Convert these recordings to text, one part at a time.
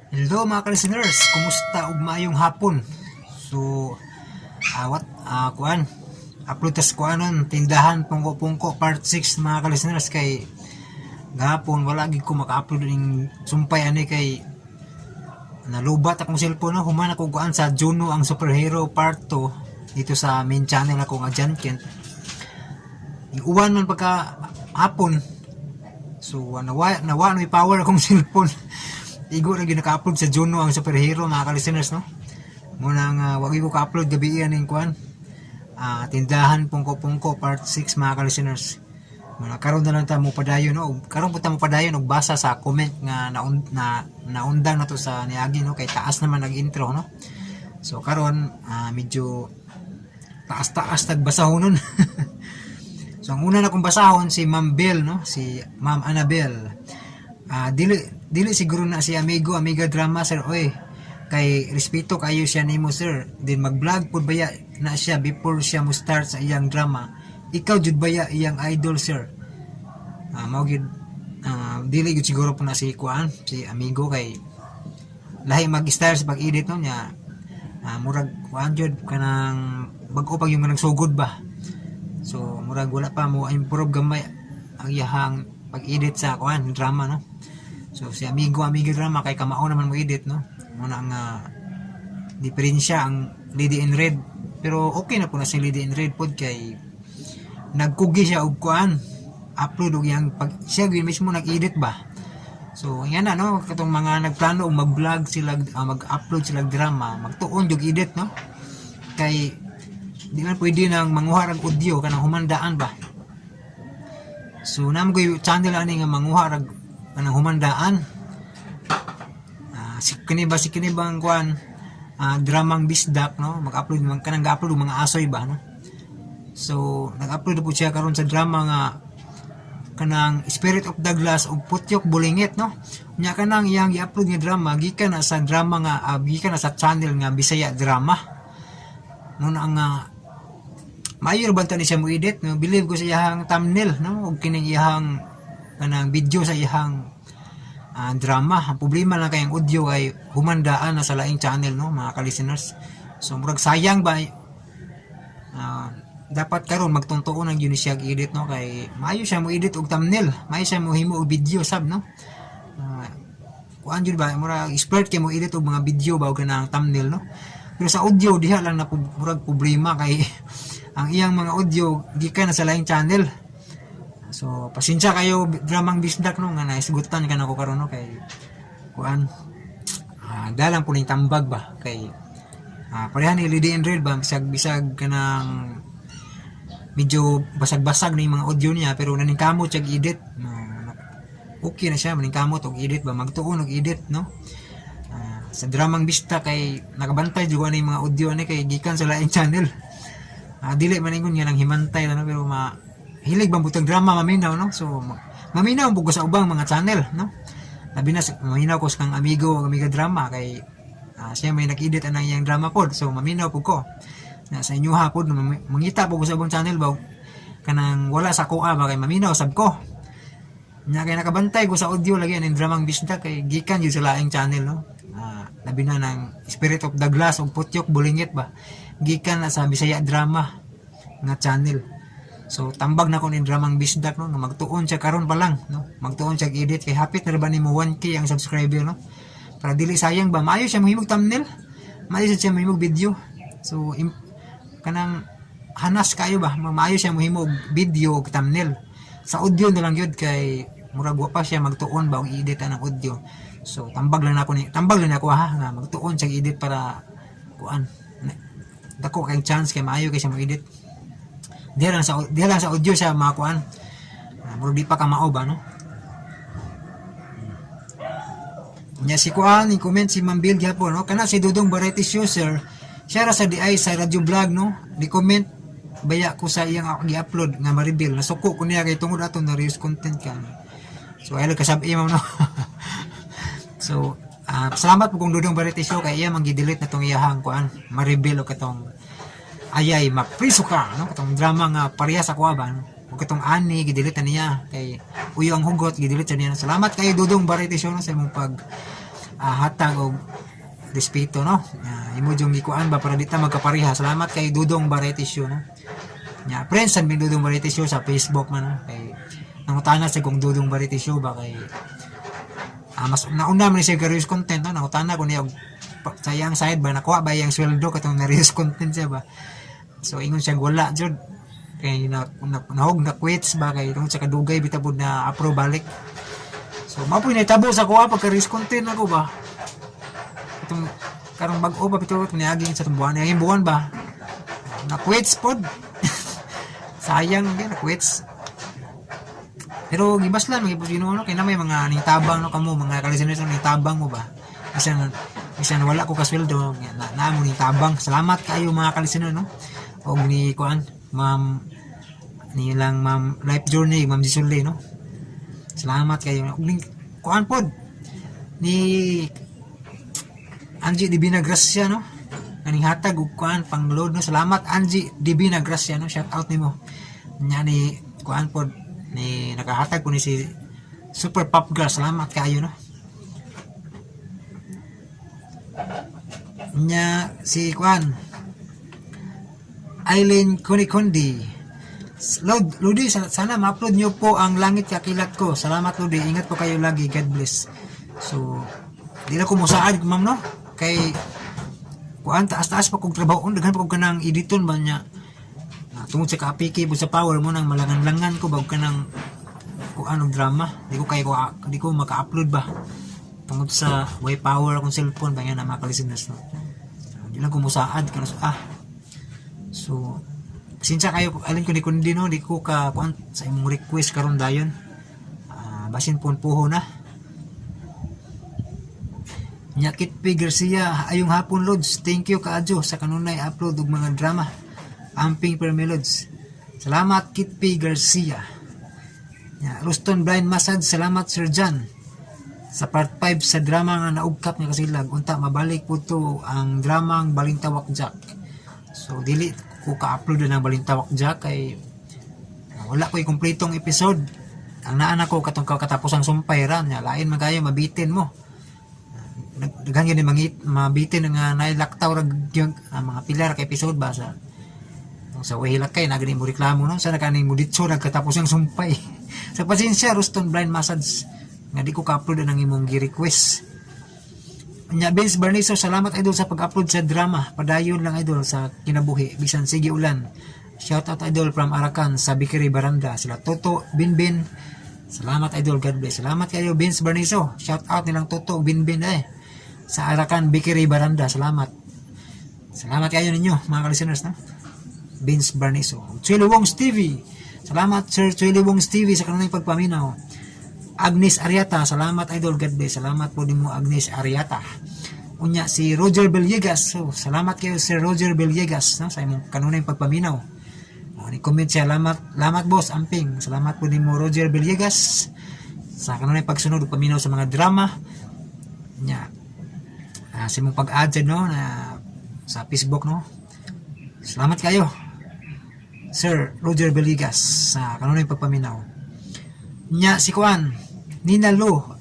Hello, mga ka-listeners, kumusta ug maayong hapon. So, what kuan, upload tas kuanon Tindahan Pungko-Pungko part 6, mga ka-listeners, kay gahapon wala gid ko maka-upload ning sumpay ani kay nalubat akong cellphone, no. Human ako kuan sa Juno ang Superhero part 2 dito sa main channel ako nga John Kent. Uwan man pagka hapon. So, nawa nawa no power akong cellphone. Igo na gyud naka-upload sa Juno ang Superhero, mga ka-listeners, no. Muna nga wag ko ka-upload gabi aning kuan. Tindahan Pungko-Pungko part 6, mga ka-listeners. Muna karon na lang ta mo padayon, no. Karon po ta mo padayon og basa sa comment nga na naundang na to sa niagi, no, kay taas naman nag-intro, no. So karon medyo taas-taas tagbasahon nun. So ang una na kong basahon si Ma'am Bell, no, si Ma'am Annabel. Dili dili siguro na si Amigo Amiga Drama, sir, oy. Kay respeto kayo siya nimo, sir. Din mag-vlog pud baya na siya before siya mo start sa iyang drama. Ikaw jud baya iyang idol, sir? Mao gyud, dili gyud siguro po na si kuan, si Amigo, kay lahi mag-style sa pag-edit, no, niya. Murag kuan jud kanang bag-o pag yung nagsugod ba. So murag wala pa mo improve gamay ang iyahang pag-edit sa kuan drama, no. So si Amigo Amigo Drama kay kamao naman mo edit, no. Muna ang diferensya ang Lady in Red. Pero okay na po na si Lady in Red pod kay nagkugi siya og kuan upload og iyang pag siya gyud mismo nag-edit ba. So yan na, no, katong mga nagplano og mag-vlog sila, mag-upload sila drama, magtuon jud edit, no. Kay di man pwede nang manguha rag audio kanang humandaan ba. So namo koy channel ani nga manguha rag kanang humandaan. Si kini ba, si kini bang kuan, dramang Bisdak, no, mag-upload man kanang ga-upload og mga asoy ba, no. So nag-upload po siya karon sa drama nga kanang Spirit of Douglas ug Putyok Bulingit, no. Nya kanang iyang i-upload nga drama gikan na sa drama nga gikan na sa channel nga Bisaya Drama. No na ang maayo ra ba ni siya mo edit, no. Believe ko sa iyang thumbnail, no, ug kining iyang kanang video sa iyang drama. Ang problema lang kay ang audio ay humandaan na sa laing channel, no, mga ka-listeners. So murag sayang ba. Dapat karon magtuntuon ang yun siya edit, no, kay maayo siya mo edit og thumbnail, maayo siya mo himo og video sab, no. Kuan jud ba, murag expert kay mo edit og mga video ba og kanang thumbnail, no. Pero sa audio diha lang na murag problema kay ang iyang mga audio gikan na sa laing channel. So pasensya kayo, Dramang Bisdak, no, nga naisgutan ka nako karon, no, kay kuan, dalang po ning tambag ba kay pareha ni Lady in Red ba, bisag bisag kanang medyo basag-basag na yung mga audio niya pero naningkamot siya edit, no, okay na siya maningkamot og edit ba, magtuon og edit, no. Sa Dramang Bista kay nakabantay jud ani yung mga audio ani kay gikan sa laing channel. Dili man ingon nga nang himantay na, no, pero ma hilig bang butang drama maminaw, no. So maminaw pud ko sa ubang mga channel, no. Labi na maminaw ko sa kang Amigo Amiga Drama kay siya may nag-edit anang iyang drama pod, so maminaw pud ko na sa inyo ha pod, no, mangita pud ko sa ubang channel ba kanang wala sa kuha ba kay maminaw sab ko nya kay nakabantay ko sa audio lagi aning Dramang Bisda kay gikan jud sa laing channel, no. Labi na ng Spirit of the Glass ug Putyok Bulingit ba gikan na sa Bisaya Drama nga channel. So tambag na ko ni Dramang Bisdak, no, nga magtuon siya karon pa lang, no. Magtuon siya edit kay hapit na ra ba nimo 1K ang subscriber, no. Para dili sayang ba, maayo siya mahimog thumbnail. Maayo siya mahimog video. So kanang hanas kayo ba, maayo siya mahimog video ug thumbnail. Sa audio na lang yun kay murag wa pa siya magtuon ba og edit ang audio. So tambag lang nako ni, tambag lang nako ha nga magtuon siya edit para kuan dako kay chance kay maayo kay siya mo-edit. Diha lang sa audio siya makuan. Murag di pa ka mao ba, no. Nya si kuan ni comment si Ma'am Bill gyapon, no, kana si Dudong Variety Show, sir. Siya ra sa di ay sa radio vlog, no. Di comment baya ko sa iyang ako gi-upload nga ma-reveal. Nasuko ko niya kay tungod ato na reuse content ka. So ay kasab ma'am, no. So salamat po kung Dudong Variety Show kay iya man gi-delete na tong iyahang kuan ma-reveal og katong Ayay Mapriso Ka, no, katong drama nga pareha sa kuha ba, no? Ug katong ani gi-delete na niya kay Uyo ang Hugot, gi-delete sa niya. Salamat kayo, Dudong Variety Show, no, sa imong pag hatag og respeto, no? Imo jung gikuan ba para di ta magkapareha. Salamat kay Dudong Variety Show, no? Nya friends sa Dudong Variety Show sa Facebook man, no? Kay nangutana sa kung Dudong Variety Show ba kay mas nauna man ni siya reuse content, no? Nangutana ko niya og sa iyang side ba, nakuha ba iyang sweldo katong na reuse content siya ba. So ingon siya wala jud kay na, na nahog na quits ba kay tungod sa kadugay bitaw pud na approve balik. So mao po'y nahitabo sa kuha pagka reuse content ako ba. Itong karong bag-o pa bitaw itong niaging sa itong buwan, niaging buwan ba, na quits pod. Sayang din na quits. Pero gibaslan mga Ginoo, no, kay na may mga ning tabang, no, kamo mga kalisteners, ning tabang mo ba. Bisan bisan wala ko kasweldo na, na mo ning tabang. Salamat kayo, mga kalistener, no. Og ni kuan, Ma'am nilang Ma'am Life Journey, Ma'am Jisule, no. Salamat kayo. Og ning kuan pod ni Angie Divina Gracia, no. Kaning hatag og kuan pang load, no. Salamat, Angie Divina Gracia, no. Shout out nimo. Nya ni kuan pod ni nakahatag ko ni si Super Pop Girl. Salamat kayo, no. Nya si kuan Eileen Kunikundi. Lord, Lodi, sana ma-upload nyo po ang Langit Kakilat Ko. Salamat, Lodi. Ingat po kayo lagi. God bless. So, di na ko musaad, ma'am, no? Kay, kuan, taas-taas pa kong trabaho. Daghan pa kong kanang editon ba niya. Na, tungod sa kaapiki po sa power mo nang malangan-langan ko bago kanang kuan og drama. Di ko maka-upload ba. Tungod sa way power akong cellphone ba yan na mga kalisteners, no? Di lang ko musaad kano ah. So, pasensya kayo, alin ko ni kundi, no, di ko ka kuan sa imong request karon dayon. Basin pun puho na. Nya Kit P. Garcia, ayong hapon, Lods. Thank you kaadyo sa kanunay upload og mga drama. Amping permi, Lods. Salamat, Kit P. Garcia. Nya Ruston Blind Massage, salamat, Sir John. Sa part 5 sa drama nga Naugkap nga Kasilag, unta mabalik po to ang dramang Balintawak Jack. So dili ko ka-upload na ng Balintawak Jack kay wala ko kompletong episode. Ang naan ako katong katapos ang sumpay ra nya, lain man kayo, mabitin mo. Daghan gyud ni mangit mabitin nga nailaktaw ra gyud ang mga pila ra ka episode ba sa sa wahilak kay na gani mo reklamo, no, sana kaning mo ditso nagkatapos ang sumpay. Sa pasensya, Ruston Blind Massage, nga di ko ka-upload ang imong gi-request. Nya Vince Barniso, salamat, idol, sa pag-upload sa drama. Padayon lang, idol, sa kinabuhi bisan sige ulan. Shout out, idol, from Arakan sa Bikiri Baranda. Sila Toto Binbin. Salamat, idol, God bless. Salamat kayo, Vince Barniso. Shout out nilang Toto Binbin eh. Sa Arakan Bikiri Baranda. Salamat. Salamat kayo ninyo, mga listeners, no? Vince Barniso. Chuy Wongs TV. Salamat, Sir Chuy Wongs TV, sa kanunay pagpaminaw. Agnes Ariata, salamat, idol, God bless. Salamat po din mo, Agnes Ariata. Unya si Roger Villegas. So, salamat kayo, Sir Roger Villegas, no, sa imong kanunay pagpaminaw. O, ni comment siya, "Salamat, salamat, boss, amping." Salamat po din mo, Roger Villegas, sa kanunay pagsunod ug paminaw sa mga drama. Nya sa imong pag-add, no, na sa Facebook, no. Salamat kayo, Sir Roger Villegas, sa kanunay pagpaminaw. Nya si Kuan, Nina Lo,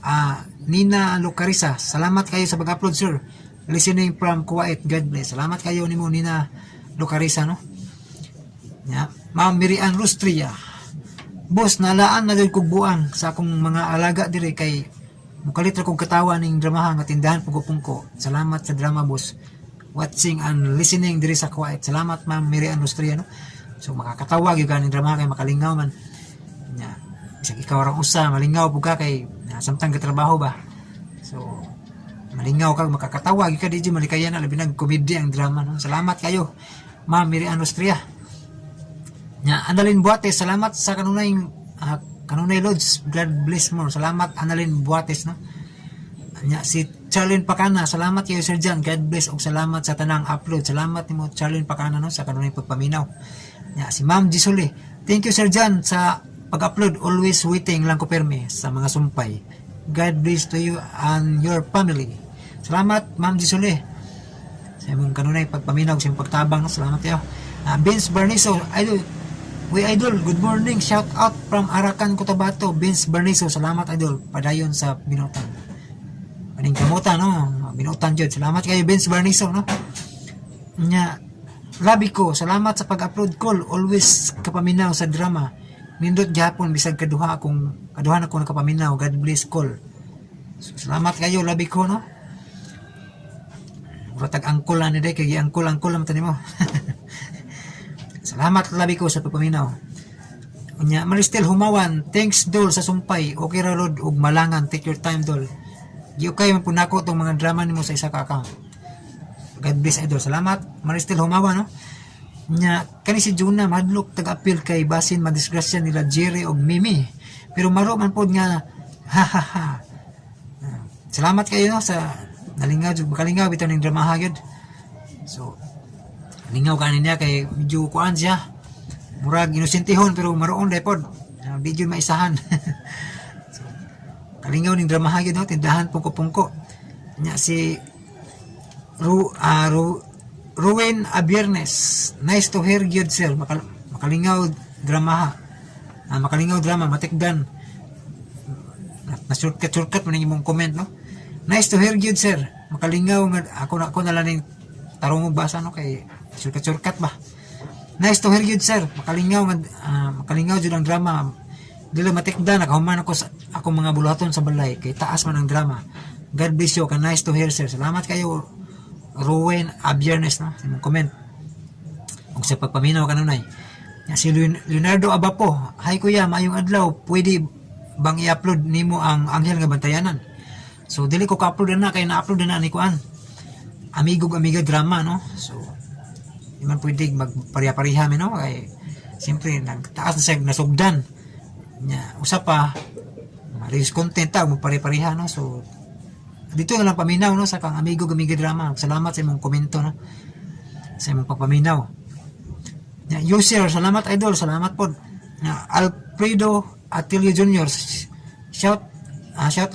Nina Lucarisa, salamat kayo sa pag-upload, sir. Listening from Kuwait, God bless. Salamat kayo nimo, Nina Lucarisa, no. Nya, Ma'am Mirian Rustria. "Boss, nalaan na jud kog buang sa akong mga alaga dire kay mukalit ra kog katawa ning dramaha nga Tindahan Pungko-Pungko. Salamat sa drama, boss. Watching and listening diri sa Kuwait." Salamat, Ma'am Mirian Rustria, no. So makakatawa gyud kaning drama kay makalingaw man. Nya, bisag ikaw ra usa malingaw pud ka kay na, samtang katrabaho ba. So malingaw ka, makakatawa gyud ka, di jud malikayan na, labi nag komedya ang drama, no. Salamat kayo, Ma'am Mirian Rustria. Nya Annalyn Buates, salamat sa kanunay, Lods. God bless more. Salamat, Annalyn Buates, no. Nya si Charlene Pacana, salamat kayo, Sir John. God bless ug salamat sa tanang upload. Salamat nimo, Charlene Pacana, no, sa kanunay pagpaminaw. Nya si Ma'am Gisole, "Thank you, Sir John, sa pag-upload. Always waiting lang ko permi sa mga sumpay. God bless to you and your family." Salamat, Ma'am Gisole, sa imong kanunay pagpaminaw, sa imong pagtabang, no? Salamat kayo. Vince Barniso, idol. We idol, good morning. Shout out from Arakan, Cotabato. Vince Barniso, salamat, idol. Padayon sa binutan. Paningkamutan, no? Binutan jud. Salamat kayo, Vince Barniso, no? Nya, labi ko, salamat sa pag-upload call. Always kapaminaw sa drama. Nindot gihapon bisag kaduha akong kaduha na ko nakapaminaw. God bless, call. So, salamat kayo, labi ko, no? Mura tag angkol na ni day kay giangkol angkol naman tani mo. Salamat, labi ko, sa pagpaminaw. Unya, Maristel Humawan, thanks, Dol, sa sumpay. Okay ra lod ug malangan. Take your time, Dol. Giukay man pud nako tong mga drama nimo sa isa ka account. God bless, idol. Salamat, Maristel Humawan, no? Nya, kani si Juna madlok tag-apil kay basin madisgrasya nila Jerry og Mimi. Pero maro man pod nga ha ha ha. Ah, salamat kayo, no, sa nalingaw jud, makalingaw bitaw ning dramaha gyud. So lingaw kanin niya kay medyo kuan siya. Murag inosentihon pero maroon dai pod. Ah, di jud maisahan. So, kalingaw ning dramaha gyud, no, Tindahan Pungko-Pungko. Nya si Ru, ah, Ru, Ruwen Abiernes. Nice to hear gyud, sir. Makalingaw dramaha. Ah, makalingaw drama matikdan. Na shortcut shortcut man ang imong comment, no. Nice to hear gyud, sir. Makalingaw nga ako na lang ning tarong og basa, no, kay shortcut shortcut ba. Nice to hear gyud, sir. Makalingaw nga makalingaw jud ang drama. Dili matikdan nakahuman ako sa akong mga buluhaton sa balay kay taas man ang drama. God bless you. Ka nice to hear, sir. Salamat kayo, Ruwen Abiernes, no, sa imong comment ug sa pagpaminaw kanunay. Ya, si Leonardo Abapo, "Hi kuya, maayong adlaw. Pwede bang i-upload nimo ang Anghel nga Bantayanan?" So dili ko ka-upload na kay na-upload na ni kuan. Amigo amiga drama, no. So di man pwede magpareha-pareha mi, no, kay siyempre nagtaas na siya nasugdan. Nya usa pa maris content ta magpare-pareha, no. So dito na lang paminaw, no, sa kang Amigo Amiga drama. Salamat sa imong komento, no, sa imong pagpaminaw. Ya, user, salamat, idol, salamat po. Ya, Alfredo Atilio Jr., shout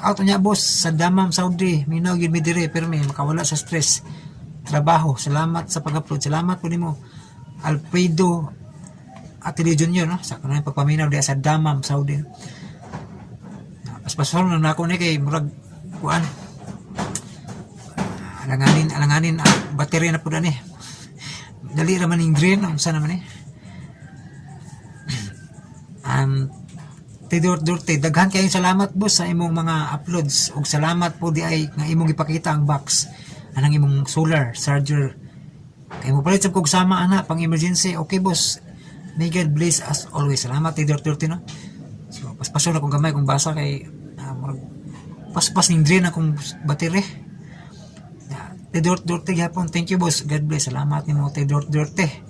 out niya, boss, sa Damam, Saudi. Minaw gyud mi dire permi makawala sa stress trabaho. Salamat sa pag-upload. Salamat po nimo, Alfredo Atilio Jr., no, sa kanang pagpaminaw diha sa Damam, Saudi. Paspason na nako ni kay murag kuan, alanganin alanganin ang baterya na pud ani. Dali ra man ning drain. Unsa naman eh. Tidor Durte, daghan kayong salamat, boss, sa imong mga uploads ug salamat po di ay nga imong ipakita ang box anang imong solar charger kay mo palit sa kog sama ana pang emergency. Okay, boss, may God bless us always. Salamat, Tidor Durte, no. So paspason akong gamay kung basa kay murag paspas ning drain akong battery. Yeah, Tidor Durte gyapon. Thank you, boss. God bless. Salamat nimo, Tidor Durte.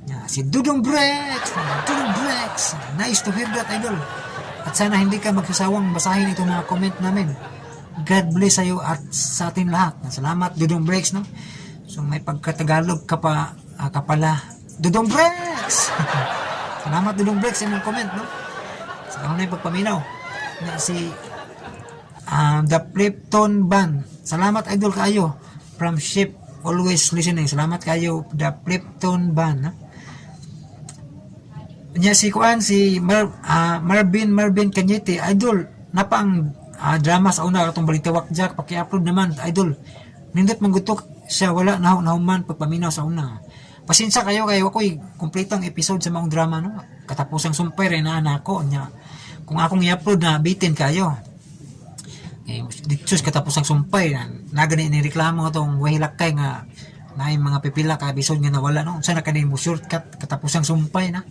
Yeah, si Dudong Brex. Dudong Brex. "Nice to hear that, idol. At sana hindi ka magsasawang basahin itong mga comment namin. God bless sa'yo at sa atin lahat." Salamat, Dudong Brex, no? So may pagkatagalog ka pa, ka pala. Dudong Brex! Salamat, Dudong Brex, sa imong comment, no? Sa kanunay pagpaminaw. Na si The Flipton Band. "Salamat, idol kaayo. From ship, always listening." Salamat kayo, The Flipton Band. No? Nya si kuan si Marvin Marvin Cañete, "Idol, napa ang drama sa una katong Balintawak Jack, paki-upload naman, idol. Nindot man gutok siya, wala na nahuman pagpaminaw sa una." Pasensya kayo kay ako'y kumpletong episode sa maong drama, no. Katapusang sumpay rin na nako nya. Kung akong i-upload na bitin kayo. Eh, dito sa katapusang sumpay na nagani ni reklamo atong wahilakay nga naay mga pipila ka episode nga nawala, no. Unsa na kani mo shortcut katapusang sumpay na.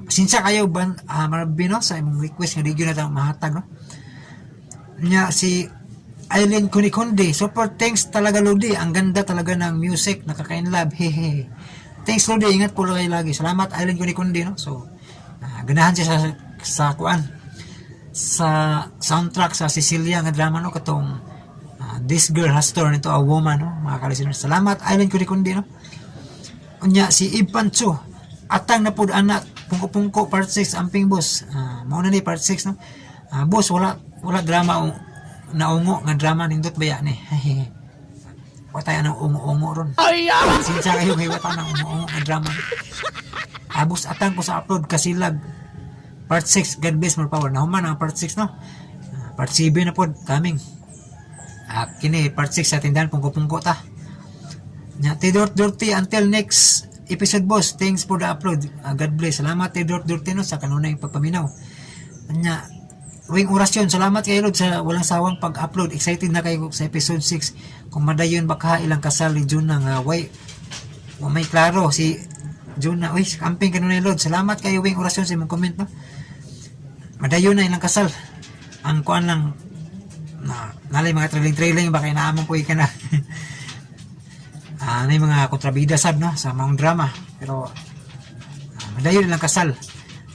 Pasensya kayo ban Marvin, no, sa imong request nga di gyud na ta mahatag, no. Nya si Eileen Kunikonde, "Super thanks talaga, Lodi. Ang ganda talaga ng music, nakaka-inlove. Hehe. Thanks, Lodi, ingat po kayo lagi." Salamat, Eileen Kunikonde, no. So ganahan siya sa kuan sa soundtrack sa Cecilia nga drama, no, katong This Girl Has Turned into a Woman, no, mga ka-listeners. Salamat, Eileen Kunikonde, no. Unya si Ipancho, "Atang na pud ana Pungko-Pungko part 6, amping boss." Mao na ni part 6, no. "Boss, wala wala drama naungo nga drama, nindot baya ni?" Wa tayo ng ungo-ungo ron. Sinsya kayo kay wa tayo ng ungo-ungo nga drama. "Abos atang ko sa upload Kasilag part 6. God bless, more power." Nahuman ang part 6, no. Part 7 na pod coming. Kini part 6 sa Tindahan Pungko-Pungko ta. Nya Tidor Dirty, "Until next episode, boss. Thanks for the upload. God bless." Salamat, Tidor Dirty, no, sa kanunay pagpaminaw. Nya Wing Orasyon, "Salamat kay Lord sa walang sawang pag-upload. Excited na kayo sa episode 6. Kung madayon baka ilang kasal ni Juna nga way wa may klaro si Juna." Uy, amping kanunay, Lord. Salamat kayo, Wing Orasyon, sa imong comment, no. Madayon na ilang kasal. Ang kuan lang na nalay mga trailing trailing ba kay naamon po ka na. Na yung mga kontrabida sab, no, sa mga drama, pero madayon ilang kasal.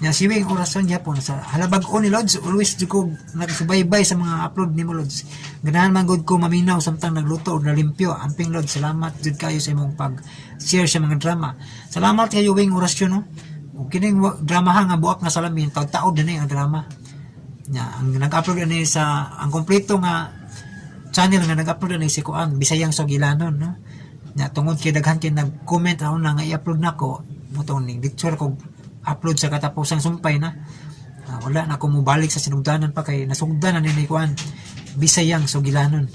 Nya si Wing Orason gyapon sa halabag-on ni Lods, "Always jud ko nagsubaybay sa mga upload nimo, Lods. Ganahan man gud ko maminaw samtang nagluto o nalimpyo. Amping, Lods. Salamat jud kayo sa imong pag share sa mga drama." Salamat kayo, Wing Orasyon, no. Ug kining drama ha nga Buak nga Salamin, taud-taod na ni ang drama. Nya ang nag-upload ani sa ang kompleto nga channel nga nag-upload ani si kuan Bisayang Sogilanon, no. Nya tungod kay daghan kay nag-comment ako na nga i-upload nako mo tong ning picture ko upload sa Katapusang Sumpay na. Wala na ako mobalik sa sinugdanan pa kay nasugdan na ni kuan Bisayang Sogilanon.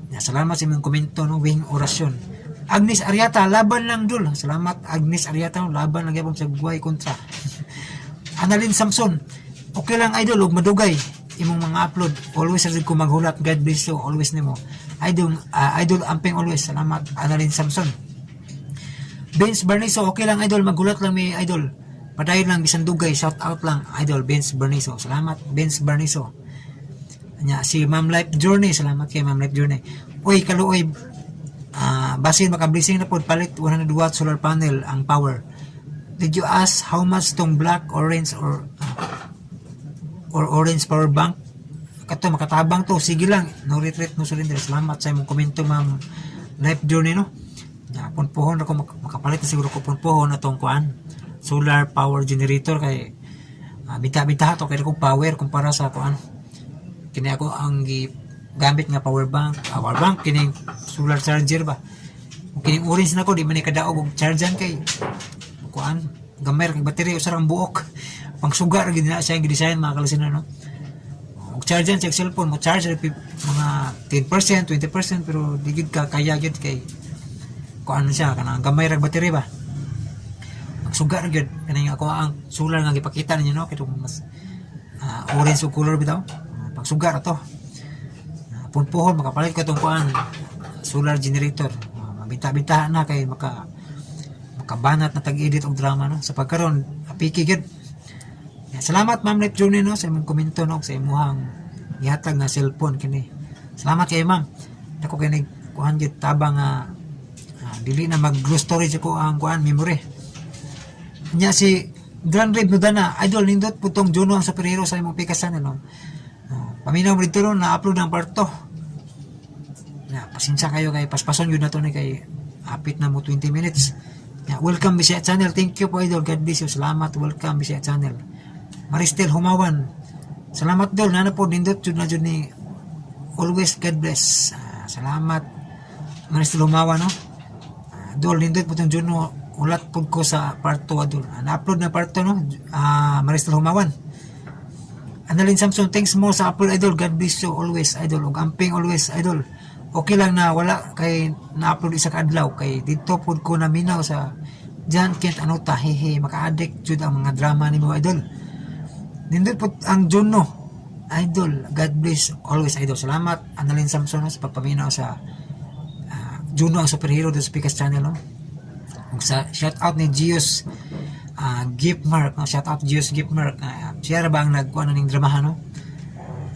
Ya, salamat sa imong komento, no, Wing Orasyon. Agnes Ariata, "Laban lang, dul." Salamat, Agnes Ariata, no? Laban lang gyapon sa guway kontra. Annalyn Samson, "Okay lang, idol, ug madugay imong mga upload. Always ra ko maghulat. God bless you always nimo. Idol, idol, amping always." Salamat, Annalyn Samson. Vince Berniso, "Okay lang, idol, maghulat lang mi, idol. Padayon lang bisan dugay, shout out lang, idol." Vince Berniso. Salamat, Vince Berniso. Nya si Ma'am Life Journey, salamat kay Ma'am Life Journey. "Uy, kaluoy, basin maka-blessing na pod, palit 100 watt solar panel ang power. Did you ask how much tong black, orange or orange power bank? Kato makatabang to, sige lang, no retreat, no surrender." Salamat sa imong komento, Ma'am Life Journey, no. Ya, punpuhon ako makapalit na siguro ko punpuhon atong kuan solar power generator kay bita-bita to kay ko power kumpara sa kuan kini ako ang gamit nga power bank, power bank kining solar charger ba. Kung kining orange na ko di man ni kadaog og chargean kay kuan gamay ra kay baterya, usa ra ang buok, pangsuga ra gid na siya ang gi-design, mga kalistener, no. Og chargean sa cellphone mo charge ra mga 10%, 20%, pero di gid ka kaya gid kay kuan siya kanang gamay ra baterya ba, magsuga ra gyud. Kaning ako ang solar nga gipakita ninyo, no, kay mas orange og color bitaw. Pagsuga ra to. Punpuhon makapalit ko tong kuan solar generator. Mabinta-binta na kay makabanat na tag-edit og drama, no, sa pagkaron apiki gyud. Yeah, salamat, Ma'am Life Journey, no, sa imong komento, no, sa imuhang gihatag nga cellphone kini. Salamat kay ma'am. Dako kini kuan gyud tabang nga dili na mag storage ako ang kuan memory. Nya si Grand Rib Nudana, "Idol, nindot po tong Juno ang superhero sa imong pikasan," ano. Paminaw mo dito ron, na-upload ang part 2. Na, pasensya kayo kay paspason yun na to ni kay apit na mo 20 minutes. Ya, "Welcome Bisaya Channel. Thank you po, idol. God bless you." Salamat. Welcome Bisaya Channel. Maristel Humawan. "Salamat, dol. Nana po nindot jud na jud ni always. God bless." Salamat. Maristel Humawan, no. "Dol, nindot po tong Juno. Ulat pud ko sa part 2, dol." Na-upload na part 2, no. Maristel Humawan. Annalyn Samson, "Thanks mo sa upload, idol. God bless you always, idol. Ug amping always, idol. Okay lang na wala kay na-upload isa ka adlaw kay didto pud ko naminaw sa John Kent Anota. Hehe, maka-addict jud ang mga drama nimo, idol. Nindot po ang Juno. Idol, God bless always, idol." Salamat, Annalyn Samson, no, sa pagpaminaw sa Juno ang superhero do sa Pikas Channel, no. Ug sa shout out ni Gios Gift Mark, no? Shout out Gios Gift Mark. Siya ra ba ang nagkuha na ning dramahan, no?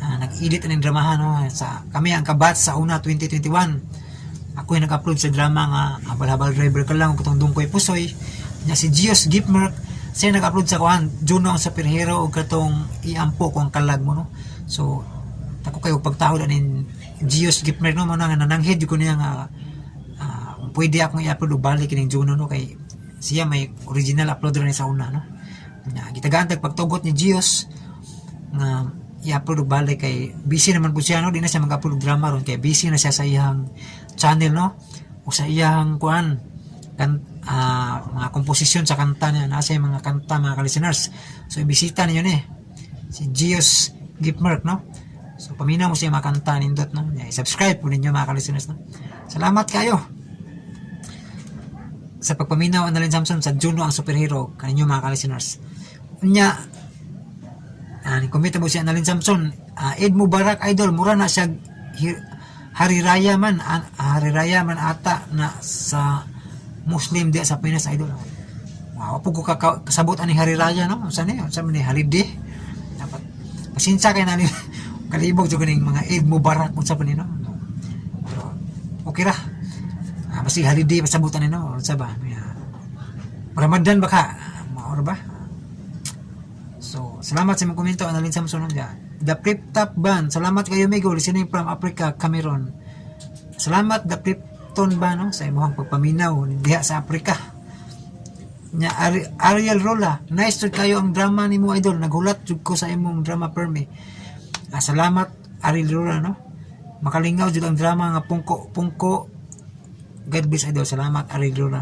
Nag-edit na ning dramahan, no? Sa kami ang kabat sa una 2021. Ako yung nag-upload sa drama nga Habal-Habal Driver Ka Lang, katong Dungkoy Pusoy. Nya si Gios Gift Mark siya nag-upload sa kuan Juno ang superhero ug katong Iampo ko ang kalag mo, no. So ako kayo pagtahod anin Gios Gift Mark, no, mo na nga nananghid ko niya nga pwede akong i-upload og balik kining Juno, no, kay siya may original uploader ni sa una, no. Nya gitagaan tag pagtugot ni Gios nga i-upload og balik kay busy naman po siya, no, di na siya mag-upload og drama ron kay busy na siya sa iyang channel, no, o sa iyang kuan kan mga komposisyon sa kanta niya. Nasa yung mga kanta, mga ka-listeners, so ibisita ninyo ni si Gios Gipmark, no. So paminaw mo siya makanta nindot, no. Yeah, subscribe po ninyo, mga ka-listeners, no. Salamat kayo sa pagpaminaw, Annalyn Samson, sa Juno ang superhero kaninyo, mga ka-listeners. Unya, ni kumita mo si Annalyn Samson, Eid Mubarak, idol. Mura na siya Hari Raya man, Hari Raya man ata na sa Muslim di sa Pinas, idol. Wow, po ko kasabot ani Hari Raya, no. Unsa ni? Unsa man ni holiday? Dapat pasensya kay nani, kalibog jud ning mga Eid Mubarak, unsa pa ni, no. Pero okay ra. Basi holiday pasabutan ni, no. Unsa ba? Yeah. Ramadan ba ka? Mao ra ba? So, salamat sa imong komento, Annalyn Samson. Diya. The Flip Top Band. Salamat kayo, Migo. Listening from Africa, Cameroon. Salamat, The Flipton Band, no, sa imong pagpaminaw diha sa Africa. Nya Ariel Rola, nice jud kayo ang drama nimo, idol. Naghulat jud ko sa imong drama permi. Salamat, Ariel Rola, no. Makalingaw jud ang drama nga Pungko Pungko. God bless, idol. Salamat, Ariel Rola.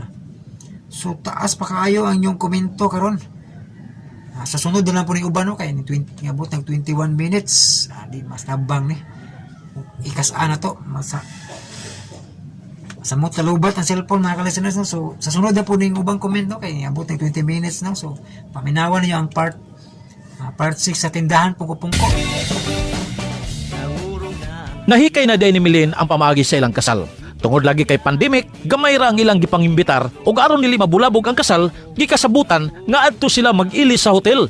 So taas pa kaayo ang inyong komento karon. Sa sunod na lang po ni uban, no, kay ni 20 ngabot nag 21 minutes. Di mas tabang ni. Ikas-a na to. Masa samot kalubat ang cellphone, mga ka-listeners, no? So sa sunod na po ning ubang comment, no, kay abot ng 20 minutes, no. So paminawan niyo ang part 6 sa Tindahan Pungko-Pungko. Nahikay na day ni Milin ang pamaagi sa ilang kasal. Tungod lagi kay pandemic, gamay ra ang ilang gipangimbitar ug aron nili mabulabog ang kasal, gikasabutan nga adto sila mag-ili sa hotel.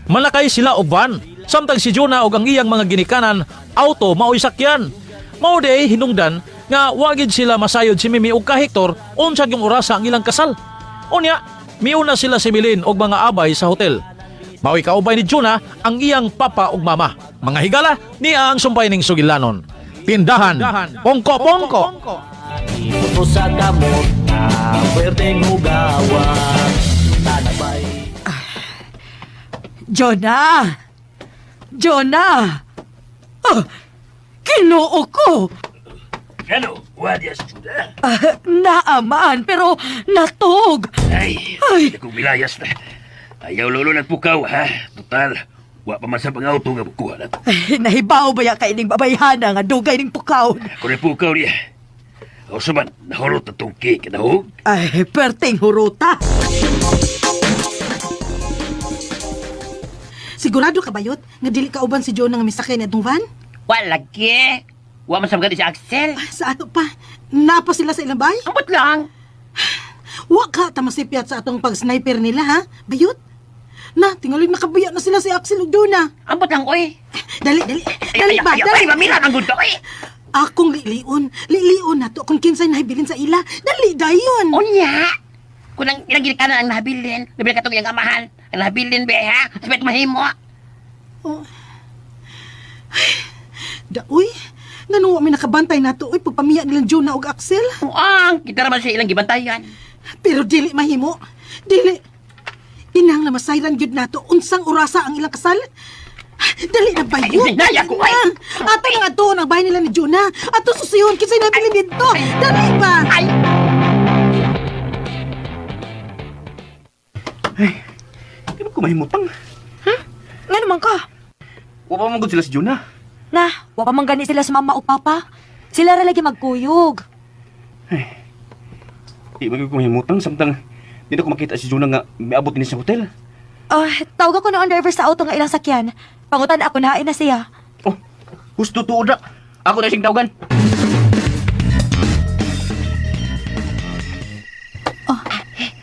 Malakay sila og van, samtang si Jonah ug ang iyang mga ginikanan auto maoy sakyan. Mao day hinungdan nga wagid sila masayod si Mimi ug ka Hector unsa yung orasa ang ilang kasal. Unya, miuna sila si Milin og mga abay sa hotel. Mao'y kaubay ni Jonah ang iyang papa ug mama. Mga higala, niya ang sumpay ning sugilanon. Tindahan, Pongko-pongko. Iputo sa kamot na puwerteng hugawa. Tanabay. Jonah! Jonah! Ah, Ginoo ko! Ano? Wadias Juda? Naaman, pero natog! Ay, Ay. akong milayas na. Ayaw lolo nagpukaw, ha? Total, wa pa man sa pang-auto nga bukuha na to. Ay, nahibaw ba ya kay ning babayhana nga dugay ning pukaw? Kung pukaw niya, o man, nahurot na tong cake, nahog? Ay, perting huruta! Sigurado ka bayot nga dili ka uban si Jonah nga misakay ni atong van? Wala lagi. Wa man sa mga si Axel. Sa ato pa. Napa sila sa ilang bay? Ambot lang. Wa ka ta masipyat sa atong pag-sniper nila, ha? Bayot. Na, tingali nakabuya na sila si Axel ug Jonah. Ambot lang, oy. Dali, dali. Ay, Dali ay, ba? ay, Dali. ay, mamila ang gundo, oy. Akong lilion. Lilion na to kung kinsay nahibilin sa ila. Dali dayon. Unya. Kung ang ilang ginikanan ang nahabilin, nabilin katong iyang amahan. Ang nahabilin, be, ha? Sabit mahimo. Oh. Ay, daoy. Ngano wa mi nakabantay nato oy pagpamiya nilang Jonah ug Axel? Ang, kita naman siya ilang gibantayan. Pero dili mahimo. Dili. Inang na masayran gyud nato unsang orasa ang ilang kasal. Dali na ba yun? Ay, naya ko, ay. Ato nang ato ang bahay nila ni Jonah. Ato susiyon kinsay nabilin didto. Dali ba? Ay! Di ba kumahimutang? Nga naman ka. Wa pa man gud sila si Jonah. Na, wa pa man gani sila sa mama o papa. Sila ra lagi magkuyog. Di ba ko kumahimutang samtang di na ko makita si Jonah nga miabot ni sa hotel. Ah, tawag ako na ang driver sa auto nga ilang sakyan. Pangutan ako na na siya. Oh, husto tuod ra. Ako na siyang tawagan.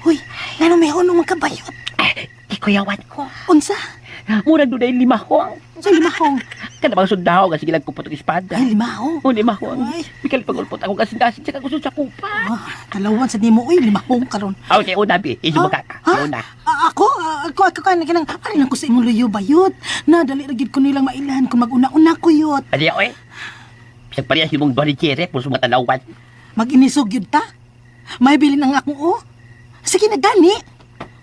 Hoy, ngano may uno man ka bayot? Ikuyawan ko. Unsa? Murag doon ay limahong. Sa limahong. Kada bang sundao kasi gilang kupot og espada. Ay, limahong. O limahong. Ay. Mikal pagulpot ako kasi dasin sa kagusto sa kupa. Talawan sa nimo oy, limahong karon. Aw, kay una, bi. Iso Ha? ka. Ha? Una. Ako, ako kanang kanang ari lang ko sa imong luyo bayot. Na dali ra gyud ko nilang mailan kung maguna-una ko yot. Adiya, oy. Bisag parehas yung mong duha ni Chere, puso matanawan. Mag-inisog yun ta. May bilin ang akong o. Sige na gani.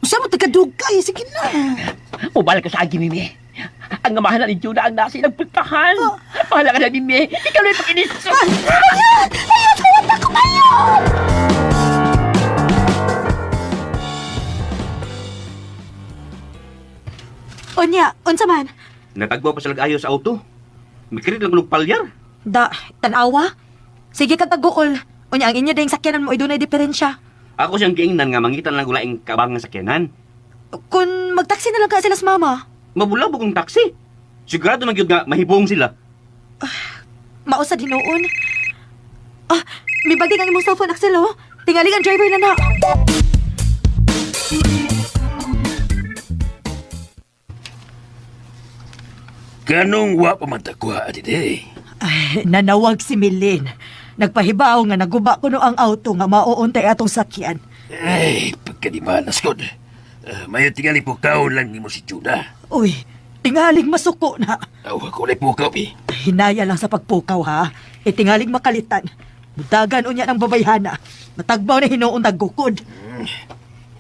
Usa mo tagadugay, sige na. Mubalik ko sa agi, Mimi. Ang amahan na ni Jonah ang nasa ilang puntahan. Bahala ka na, Mimi. Ikaw na yung pag-inisog. Ayun! Ayun! Huwag ako kayo! Unya, unsa man? Natagbaw pa sila ayo sa auto. Mikirit lang kunog palyar. Da, tanawa. Sige kag taguol. Unya ang inyo ding sakyanan mo idunay diferensya. Ako siyang giingnan nga mangitan lang gulaing kabang nga sakyanan. Kung magtaksi na lang ka sila sa mama, Mabulabog ang taxi. Sigurado man gyud nga mahibong sila. mausad hinuon. Ah, may bagay ang imong cellphone, Axel, oh. Tingali ang driver na na. Kanong wa pa man ta kuha ati day. Ay, nanawag si Milin. Nagpahibaw nga naguba kuno ang auto nga mauuntay atong sakyan. Ay, pagkadimalas ko. Mayo tingali pukaw lang nimo si Juna. Uy, tingaling masuko na. Aw, ako na pukaw eh. Hinaya lang sa pagpukaw ha. Itingaling makalitan. Budagan unya ng babayhana. Matagbaw na hinuon taggukod.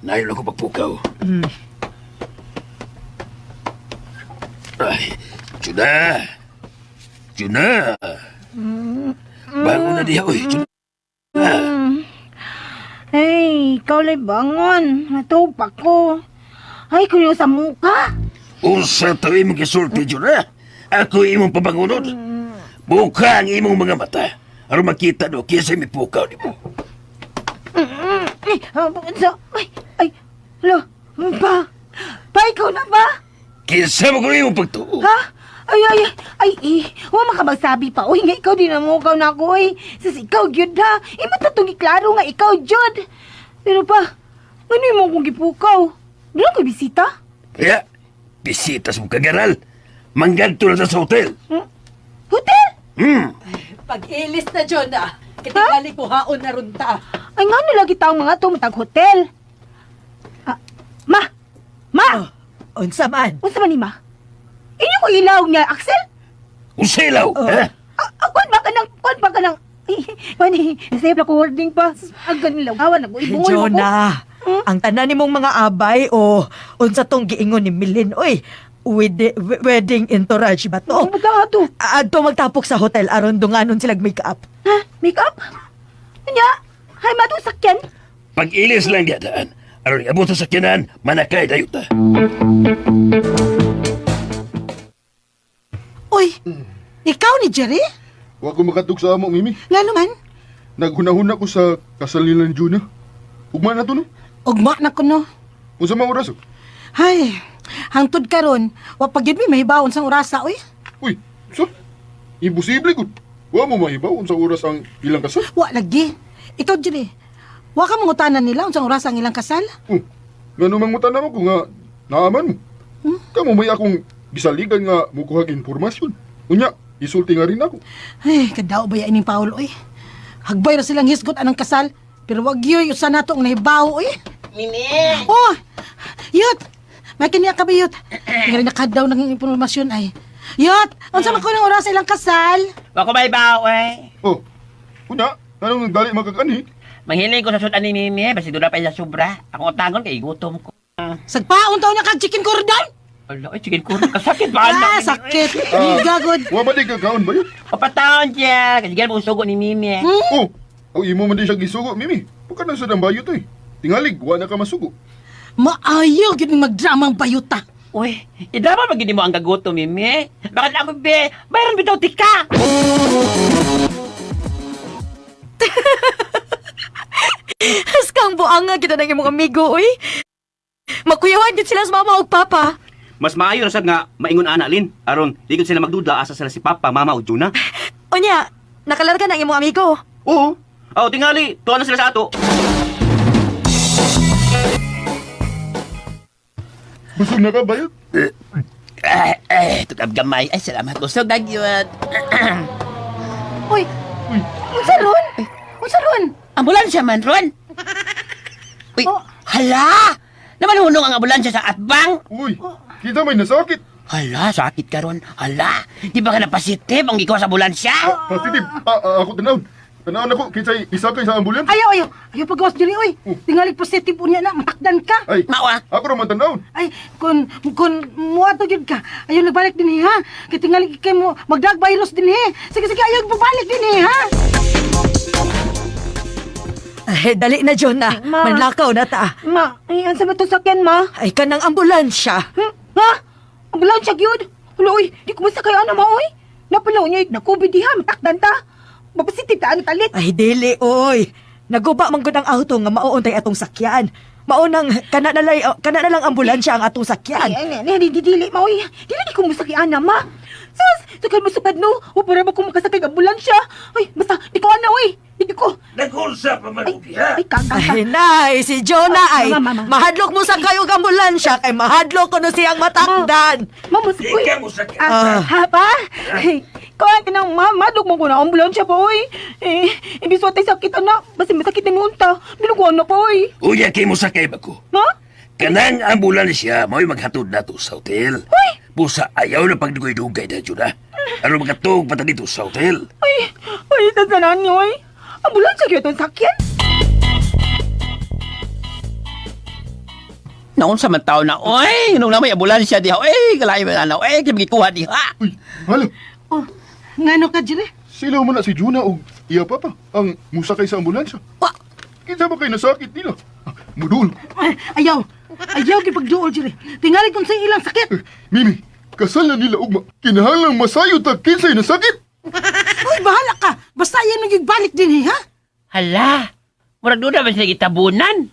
Nayon ako pagpukaw. Ay, Juna! Juna! Bago na diha, oy, Juna! Ay, ikaw lay bangon. Matug pa ko. Ay, kuyo sa muka. Unsa to imong gisulti, Juna? Ako imong pabangunod. Buka ang imong mga mata. Aron makita no, kinsa may pukaw nimo. Ay, sa, ay, ay, lo, pa, pa, ikaw na ba? Kinsa mo kuno imong pagtuo? Ha? Ay, ay, ay, eh, huwag makabagsabi pa. Uy, nga ikaw din ang mukaw na ako, uy. Sis, ikaw, gyud ha. Ima tatong iklaro nga ikaw, gyud. Pero pa, ano yung kong gipukaw? Doon ko bisita? Kaya, bisita sa mong kagaral. Manggadto na ta sa hotel. Hotel? Pag-ilis na, Jonah. Kitingali ko haon na runta. Ay, nga lagi taong mga tumatag hotel. Ah, ma! Ma! Oh, unsa man? Unsa man ni ma? Inyo ko ilaw niya, Axel? Unsa ilaw, ha? Ah, kuwan ba ka ng, kuwan ba ka ng, kuwan eh, save na ko hoarding pa. Ang ganun awan, nag-ibungol mo ko. Jonah, ang tanan nimong mga abay o unsa tong giingon ni Milin, oy. Wedding entourage ba to? Ang bata to. Adto magtapok sa hotel aron dunganon silag make-up. Ha? Make up? Anya? Hay, matong sakyan? Pag-ilis lang diya daan. Aron iabot sa sakyanan, manakay dayo ta. Uy, ikaw ni Jerry? Wa ko makatug sa amo, Mimi. Ngano man? Naghunahuna ko sa kasal nila ni Juna. Ugma na to, no? Ugma na ko no. Unsa man oras, oh? Hay, hangtod karon, wa pa gyud mi mahibaon sang orasa uy. Uy, so? Imposible gud. Wa mo mahibaw unsa oras ang ilang kasal? Wa lagi. Ikaw Jerry, wa ka mangutanan nila unsang orasa ang ilang kasal? Oh, ngano mangutana mo ko nga naaman mo. Kamo may akong gisaligan nga mukuhag impormasyon. Unya, isulti nga rin ako. Ay, kadao ba ining Paul oy. Hagbay ra silang hisgot anang kasal, pero wag yoy usa nato ang nahibaw oy. Mimi! Oh, Yot! May kaniya ka ba, Yot? Nga nakadaw ng impormasyon ay. Yot, unsa man ko ng oras ilang kasal? Wa ko may bao, eh. Oh, unya, anong nagdali magkakanhi? Manghiling ko sa sudan ni Mimi, basi doon na pa siya sobra. Akong utangon kay gutom ko. Sagpaon taon niya kag chicken cordon? Ala, ay, chicken corn. Kasakit ba? Ah, sakit. Gagod. Wa ba di ka kaon ba yun? Papataon siya. Kasi ganun mo sugo ni Mimi. Oh, oh, imo man di siya gisugo, Mimi. Puka na sa dambayo to eh. Tingalig, wa na ka masugo. Maayo gyud ning magdramang bayuta. Uy, idrama ba gini mo ang gagutom, Mimi? Bakit ako, be? Bayron bitaw tika! Haskang buanga kita ng imong amigo, oy. Makuyawan gid sila sa mama ug papa. Mas maayo ra sad nga maingon ana Lin. Aron di gud sila magduda asa sila si Papa, Mama ug Juna. Unya, nakalarga na ang imong amigo. Oo. Aw tingali, tuwa na sila sa ato. Busog na ka ba yun? Ay, ay, tukab gamay. Ay, salamat. Busog na gyud. Uy, unsa ron? Unsa ron? Ambulansya man, Ron. Uy, hala! Naman hunong ang ambulansya sa atbang. Uy, kita may nasakit. Hala, sakit ka ron. Hala, di ba ka napasitip ang ikaw sa ambulansya? Positive. Ah, ako tanawon. Tanawon ako kinsay isakay sa ambulance. Ayaw, ayaw. Ayaw pagawas diri oy. Tingali positive unya na matakdan ka. Ay, Mawa. ako ra man tanawon. Ay, kun muadto gyud ka. Ayaw nagbalik dinhi ha. Kay tingali kay mo magdag virus dinhi. Sige sige, ayaw pagbalik dinhi ha. Ay, dali na, Jonah. Ma. Manlakaw na ta. Ma, ay unsa ba to sakyan ma? Ay, kanang ambulansya. Hmm? Ha? Ambulansya gyud. Hulo oy, di ko masakay ana ma oy. Napalaw niya, na-COVID diha, matakdan ta. Mapasitive ta, ano talit. Ay dili oy. Naguba man gud ang auto nga mauuntay atong sakyan. Maunang kana na lay, kana na lang ambulansya ang atong sakyan. Ay, ay, ay, di, dili, ma, oy. Dili di ko musaki, ana, ma. Sus, sakay mo supad, no? O, para ba kung makasakay ang ambulansya? Ay, basta, di ko, ana, oy. Di ko. Nagulsa pa man og diha. Ay, kang, kang, Ay, nay, si Jonah ay Ay, mama, mama. mahadlok mo sa kayo ambulansya kay mahadlok kuno siyang matakdan. Ma, mas, Di uy. ka mo sakay. Ah, ha, pa? Ay, kuha ka ng ma, madug mo ko na ambulansya pa, oy. Eh, ibig sa sakit, ana. Basta masakit na noon ta. Binuguan na pa, oy. Unya kay mo sakay ba ko? Ma? Kanang ambulansya mao'y maghatod nato sa hotel. Busa ayaw na pagdugay-dugay na Juna. Aron makatug pa ta dito sa hotel. Ay, ay, tasanan niyo, oy. Ambulansya kayo itong sakyan. Naon sa man tao na, oy, nung na may ambulansya diha, oy, kalay man na, oy, kay gikuha diha. Uy, hala. Oh, ngano ka, Jere? Sila man na si Juna og iya papa ang musakay sa ambulansya. Wa! Kinsa ba kay nasakit nila? Ah, Mudul. Ay, ayaw. Ayaw gipagduol, Jere. Tingali kung sa ilang sakit. Eh, Mimi, kasal na nila ugma. Kinahanglang masayo ta kinsay nasakit. Uy, bahala ka. Basta yan ang balik din, eh, ha? Hala, murag doon na ba sila gitabunan?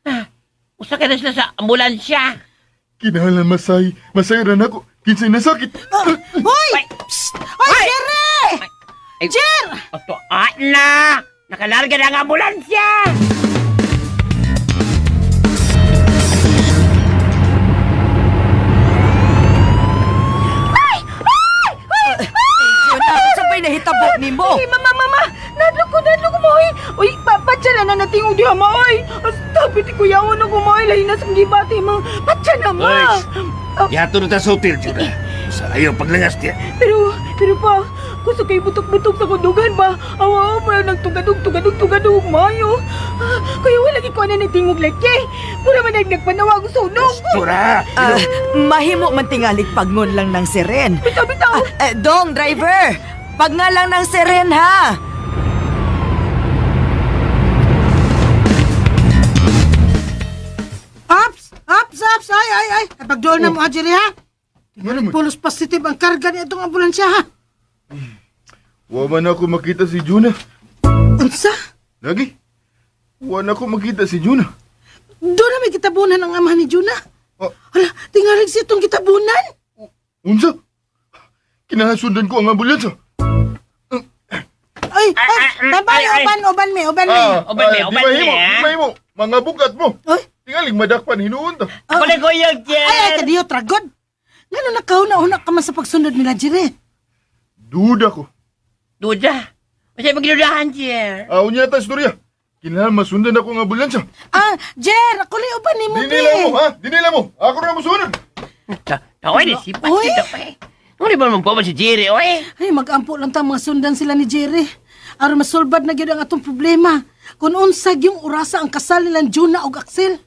Ah, usa ka na sila sa ambulansya. Kinahanglan masay, masay ra nako kinsay nasakit. Oh, hoy! Ay! Psst! Hoy, Jere! Ay, Jer! Oto, ah, na! Nakalarga na ang ambulansya! Jonah, unsa pa'y nahitabo nimo? Ay, mama, mama! Nadlo ko, nadlo ko, ma, oy! Uy, patsa na na natingog diha, ma, oy! Stop it, kuyawan na ko, ma, oy! Lahi na sa gibati, ma! Patsa na, ma! Oy, Ah, Yato na ta sa hotel, Juna. Sa ayaw paglangas diha. pero, pero pa, gusto kayo butok-butok sa kundugan ba? Awa, awa, nagtugadog, tugadog, tugadog, mayo. Ah, kaya wala ko na natingog laki. Pura man nagpanawag sunog. Tura! Ah, mahimo man tingalig pagngon lang ng siren. Bitaw, bitaw! Ah, eh, dong, driver! Pag nga lang ng siren, ha? Ups! Ups, ups! Ay, ay, ay! Ay, pagduol na mo, ha, Jere, ha? Nga naman. Pulos positive ang karga ni itong ambulansya, ha? Wa man ako makita si Juna. Unsa? Lagi. Wa na ako makita si Juna. Doon na may kitabunan ang ama ni Juna. Oh. Hala, tingalig siya itong kitabunan. Unsa? Kinahasundan ko ang ambulansya. Ay, ay, tabay, ay, ay. uban, uban me, uban me. Uban me, di uban mahimo, me, ha? Di mahimo. Mga bukat mo. Ay. Tingaling madakpan hinuon ta. Ako na kuyog, Ay, ay, Jer! kadiyo, tragod. Ngano nakauna-una ka man sa pagsunod nila, Jere? Duda ko. Duda! Masaya pagdudahan, Jer! Ah, unya ta istorya. Kinahanglan masundan ako ang ambulansya. Ah, Jer, ako lang uban ni mo, Dinila mo, ha? Dinila mo. Ako na mosunod. Oy, di sipat Oy. kita, oy. Ano di ba naman po ba si Jerry, oy? Ay, magampo lang ta mga sundan sila ni Jerry. Aron masulbad na gyud ang atong problema. Kung unsag yung orasa ang kasal nilang Juna og Axel.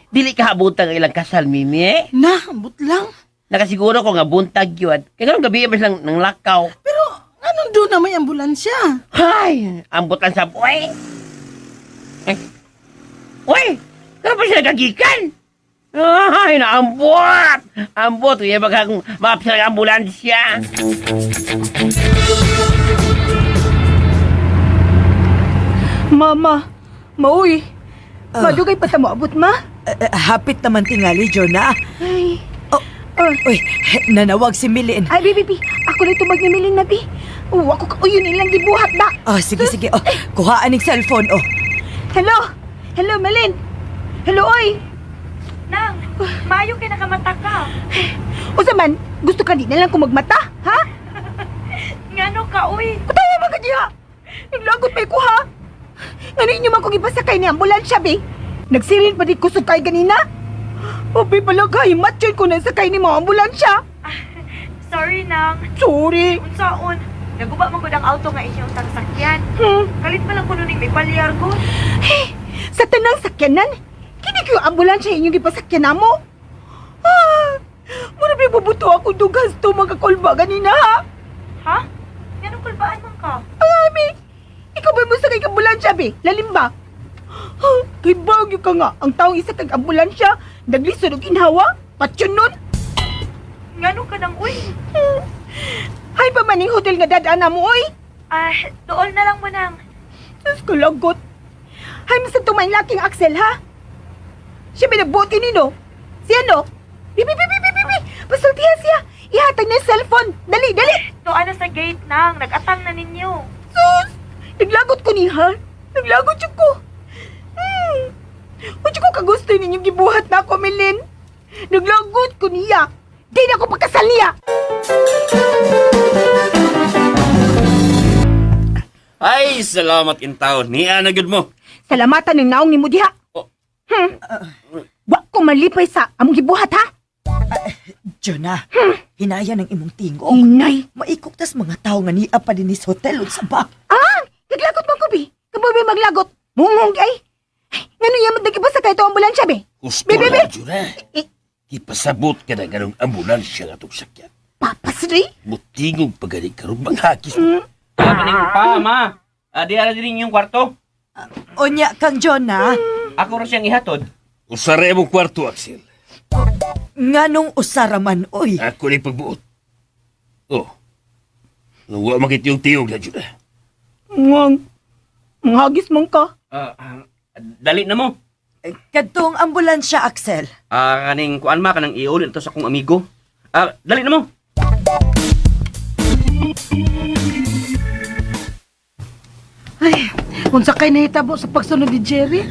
Dili ka habutan ang ilang kasal, Mimi, eh. Na, ambot lang. Nakasiguro ko nga buntag yun. Kaya ganun gabi ba silang nang lakaw. Pero, anong doon na may ambulansya? Ay, ambot lang sa buhay. Ay. Uy, kano pa sila kagikan? Ay, naambot! Ambot, kaya baka kung maapsa ng ambulansya. Mama, mauy. Madugay pa ta moabot, ma. Eh, eh, hapit naman tingali, Jonah. Ay, Oh, uy, nanawag si Milin. ay, baby, bi. Ako na tubag ni Milin na, bi. Oh, ako ka, uy, yun ilang gibuhat ba? Oh, sige, sige. Oh, kuhaan ning cellphone, oh. Hello? Hello, Melin. Hello, oy. Nang, maayo kay nakamata ka. Usa man, gusto ka di na lang kung magmata, ha? Ngano ka uy? Kutawa man ka diha. Naglagot may kuha. Ngano inyo man kong ipasakay ni ambulansya, bi? Nagsirin pa di kusog kay ganina. Obi pala kay matchon ko na sakay ni mga ambulansya. Sorry nang. Sorry. Unsaon? Naguba man gud ang auto nga inyong tagsakyan. Kalit pa lang kuno ning may palyar ko. Sa tanang sakyanan, kini ko yung ambulansya inyong gipasakyan namo. Ah, mura ba bubuto ako dugas to mga kulba ganina, ha? Ha? Nganong kulbaan man ka? Ami, ikaw ba mo sa kay ambulansya, be? Lalim ba? Ah, kay bagyo ka nga, ang taong isa kag ambulansya, naglisod og inhawa, patyon nun. Ngano ka nang uy? Hay pa maning hotel nga dadaan na mo, oy. Ah, dool na lang mo nang. Sus ko lagot. Hay masad tumain laking Axel, ha? Siya may nagbuti nino. Siya no? Bibi, bibi, bibi, bibi. Pasultihan siya. Ihatag na yung cellphone. Dali, dali. Doon na sa gate nang, nag-atang na ninyo. Sus! Naglagot ko niya. Naglagot siya ko. Huwag ko kagusto ninyong gibuhat na ako, Melin. Naglagot ko niya. Di na ako pagkasal niya. Ay, salamat in taon. Niya na gyud mo. Salamatan ng naong ni mo diha. Oh. Wa ko malipay sa among gibuhat, ha? Jonah, hinaya ng imong tingog. Inay. Maikok tas mga tao nga niya pa din sa hotel unsa ba? Ah! Naglagot man ko, bi. Kaboy ba maglagot? Mungong ay. Ay, ngano yaman nagibasa kay ito ambulansya, bi? Gusto Bi, bi, bi. na, Juna. Eh, Ipasabot ka na ganong ambulansya nga itong sakyan. Papasri? Mutingog pagaling karon manghakis mo. Kaning pa, ma. Di ara din yung kwarto. Unya kang Jonah, Ako ra siyang ihatod. Usara imong kwarto, Axel. nganong usaraman oy. Ako ni pagbuot. Oh. Wa makit yung tiyog na, Juna. Ngang. Manghagis man ka. Dali na mo. Kadtong ambulansya, Axel. Kaning kuan ma kanang iulit to sa akong amigo. Dali na mo. Ay, unsa kay nahitabo sa pagsunod ni Jerry?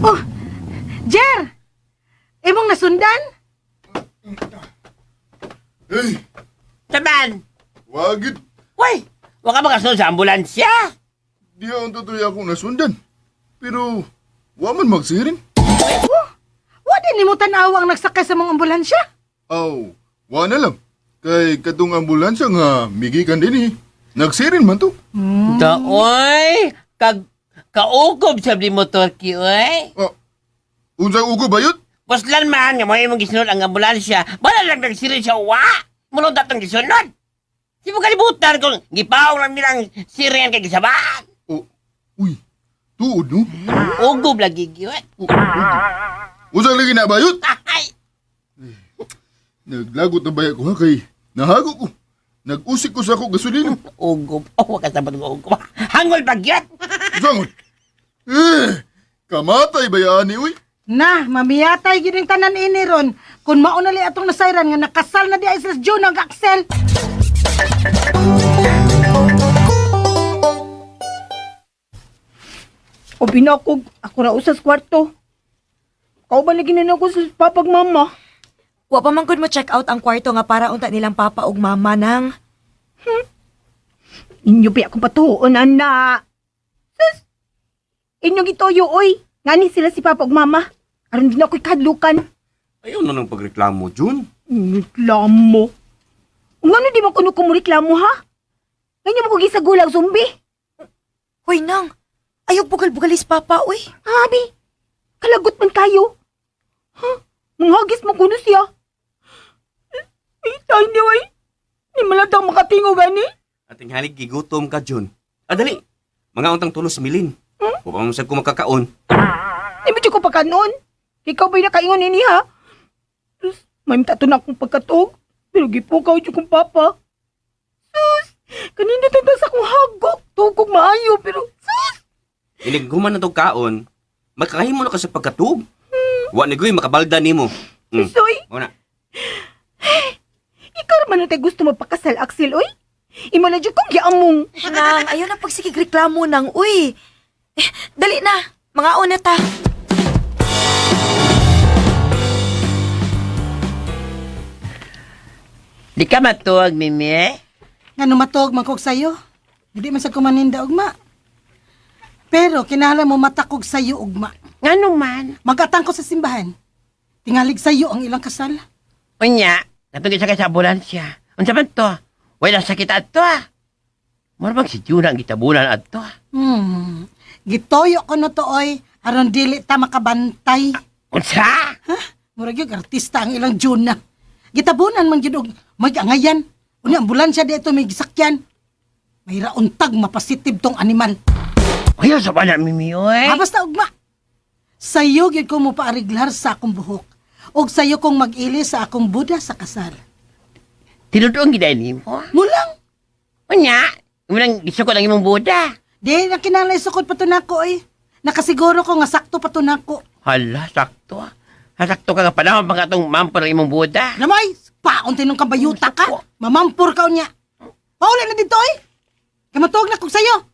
Oh, Jer! Imong nasundan? Hey, Taban! wagid. Uy! Wa ka makasunod sa ambulansya. Di ang tutoy akong nasundan. Pero, wa man magsiring. Wa din nimo tan-awa ang nagsakay sa mga ambulansya? Aw, wa na lang. Kay katong ambulansya nga migikan din eh. Nagsirin man to. Daoy! Kag kaukob sa di motor ki, oy. Ah, unsay ugo bayot? Puslan man nga mo imong gisunod ang ambulansya. Wala lang nagsirin siya wa. Mulong datong gisunod. Di mo kalibutan kung gipaong lang nilang siren kay gisabaan. Oh, uy, tuod no? Ugob lagi gyud. Oh, ugo. Unsay lagi na bayot? Ay! Naglagot na baya ko ha kay nahago ko. Nag-usik ko sa ako gasolina. Ugob. Oh, wa ka sabot nga ugob. Hangol pa gyud. Sangon. Eh, kamatay bayani uy. Na, mamiyatay gyud ang tanan ini ron. Kung mauna li atong nasayran nga nakasal na di ay sila Jonah ug Axel. O binakog, ako ra usas kwarto. Kauban lagi na ako sa papag mama. Wa pa man gud mo check out ang kwarto nga para unta nilang papa ug mama nang. Inyo pa akong patuon, ana. Sus! Inyong itoyo, oy. Ngani sila si papa ug mama. Aron din ako'y kadlukan. Ayaw na nang pagreklamo, Jun. Reklamo. Ngano di mo kuno kumureklamo, ha? Ganyan mo ko gisagulang zombie. Hoy nang, ayaw bugal-bugalis papa uy. Abi, kalagot man kayo. Ha? Manghagis mo kuno siya. Ay, tayo niyo, ay. Ni malatang makatingog, ani. Ating halig gigutom ka, Jun. Dali. Mga untang tulos milin. Upang mo sa kumakakaon. Di ba ko pagkanoon? Ikaw ba'y nakaingon ini ha? Sus, may mitato na akong pagkatog. Pero gipukaw siya kong papa. Sus, kanina tanda sa akong hagok. Tugog maayo, pero sus! Inig human na tong kaon, makakahimo na ka sa pagkatug. Wa ni goy makabalda nimo. Soy, Mao na. ikaw naman na tayo gusto magpakasal, Axel, oy. Imo na dyan kong giamong. Nang, ayaw na pagsigig reklamo nang uy. Eh, dali na, mga una ta. Di ka matuwag, Mimi. Ngano matuog man kog sayo? Hindi man sa kumaninda ugma. Pero kinahanglan mo matakog sayo ugma. Ngano man? Magatang ko sa simbahan. Tingalig sayo ang ilang kasal. Unya, natugid siya kay sa ambulansya. Unsa man to? Wala sakit adto ah. Mura bang si Juna ang gitabunan adto ah. Gitoyo ko no to oy aron dili ta makabantay. Unsa? Ha? Murag yung artista ang ilang Juna. Gitabunan man gyud og magangayan. Unya ambulansya dito may gisakyan. May rauntag mapasitib tong animal. Ayaw sa bana, Mimi, oy. Ah, basta ugma. Sayo gyud ko mo paariglar sa akong buhok. Og sayo kong mag-ili sa akong buda sa kasal. Tinutuong gid nimo. Mulang. Unya, imo nang gisukod ang imong boda. Di na kinahanglan isukod pa to nako eh. Nakasiguro ko nga sakto pa to nako. Hala, sakto ah. Ha, sakto ka nga panahon pa nga itong mampor ang imong boda. Lamay, paunti nung kabayuta ka. Mamampur ka unya. Pauli na dito eh. Kay matuog na kog sayo.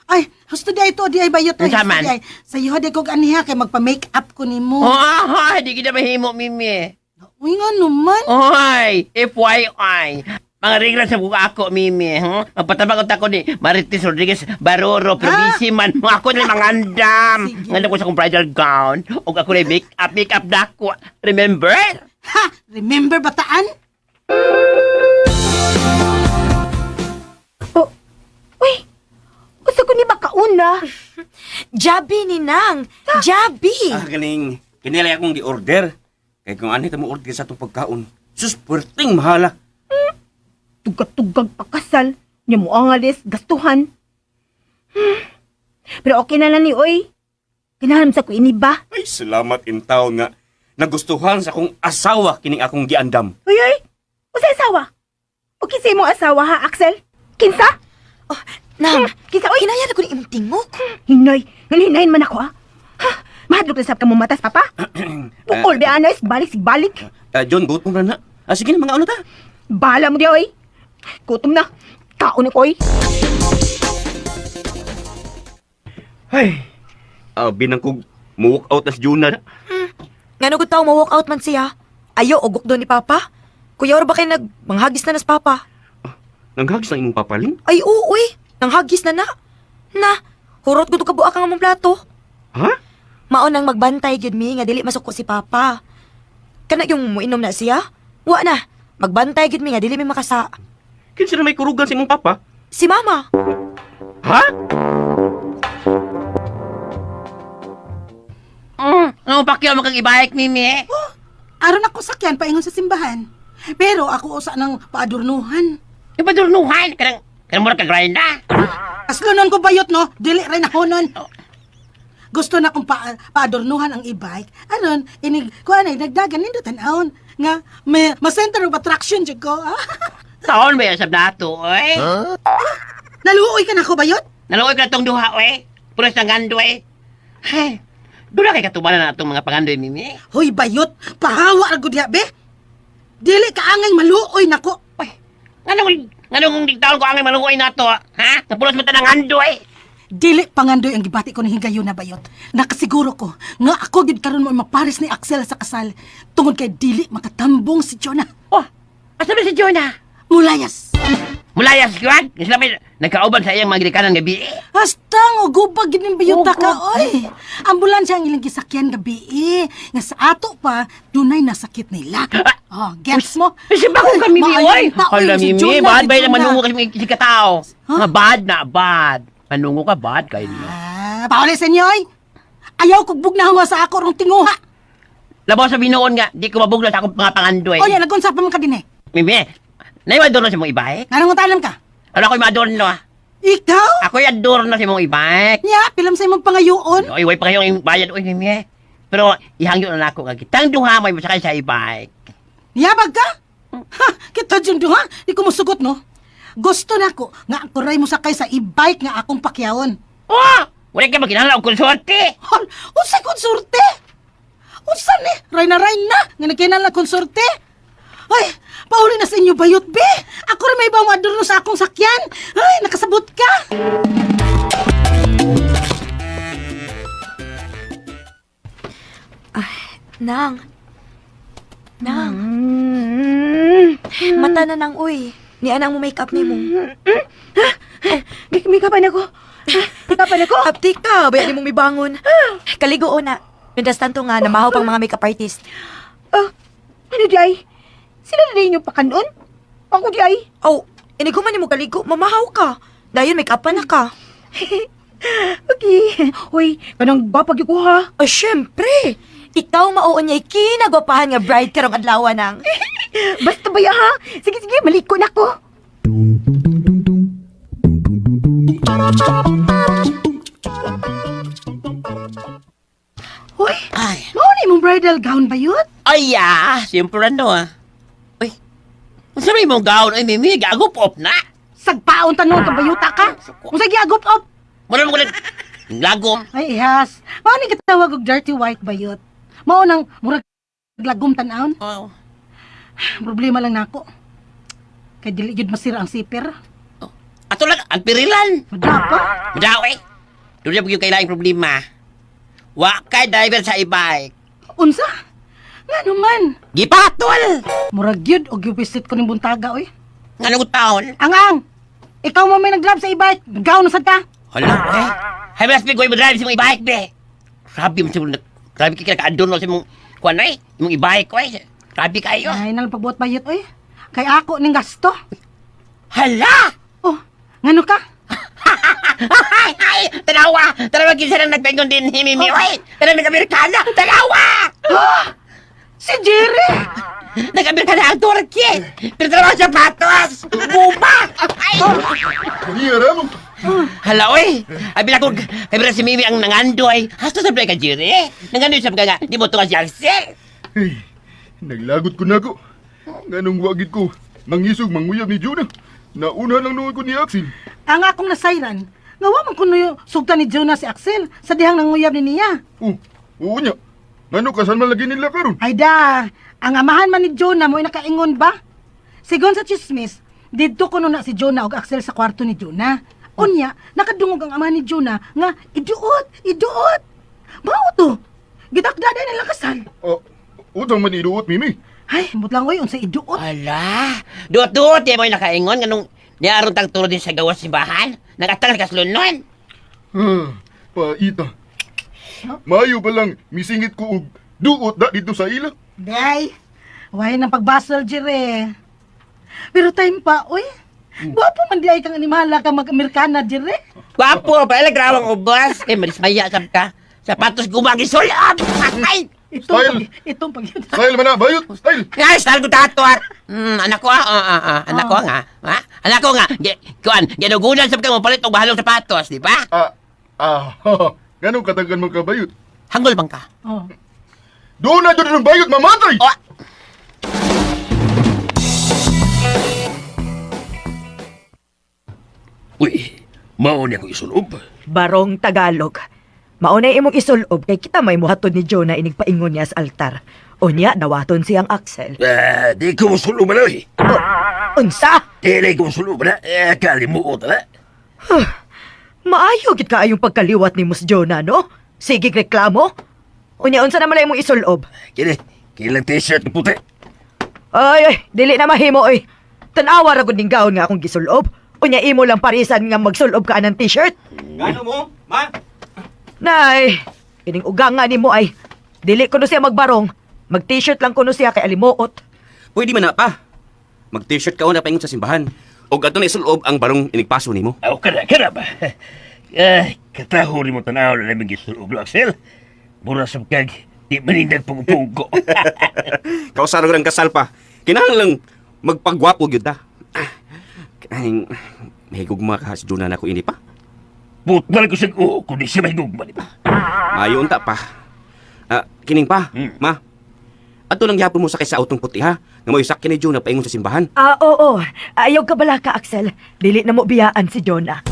Ay, husto di ay to, di ay bayot. Ay, Unsa husto man? di ay. Sayo di kog aniha kay magpa-make up ko nimo. Oh, ah, di kita mahimo, Mimi. Uy nga naman. Oy, FYI. Mga regla sa buka ako, Mimi. Magpatabang ako ni Marites Rodriguez Baroro, pero busy man. Mga ako na mangandam. Sige. Ngandam ko sa akong bridal gown. O ako na make up, make up na ako. Remember? Ha, remember bataan? Oh, uy, gusto ko ni makauna. Jabi ni Nang. Jabi. Ah, galing. Kinilay akong gi-order. Kay kung ano mo order sa atong pagkaon. Sus, perting mahala. Tugag-tugag pakasal. Nya mo ang alis, gastuhan. Pero okay na lang ni oy. Kinahanam sa ko ini ba? Ay, salamat in town nga. Nagustuhan sa akong asawa kining akong giandam. Uy, uy! Usa asawa? O kinsa imong asawa ha, Axel? Kinsa? Oh, Nang, Kinsa oy? hinaya na ko ni imong tingog. Hinay, nalhinahin man ako ha. Ha? Mahadlok na sab ka mo matas, papa. Bukol be anay, balik sig balik. Ah, John, gutom na na. Ah, sige na, mga ano ta. Bahala mo di oy. Gutom na. Kaon ako oy. Ay, ah, binang kog mo-walk out na si Jonah na. Ngano gud taw mo walk out man siya. Ayo og doon ni Papa. Kuya or ba kay nag manghagis na nas Papa? Nanghagis ng imong papaling? Ay oo, uy, nanghagis na na. Na, hurot gud ka buak ang among plato. Ha? Mao nang magbantay gyud mi nga dili masuko si Papa. Kana yung muinom na siya? Wa na. Magbantay gyud mi nga dili mi makasa. Kinsa na may kurugan sa imong papa? Si Mama. Ha? Ano pakyaw mo kang ibalik, Mimi? Oh, aron ako sakyan paingon sa simbahan. Pero ako usa ng paadurnuhan. Yung padurnuhan, kanang, kanang mura ka grind na. Aslo nun ko bayot no, dili rin ako nun. Gusto na kong paadornuhan ang e-bike. Aron, inig, kuan ay nagdagan nindo tan-awon nga may ma-center of attraction jud ko. Ah, Taon ba yung sab nato, oy? Naluoy ka na ko bayot? Naluoy ka na tong duha, oy. Puros ng gandoy. Ay, doon na kay katubanan na itong mga pangandoy, Mimi. Hoy bayot, pahawa ra gud diha be. Dili ka angay maluoy nako. Oy, nganong, nganong taon ko angay maluoy na to, ha? Napulos mo tanang andoy. Dili pangandoy ang gibati ko ni higayon na bayot. Nakasiguro ko nga ako gid karon mo mapares ni Axel sa kasal tungod kay dili makatambong si Jonah. Oh, asa ba si Jonah? Mulayas. Mulayas, Juan. Sila may nagkauban sa iyang mga ginikanan gabi. Hastang o gubag gid ning bayota ka oy. Ambulansya ang ilang gisakyan gabi eh. Nga sa ato pa dunay nasakit nila. Oh, gets mo? Si bago ka, Mimi, oy. Maayong tao, Hala, si Mimi, Jonah, bad si ba yung Jonah. manungo kasi mga katao? Huh? Nga bad na, bad. Manungo ka, bad kayo no. Ah, pauli sa inyo oy. Ayaw kog bugnawa sa ako rong tinguha. Labaw sa binuon nga, di ko mabugla sa akong mga pangandoy. Oy, nagunsa pa man ka din eh. Mimi, naiwa adorno sa mong ibike? Nganong talam ka? Ano ako'y maadorno ah? Ikaw? Ako'y adorno sa mong ibike. Nya, pilam sa imong pangayoon. Oy, way pa kayong bayad, oy, Mimi. Pero ihangyo na nako nga kitang duha may masakay sa e-bike. Niyabag ka? Ha, kita dyan duha. Di ko musugot, no? Gusto na ko nga ako ray mo sakay sa e-bike nga akong pakyawon. Oh! Wala ka maginhala og konsorte. Hol, unsay konsorte? Unsa ni? Ray na ray na nga nagkinahanglan konsorte. Ay, pauli na sa inyo bayot be. Ako rin may ibang adorno sa akong sakyan. Ay, nakasabot ka. Nang. Nang. Mata na nang uy. Ni anang mo make up nimo. Mikapan ako. Mikapan ako. Aptik ka, bayan nimo mibangon. Kaligo na. Mientras tanto nga namahaw pang mga makeup artist. Ah, ano di ay? Sila na din yung pakanon? Ako di ay. Oh, iniguman nimo kaligo, mamahaw ka. Dayon make up pa na ka. Okay. Hoy, kanang bapag ko ha. Oh, syempre. Ikaw mauon niya kinagwapahan nga bride karong adlaw nang. Basta ba ya ha? Sige, sige, maliko na ko. Hoy, Ay, mao na imong bridal gown bayot? Ay, ah, siyempre ano ah. Uy, Unsa may imong gown ay Mimi, gagup-op na. Sagpaon tanon ka bayuta ka. Unsa giagup-op? Mura mo kulit. Lagom. Ay ihas. Mao ni gitawag og dirty white bayot. Mao nang murag lagom tan-awon. Oh. Problema lang nako. Kay dili gyud masira ang siper. Ato lang, ang pirilan. Mada pa. Madaw eh. Doon na yung kailangang problema. Wa kay driver sa e-bike. Unsa? Ngano man? Gipatol! Murag gyud og givisit ko ning buntaga oy. Nga taon? Ang ang. Ikaw mo may nag-drive sa e-bike. Naggaw na sad ka. Hala eh. Hay mas bigoy mo drive sa mong e-bike be. Grabe mo sa mong grabe ka nakaadorno sa mong kuan eh. Imong e-bike ko eh. Grabe kayo. Ay nalang pagbuot bayot oy. Kay ako ning gasto. Hala! Oh, ngano ka? Ay, ay! Tanawa! Tanawa kinsa nang nagpengon din ni Mimi oy! Tanawa nag-Amerikana! Tanawa! Si Jerry! Nag-Amerikana ang Turkey! Pero tanawa sa sapatos! Buba! Ay! Kaniya ra mo. Hala, oy! Ay, bila ko, kay bila si Mimi ang nangandoy. Hasto sa ka, Jerry. Eh. Nangandoy sa nga, di mo to ka si Axel. Hey, naglagot ko nako. Nganong wagid ko mangisog manguyab ni Jonah. Nauna lang noon ko ni Axel. Ang akong nasayran, nga wa man kuno sugtan ni Jonah si Axel sa dihang nanguyab ni niya. Oh, oo niya. Ngano kasal man lagi nila karon? Ay da, ang amahan man ni Jonah mo'y nakaingon ba? Sigon sa chismis, didto kuno na si Jonah og Axel sa kwarto ni Jonah. Unya, nakadungog ang amahan ni Jonah nga iduot, iduot. Mao to. Gitakda day nilang kasal. Oh, utang man iduot Mimi. Ay, mut lang oy unsa iduot. Hala! Duot-duot, di mo yung nakaingon. Ganong, di aron tang turo din sa gawas simbahan. Nakatang kaslunon. Ah, paita. Maayo pa lang misingit ko og duot da dito sa ila. Day, way nang pagbasol jire. Pero time pa, oy. Gwapo man di ay kang animala ka mag-Amerikana jire. Gwapo, pala grawang ubas. Eh, marismaya, sab ka. Sapatos gumagi sulab. Ay! Itong Style. pag, itong pag Style man na, bayot, style. Ay, style ko tato at. Anak ko ah, anak ko nga. Ha? Anak ko nga. Kuan, ginugunan sab ka mo palit og bahalong sapatos, di ba? Ah, ah, nganong katagan man ka bayot? Hanggol bang ka? Oh. Doon na doon ang bayot mamatay. Oh, Uy, mao niya ko isulob. Barong Tagalog. Maunay imong isulob kay kita may muhatod ni Jonah inig paingon niya sa altar. Unya, dawaton siyang Axel. Ah, di ko mosulob na oy. O, unsa? Dili ko mosulob na. Eh, kalimuot na. Maayo gid kaayong pagkaliwat ni Mus Jonah, no? Sige reklamo. Unya, unsa naman lang imong isulob? Kini, kilang t-shirt na puti. Ay, ay, dili na mahimo, oy. Tanawa ra gud ning gawon nga akong gisulob. Unya, imo lang parisan nga magsulob ka ng t-shirt. Gano mo, ma? Nay, kining ugang nga nimo ay dili kuno siya magbarong. Mag t-shirt lang kuno siya kay alimuot. Pwede man na pa. Mag-t-shirt ka una paingon sa simbahan. Og adto na isulob ang barong inigpaso nimo. Aw, kana, kana ba? Eh, kataho rin mo tanaw na namin gisulob, Axel. Mura sa kag, di manindag pungpungko. Kausaro ang kasal pa. Kinahanglan magpagwapo gyud ta. Ah, Ay, mahigugma ka si Jonah na ko ini pa. Butmal ko sa oo, kung di siya mahigugma, di ba? Maayo unta pa. Ah, kining pa, ma. Adto lang gyapon mo sakay sa autong puti ha. Nga mo sakyan ni Jonah paingon sa simbahan. Ah, oo. Ayaw ka bala ka, Axel. Dili na mo biyaan si Jonah.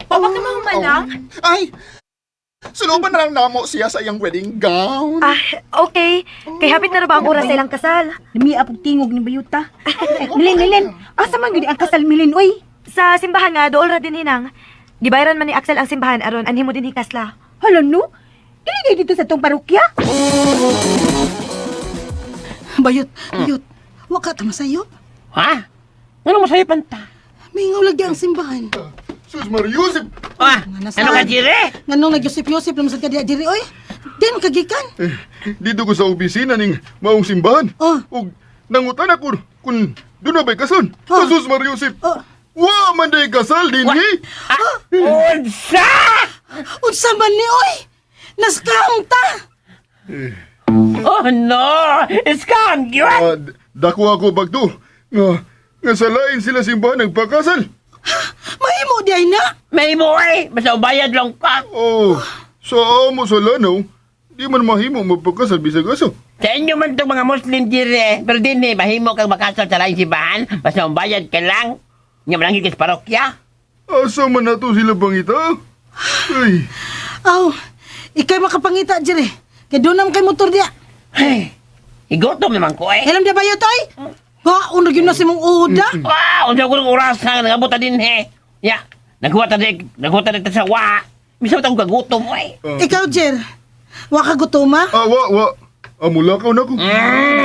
Papa ka mahumanang? Ay! Suluban na lang namo siya sa iyang wedding gown. Ah, okay. Kay hapit na ra ba ang oras sa ilang kasal? Lami apog tingog ni bayuta. Milin, Milin. Asa man gud ang kasal Milin oy? Sa simbahan nga, dool ra din hinang. Gibayaran man ni Axel ang simbahan aron anhi mo din hikasla. Hala no. Dili kay dito sa tong parokya. Bayot, bayot. Wa ka ta masayop. Ha? Ano masayo ta? Mingaw lagi ang simbahan. Sus Mariusip. Ah, Nga ano ka, Jerry? Nganong nagyusip-yusip naman sa kadiya diri oy. Di man kagikan. Eh, dito ko sa opisina ning maong simbahan. Oh. Ug nangutan ako kung doon na ba'y kasal. Oh. Jesus Mariusip. Oh. Wa man day kasal dinhi. Unsa! Unsa man ni oy? Nascam ta. Oh no! Scam gyud! Ah, dako ako bagto. Nga nga sa lain sila simbahan nagpakasal. Mahimo di ay na. May mo eh! Basta ubayad lang ka! Oh, sa amo sa Lanao, di man mahimo magpakasal bisag asa. Sa inyo man itong mga Muslim dire, pero din eh, mahimo kang makasal sa laing simbahan, basta mabayad ka lang. Nga malangit ka sa parokya. Asa man na to sila bangita? Ay, Aw, ikay makapangita dire. Kay doon naman kay motor diya. Ay, igutom naman ko eh. Alam diya ba yun, tay? Kaon na gyud na si mong uda. Wow, unsa ko ng oras na nangabot ta din eh. Ya, naghuwa ta din, naghuwa ta din sa wa. Misa ta kagutom eh. Ikaw, Jer. Wa ka gutoma? ah, wa, wa. Amulakaw na ko.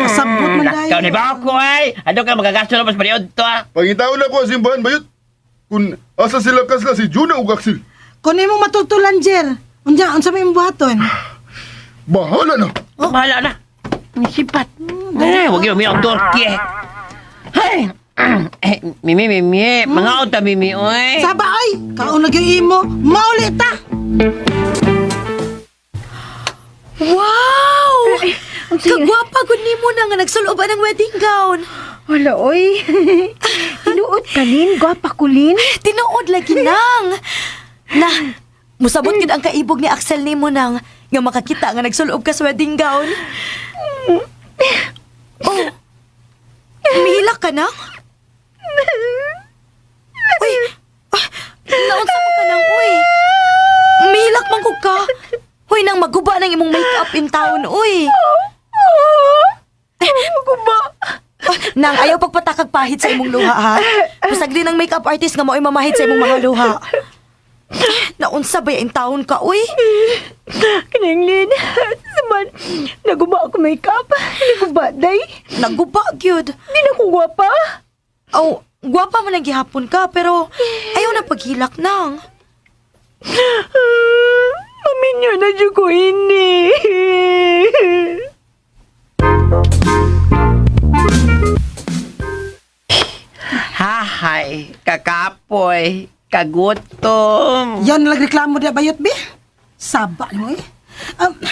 Kasabot man dayon. Lakaw ni ba ako ay? Ano ka magagasto na mas pariod to ah. Pangitaon na ko ang simbahan, bayot. Kung asa sila kasla si Juna ug Axel. Kung imong matultulan, Jer. Unya, unsa may imong buhaton? Bahala na. Oh. Bahala na. Ang sipat. Eh, wag yung miyong turkey. Ay, eh, Mimi, Mimi, mga auta, Mimi, oy. Saba ay, kaon na gyud imo. Mauli ta. Wow! Kagwapa gud nimo na nga nagsulob ang wedding gown. Wala, oy. Tinuod ka, Lin. Gwapa ko, Lin. Tinuod lagi nang. Na, musabot gid ang kaibog ni Axel nimo nang nga makakita nga nagsulob ka sa wedding gown. Oh. Mihilak ka na? Uy, ah, naunsa man ka nang, uy. Mihilak man kog ka. Uy, nang maguba ng imong makeup in town, uy. Maguba. Ah, nang ayaw pagpatakag pahit sa imong luha ha. Pasag din ang makeup artist nga mao'y mamahit sa imong mga luha. Naunsa ba in town ka, uy? Kanang, Lin. Saman, naguba ako makeup. Naguba, day. Naguba gyud. Di na ko gwapa. Aw, gwapa man ang gihapon ka pero ayaw na paghilak nang. Maminyo na dyan ko ini. Hahay, kakapoy, kagutom. Yan nagreklamo diya bayot be. Saba nimo eh.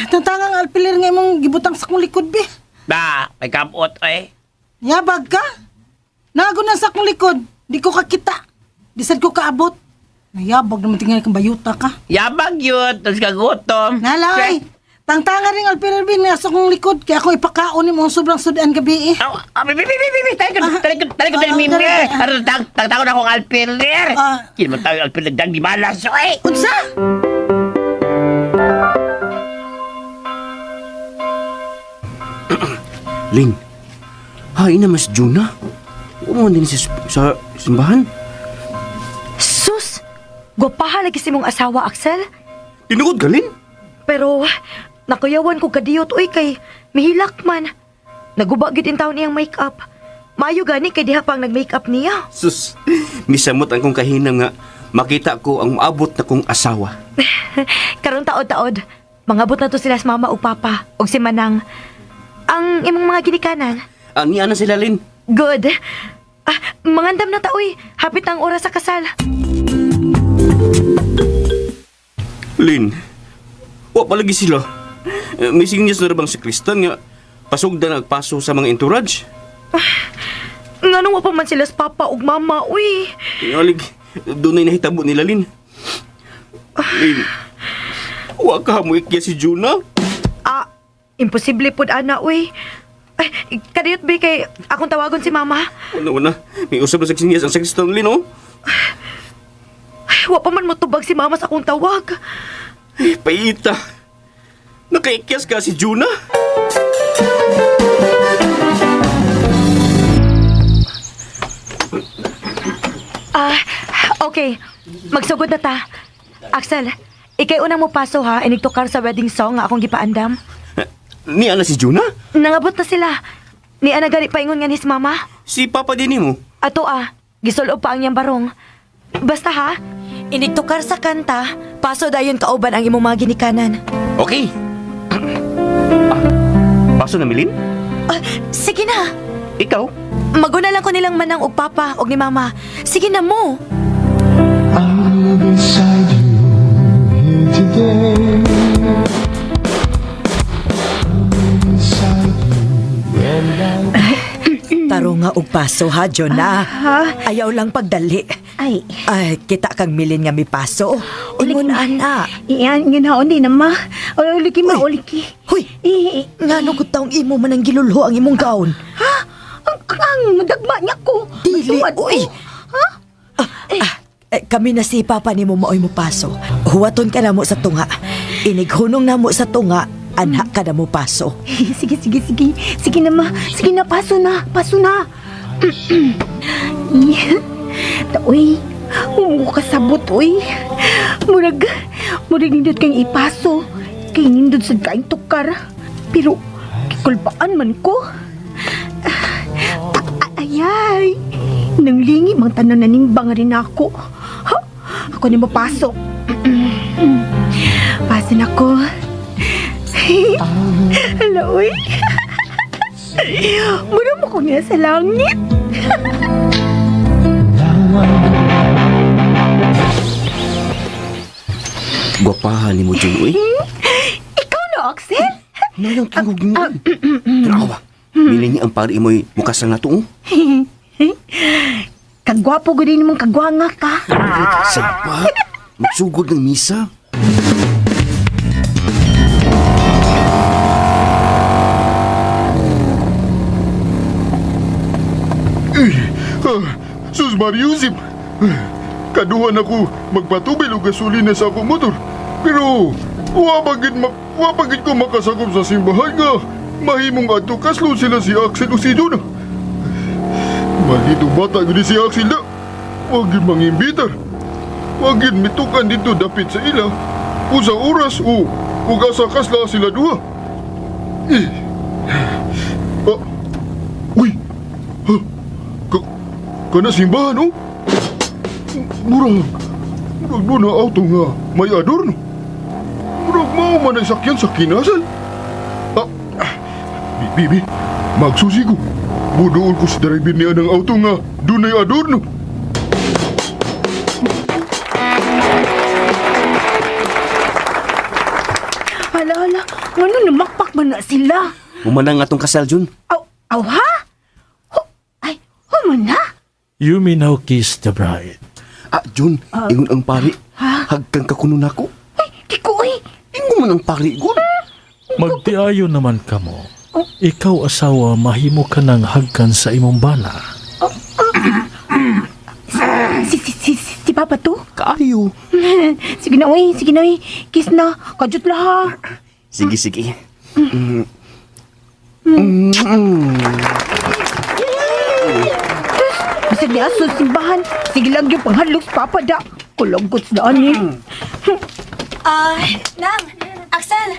Tantanga ang alpiler nga imong gibutang sa akong likod be. Ba, may kapot eh. Yabag ka. Nago na sa akong likod. Di ko kakita. Di sad ko kaabot. Nayabag naman tingnan kang bayuta ka. Yabag yun, tapos kagutom. Nalay. Tangtanga ring alpiler bin nga sa akong likod. Kaya ako ipakaon nimo ang sobrang sudan gabi eh. Aw, ah, bi, bi, bi, bi, bi, talikod, talikod, talikod, Ah, talikod, mimi. ah, Ano, tang, tang, tang, akong alpiler. Ah. Kini man tayo alpiler, dang di malas, eh. Unsa? Lin, hay na mas Juna. Umuman din sa, sa simbahan. Sus! Gwapaha lagi si mong asawa, Axel. Tinuod ka, Lin? Pero nakuyawan ko kadiyot uy kay mihilak man. Naguba gyud in taon iyang makeup. Maayo gani kay diha pa ang nag-makeup niya. Sus, misamot ang kong kahinam nga makita ko ang maabot na kong asawa. Karon taod-taod, mangabot na to sila sa mama ug papa ug si Manang. Ang imong mga ginikanan. Ah, niya na sila, Lin. Good. Ah, mangandam na ta uy. Hapit na ang oras sa kasal. Lin, wa palagi sila. Eh, may sinyas na bang si Kristan nga pasugda nagpaso sa mga entourage. Nganong wa pa man sila sa papa ug mama uy. Tingalig, doon ay nahitabo nila, Lin. Lin, wa ka mo ikya si Juna. Ah, imposible pud ana uy. Ay, kadiyot bi kay akong tawagon si mama. Una, una, may usap na sa sinyas ang sakristan, Lin, oh. Ay, wa pa man motubag si mama sa akong tawag. Ay, paita. Nakaikyas ka si Juna. Ah, okay. Magsugod na ta. Axel, ikay unang mo paso ha, inigtukar sa wedding song nga akong gipaandam. Niya na si Juna? Nangabot na sila. Ni ana gani paingon nga ni si mama. Si Papa din mo. Ato ah, gisulob pa ang iyang barong. Basta ha, inigtukar sa kanta, paso dayon kauban ang imong mga ginikanan. Okay. Ah, paso na, Milin? Ah, sige na. Ikaw? Maguna lang ko nilang manang og papa og ni mama. Sige na mo. Taro nga og paso ha, Jonah. Ayaw lang pagdali. Ay. Ay, kita kang Milin nga mipaso. Ingon ana. Iyan, yun ha, hindi na ma. Uliki ma, uliki. Huy! Eh, Ngano gud taong imo man ang gilulho ang imong gown? Ha? Ang dagma niya ko. Dili, Matuwad ko. uy. Ha? Eh, kami na si Papa nimo maoy mo paso. Huwaton ka na mo sa tunga. Inighunong na mo sa tunga, anha ka na mo paso. Sige, sige, sige. Sige na ma. Sige na, paso na. Paso na. Taoy, umuko ka sabot, uy. Murag, murag nindot kang ipaso. Kay nindot sa kaing tukar. Pero, kikulbaan man ko. Ayay, nanglingi mang tanan na nimbang rin ako. Ha? Ako ni mapasok. Paso na ko. Hala, uy. Mura mo ko nga sa langit. Gwapahan ni mo, Jun, uy. Ikaw na, Axel? Nayang tingog mo. Tanawa ba? Milin niya ang pari mo'y mukasal na to, oh. Kagwapo ko rin mong kagwanga ka. Sapa, magsugod ng misa. Eh, ah, Sus Mariusip! Kaduhan ako magpatubil og gasolina sa akong motor. Pero wa pa gid ko makasakop sa simbahan nga mahimong adto kaslo sila si Axel o si Jonah. Maldito bata gud si Axel na. Wa gid mangimbitar. Wa gid mitukan dito dapit sa ila. Usa oras o ug asa kasla sila duha. Eh. Ah, uy. Ha, kana simbahan, oh? Murag, murag doon na auto nga may adorno. Murag mao man ay sakyan sa kinasal. Ah, ah, bibi, magsusi ko. Budool ko sa driver niya ng auto nga doon ay adorno. Hala, hala. Ngano namakpak man na sila? Humanang atong kasal, Jun. Aw, aw ha? Ho, ay, human na? You may now kiss the bride. Ah, Jun, ingon ang pari. Hagkang kakuno nako. Ay, di ko, uy. Ingon man ang pari, gun. Magtiayo naman kamo. Ikaw asawa mahimo ka ng hagkan sa imong bana. Si Papa to? Kaayo. Sige na, uy. Sige na, uy. Kiss na. Kajut lah, ha. Sige, sige. Bisag niya sa simbahan. Sige lang yung panghalok sa Papa da. Kulanggot sa ani. Ay, Nang, Axel,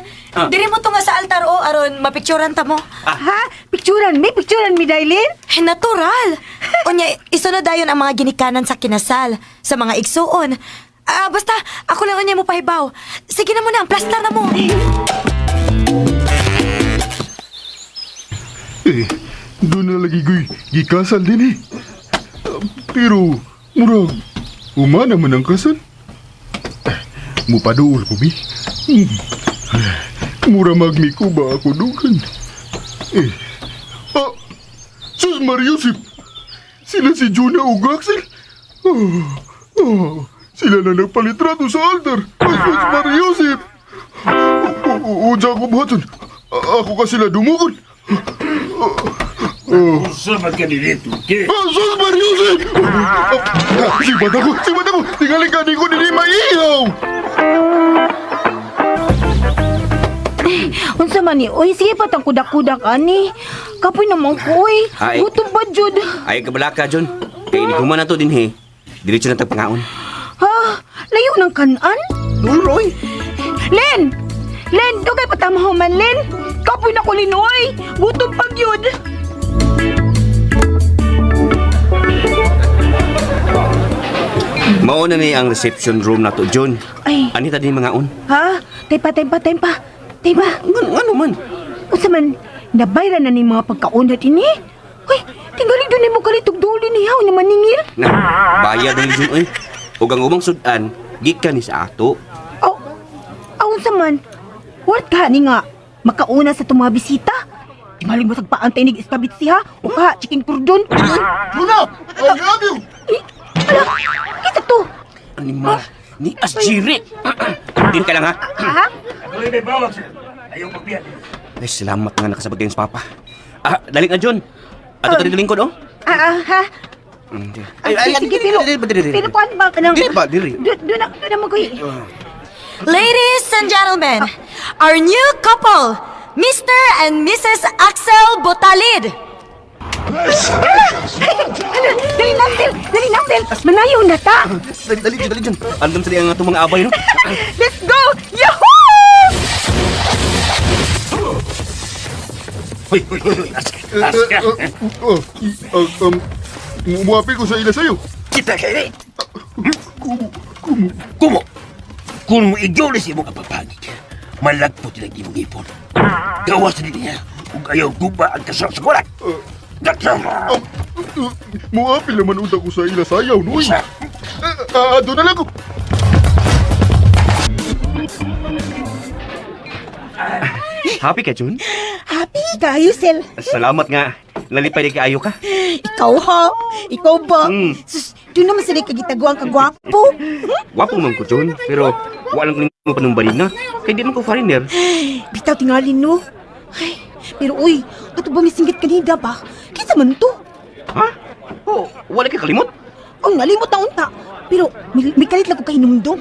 diri mo to nga sa altar o aron mapicturan ta mo. Ha? Picturan mi? Picturan mi, Dailin? Eh, natural. Unya, isunod dayon ang mga ginikanan sa kinasal, sa mga igsuon. Ah, basta, ako lang unya mo pahibaw. Sige na muna, plastar na mo. Eh, doon na lagi ko'y gikasal din eh. Ah, pero, murag, umana man ang kasal. Eh, mupaduol ko, bi. Hmm. Mura magmiko ba ako dugan? Eh, ah, Sus Mariusip! Sila si Jonah ug Axel? Ah, ah, sila na nagpalitrato sa altar. Ay, Sus Mariusip! Unsa ako buhaton? Ako ka sila dumukon. Usa man ka dito, ke? Ah, Sus Mariusip! Sibat ako! Sibat ako! Tingali ka, di ko nili maihaw! Unsa man ni? Uy, sige pa tang kudak-kudak ani. Kapoy naman ko, uy. Ay. Gutom ba, Jud? Ay, kabalaka, Jun. Kay ini human na to din, he. Diretso na tagpangaon. Ha? Layo ng kanan? Duroy! Len! Len, dugay pa tama human, Len. Kapoy na ko, Len, uy. Gutom pag yun. Mao na ni ang reception room na to, Jun. Ay. Anita din mga on. Ha? Taypa, taypa, taypa. Taypa. Ngano man? Unsa man, nabayra na ni mga pagkaon na din eh. Uy, tingali doon mo kalitog duli ni haw na maningil. Na, bayad na ni Jun, oy. Ug ang ubang sudan, gikan ni sa ato. Aw, aw unsa man. Worth ka ni nga. Makauna sa itong mga bisita. Tingali mo sagpaan tayo nig-estabit siya. O ka, chicken cordon. Jonah! I love you! Eh, Ala, kinsa to? Animal ni Asjiri. Din ka lang ha. Ha? Ay, salamat nga nakasabot kayo sa papa. Ah, dali nga, Jun. Ato diri lingkod, oh. Ah, ah, ha? Di. Ay, sige, pero, diri, diri, diri. Pero kuan ba kanang Diri ba, diri? Do na mo koy. Ladies and gentlemen, our new couple, Mr. and Mrs. Axel Botalid. Ano, dali na, Sel. Dali na, Sel. Manayaw na ta. Dali, dali, dali, Jun. Andam sa ang atong mga abay, no? Let's go! Yahoo! Hoy, hoy, hoy, hoy. Aska, aska. Muapil ko sa ila sayo. Kita kay ni. Kumo, kumo. Kumo. Kung mo igyolis imong kapapagig, malagpot lang imong ipon. Gawas ni niya, ug ayaw guba ang kasal sa kurak. Muapil naman unta ko sa ila sayaw, no? Doon na lang ko. Happy ka, Jun? Happy kayo, Sel. Salamat nga. Nalipay di kaayo ka. Ikaw ha? Ikaw ba? Sus, doon naman sila kagitaguan kagwapo. Wapo man ko, Jun. Pero walang ko nimo panumbalin na. Kay di man ko foreigner. Bitaw tingalin, no? Ay, pero uy, ato ba may singgit kanina ba? Kinsa man to? Ha? Oh, wala ka kalimot? Oh, nalimot na unta. Pero may kalit lang ko kahinumdum.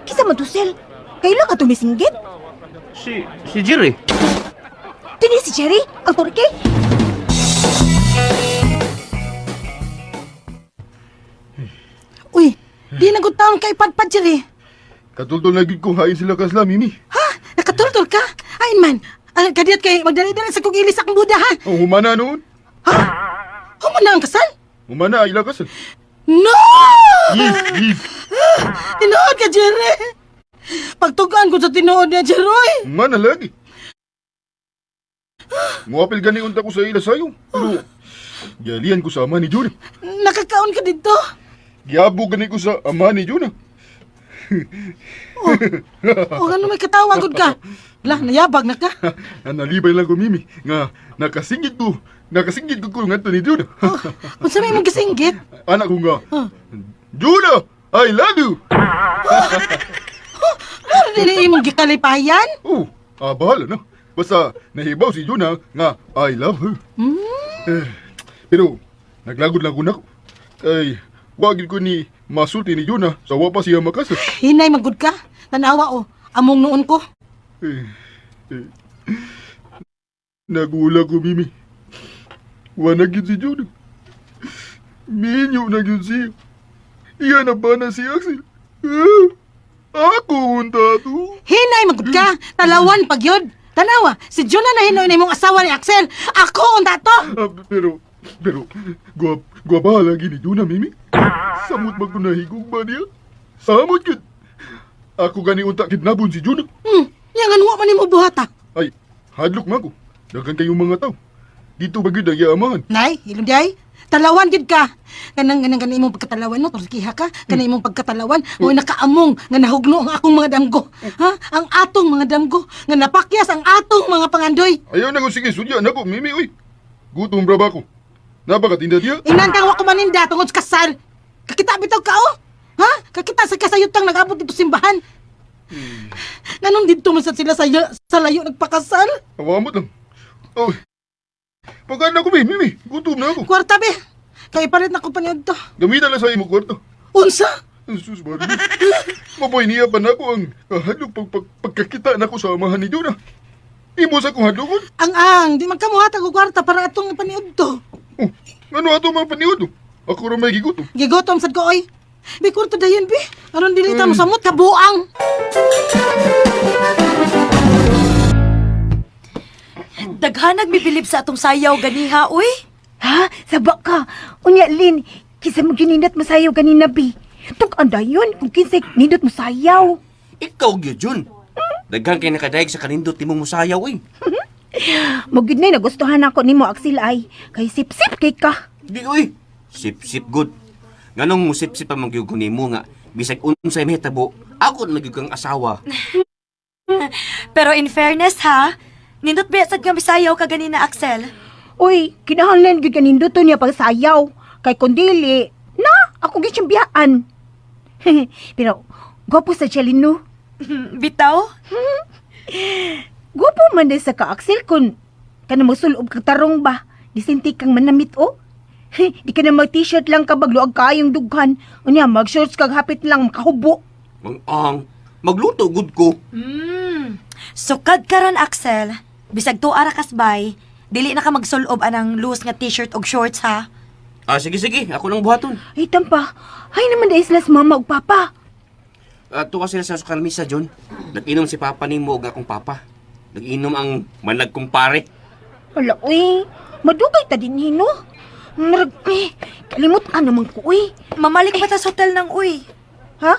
Kinsa man to, Sel? Kailan ka to may singgit? Si Jerry. Dini si Jerry, ang turke. Uy, di na gud taon kay padpad Jerry. Katultol na gid ko hain sila kasla, Mimi. Ha? Nakatultol ka? Ay man, kadiyot kay magdali-dali sa kong ilis akong buda ha. Oh, humana noon. Ha? Human na ang kasal? Humana ay ila kasal. No! Yes, yes. Tinuod ka, Jerry! Pagtugaan ko sa tinuod niya, Jeroy! Humana lagi. Muapil gani unta ko sa ila sayo. Pero galian ko sa ama ni Juna. Nakakaon ka dito? Giabo gani ko sa ama ni Juna. O ano may katawa gud ka? Lah, nayabag na ka. Nalibay lang ko, Mimi, nga nakasingit ko. Nakasingit ko ko ngadto ni Juna. Unsa may imong gisinggit? Anak ko nga. Juna, I love you. Ano dili imong gikalipayan? Oh, bahala na. Basta nahibaw si Juna nga I love her. Eh, pero naglagod lang ko nako. Kay wagin ko ni masulti ni Juna sa wa pa siya makasal. Hinay magud ka. Tanawa o, among noon ko. Eh, eh, nagula ko, Mimi. Wa na gyud si Juna. Minyo na gyud siya. Iya na ba na si Axel? Ah, ako unta to. Hinay magud ka. Talawan pag yun. Tanawa, si Juna na hinoy na imong asawa ni Axel. Ako unta to. Ah, pero, guwapa lagi ni Juna, Mimi. Samot ba ko nahigog ba niya? Samot yun. Ako gani unta kidnapon si Juna. Yang ano man nimo buhata? Ay, hadlok man ko. Daghan kayong mga tao. Dito ba gyud ang yaamahan? Nay, ilong di ay. Talawan gid ka. Kanang kanang kanang imong pagkatalawan no, turkiha ka. Kanang imong pagkatalawan, mo nakaamong nga nahugno ang akong mga damgo. Ha? Ang atong mga damgo nga napakyas ang atong mga pangandoy. Ayaw na ko sige, sudya na ko, Mimi, uy. Gutom ra ba ko? Napakatinda diya. Inan kang wa ko maninda tungod sa kasal. Kakita bitaw ka oh. Ha? Kakita sa kasayutang nag-abot dito simbahan. Nganong didto man sad sila sa layo nagpakasal? Awamot lang. Oh. Pagkaan na ko, Mimi, Mimi. Gutom na ako. Kwarta be. Kay palit na ko paniud to. Gamitan lang sa imo kwarto. Unsa? Sus, Maria. Mapoy niya pa na ako ang hadlok pagkakita na ko sa amahan ni Jonah. Imo sa kong hadlokon. Ang di man kamuhatag og kwarta para atong paniud to. Oh, ano ato mga paniud? Ako ra may gigutom. Gigotom sad ko oy. Bi kwarta dayon bi. Aron dili ta mosamot kabuang. Daghan nagmibilib sa atong sayaw ganiha, uy. Ha? Saba ka. Unya, Lin, kinsa mo ginindot mo sayaw ganina, bi. Tug-an dayon kung kinsay nindot mo sayaw. Ikaw gyud, Jun. Daghan kay nakadayeg sa kanindot nimong musayaw, eh. Mo gid na nagustuhan ako nimo Axel ay kay sip-sip kay ka. Di uy. Sip-sip good. Nganong musip-sip pa man gyud ko nimo nga bisag unsay mahitabo, ako na gyud kang asawa. Pero in fairness ha, nindot ba sad nga misayaw ka ganina, Axel? Uy, kinahanglan gyud kaninduto niya pagsayaw. Kay kun dili, na, Ako gyud siyang biyaan. Pero, gwapo sa siya, Lino. Bitaw? Gwapo man din sa ka, Axel, kung kana mosulob kag tarong ba. Disinti kang manamit, oh. Di ka na mag-t-shirt lang ka bagluag kayong dughan. Unya, mag-shorts kag hapit lang makahubo. Mang-ang, magluto gud ko. Sukad karon Axel. Bisag tuara kasbay, dili na ka magsulob anang loose nga t-shirt og shorts ha. Ah, sige sige, ako nang buhaton. Ay, tampa. Ay naman dahil sila sa mama ug papa. Tuwa sila sa sukalmisa, John. Nag-inom si papa nimo ug akong papa. Nag-inom ang manag kong pare. Hala, uy. Madugay ta din, hino. Marag, eh, kalimot ka naman ko, uy. Mamalik pa ta sa hotel nang uy. Ha?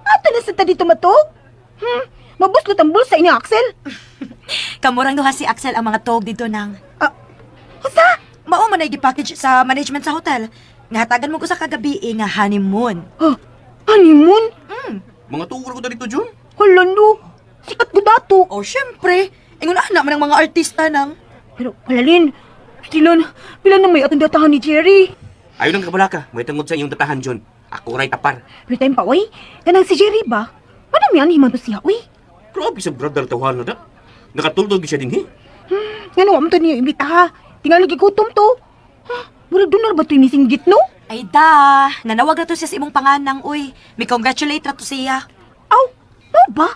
Ato na sa ta dito matog? Mabuslot ang bulsa ini, Axel. Kamurang duha si Axel ang mga tog dito nang. Ah, usa? Mao man ay gipackage sa management sa hotel. Ngahatagan mo ko sa kagabi eh, nga honeymoon. Ha? Honeymoon? Mga tuwar ko dito, John. Hala, no. Sikat ko dato. Oh, syempre. Ingon ana man ang mga artista nang. Pero, halalin. Sila, pila na may atong datahan ni Jerry. Ayaw nang kabalaka. May tangod sa iyong datahan, John. Ako ray tapar. Pero time pa, uy. Kanang si Jerry ba? Madami yan, himan to siya, uy. Grabe sa brother tawahan na da. Nakatulog siya din, he. Nga mo to niyo imbita ha. Tingali gigutom to. Ha? Murag doon na ba ito inisinggit, no? Ay da, nanawag na to siya sa imong panganang uy. Mi congratulate ra to siya. Aw, mo ba?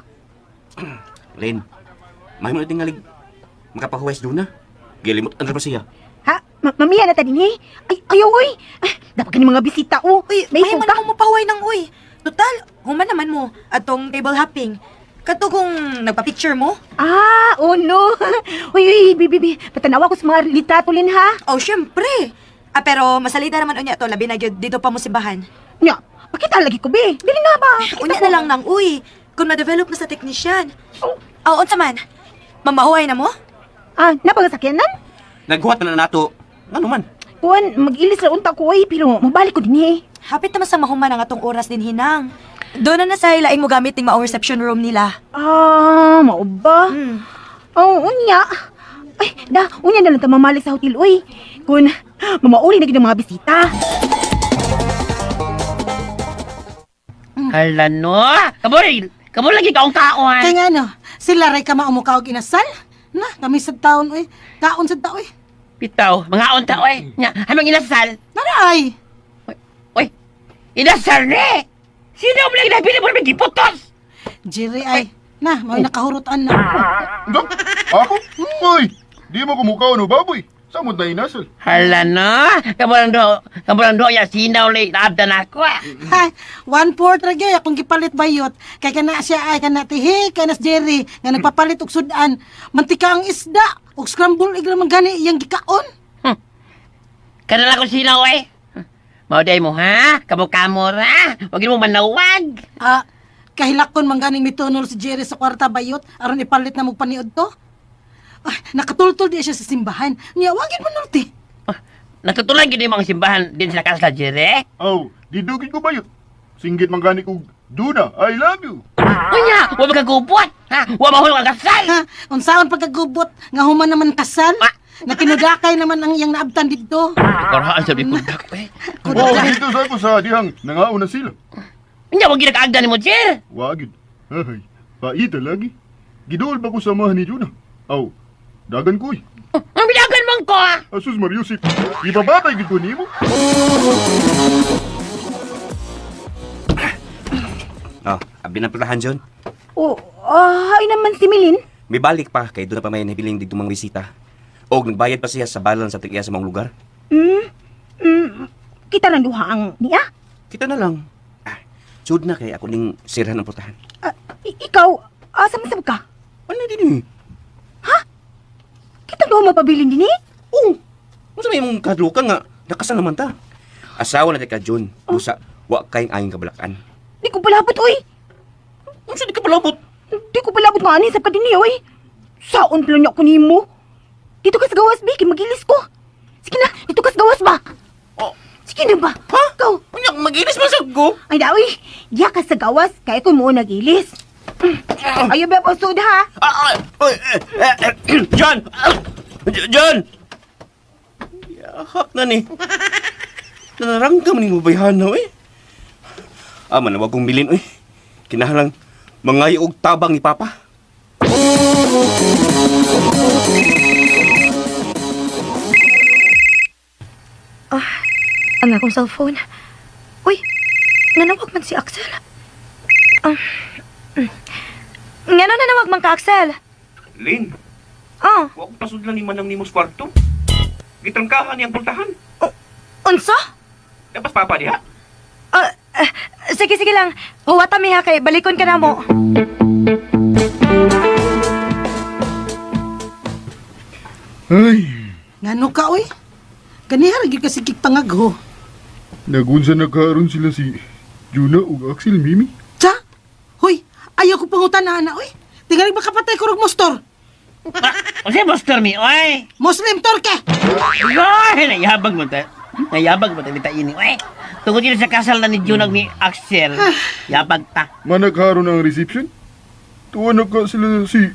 Len, may mo na tingalig. Makapahuwes doon na. Gilimot ang ba siya? Ha? Mamiya na ta din, eh. Ay, ayaw, uy. Ah, dapat kani mga bisita, oh. Uy, May may man ta. mo pahuway ng uy. Total, human naman mo atong table hopping. Kato kung nagpa-picture mo? Ah, oh no. Uy, uy, bibi, bi. Patanawa ko sa mga litrato, Lin, ha? Oh, syempre. Ah, pero masalita naman unya to, labi na gyud dito pa mo simbahan. Nya, pakita lagi ko, be. Dili na ba? Pakita Unya ko. na lang nang uy. Kung ma-develop na sa technician. Oh. Oh, unsa man? Mamahuay na mo? Ah, napagasakyanan? Naghuwat na na nato. Ano man? Kuan, mag-ilis ra unta ko, uy. Pero mabalik ko din, eh. Hapit naman sa mahuman ang atong oras din hinang. Doon na na sa laing mo gamit ning mao reception room nila. Ah, mao ba? Mm. Oh, unya. Ay, da, unya na lang ta mamalik sa hotel, uy. Kun, mamauli na gid ang mga bisita. Hala no. Kaboy, kaboy lagi kaong kaon. Kay nga no, sila ray ka maumuka og inasal. Na, kami sa taon oy. Kaon sa ta oy. Bitaw, mga unta oy. Nya, hamang inasal. Nara ay. Oy, inasal ni. Sino mo lagi nabili mo naman giputos? Jerry ay. Na, mao nakahurutan na. Dok, ako? Uy, di mo kumukaw no baboy. Samot na inasal. Hala no. Kamulang do ya sinaw lay naabdan ako. Ah. Ha, 1/4 ra gyud akong gipalit bayot. Kay kana siya ay kana tihi kana si Jerry nga nagpapalit og sudan. Mantika ang isda og scramble egg ra man gani iyang gikaon. Kana lang ko sinaw eh. Mao day mo ha? Kamo-kamo ra. Wag mo manawag. Ah, kahilakon man ganing mitunol si Jerry sa kwarta bayot aron ipalit na mo paniud to. Ah, nakatultol di siya sa simbahan. Niya wagin mo nulti. Natutulan gid yung mga simbahan din sila kasla Jerry. Aw, didugin ko bayot. Singgit man gani kog Duna, I love you. Unya, wa magkagubot. Ha? Wa mahulog ang kasal. Ha, unsaon pagkagubot nga human naman kasal? Ah. Nakinudakay naman ang iyang naabtan didto. Karhaan sa bikudak eh. Oh, dito sa ako sa dihang nangaon na sila. Unya, wag gid kaagdan nimo, Jer. Wagid. Ay, paita lagi. Giduol ba ko samahan ni Juna? Aw, dagan ko eh. Ang bilagan man ko. ah. Asus Mariusip, ibabatay gid ko nimo. Oh, abi na pulahan, John. Oh, ah, ay naman si Milin. May balik pa kay doon na pa may nabiling dito mga bisita. Og nagbayad pa siya sa balance sa tigiya sa mga lugar. Kita nang duha ang niya. Kita na lang. Ah, sud na kay ako ning sirhan ang putahan. Ah, ikaw, asa man sab ka? Ano din eh? Kita duha mapabilin din eh. Oo. Unsa may imong kadlukan nga nakasal naman ta. Asawa na ka John. Busa wa kay ayong kabalakan. Di ko palabot, uy. Unsa di ka palabot? Di ko palabot nga ani sab ka din eh, uy. Saon pala niya ko nimo. Dito ka sa gawas, bi, kay magilis ko. Sige na, dito ka sa gawas ba? Oh. Sige na ba? Ha? Ikaw. Unya magilis man sad ko. Ay da, uy. Diya ka sa gawas, kaya ko mo nagilis. Ayaw ba pasod ha? Ah, ah, oy, eh, eh, eh, John! Ah, John! Yahak na ni. Nanarangka man nimo bayhana eh. Ama na wag kong bilin oy. Kinahanglang mangayo og tabang ni Papa. Ang akong cellphone. Uy, nanawag man si Axel. Ah, Ngano nanawag man ka, Axel? Lin, Oh, wa ko pasudlan ni Manang nimo sa kwarto. Gitrangkahan niyang pultahan. Unsa? Dapat Papa diha. Ah, ah, sige, sige lang. Huwata mi ha kay balikon ka na mo. Ay, Ngano ka oy? Ganiha ra gyud kasi pangagho. nagunsa na karon sila si Juna ug Axel Mimi. Tsa? Hoy, ayaw ko pangutan na ana oy. Tingali makapatay ko rog mostor. Unsay monster mi, oy? Muslim Torque. Ay, nayabag mo ta. Nayabag mo ta bita ini, oy. Tungod yun sa kasal na ni Junag ni Axel. Yabag ta. Managharon ang reception. Tuwa na ka sila si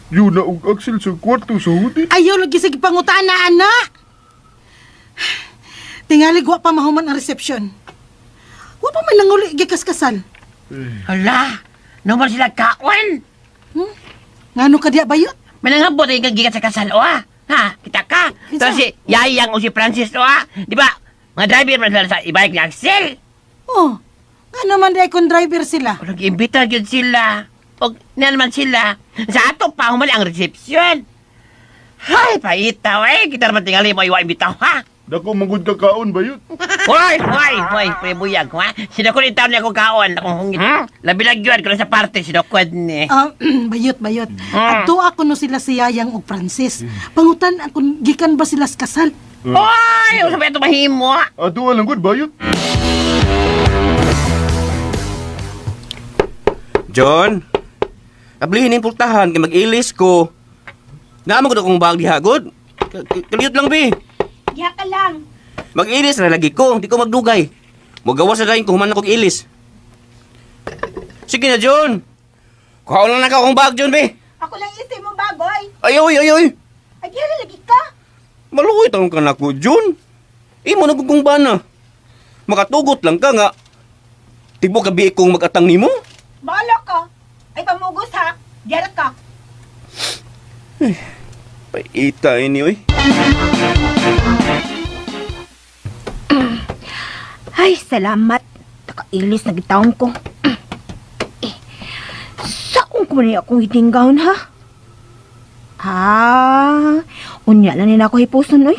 Juna ug Axel sa kwarto sa hotel. Ayaw lagi sige pangutan na ana. Tingali wa pa mahuman ang reception. Wa pa man nanguli gikas kasal. Hala, naman sila kaon. Ngano ka diya bayot? Manangabot ay gikat sa kasal, o ah. Ha, kita ka. Kinsa? Tapos si Yayang o si Francis, o ah. Di ba? Mga driver man sila sa ibike ni Axel. Oh. Ngano man di kon driver sila. O, nag-imbita yun sila. O, naman sila. Sa ato pa, humali ang reception. Hay, paita, eh. Kita naman tingali mo iwa imbitaw, ha? Dako mangud ka kaon bayot. Hoy, hoy, hoy, pre buyag, ha? Sinukod yung taon niya akong kaon, akong hungit. Labi lang yun, kung sa parte, sinukod ni. Ah, bayot, bayot. Adto ako no sila si Yayang ug Francis. Pangutan ako gikan ba sila sa kasal? Hoy, usa pa ito mahimo. Ato lang gud bayot. John, ablihin yung pultahan kay mag-ilis ko. Naamo ko akong bag diha, good. Kaliyot lang bi. Diha ka lang. Mag-ilis na lagi ko, di ko magdugay. Magawas na dahin kung human akong ilis. Sige na, John. Kuha lang na ka akong bag, John, bi. Ako lang isip mo bagoy. Ay, oy, ay, oy. Ay, diha lagi ka. Maluoy taong ka na ko, John. Imo na kong bana. Makatugot lang ka nga. Tibok ka bi kong mag-atang nimo. Bahala ka. Ay, pamugos ha. Diha ka. Paita ini, oy. Ay, salamat. Nakailis na gitawon ko. Eh, saon ko man akong hitinggaon ha? Ah, unya lang nila ako hipuson, oy.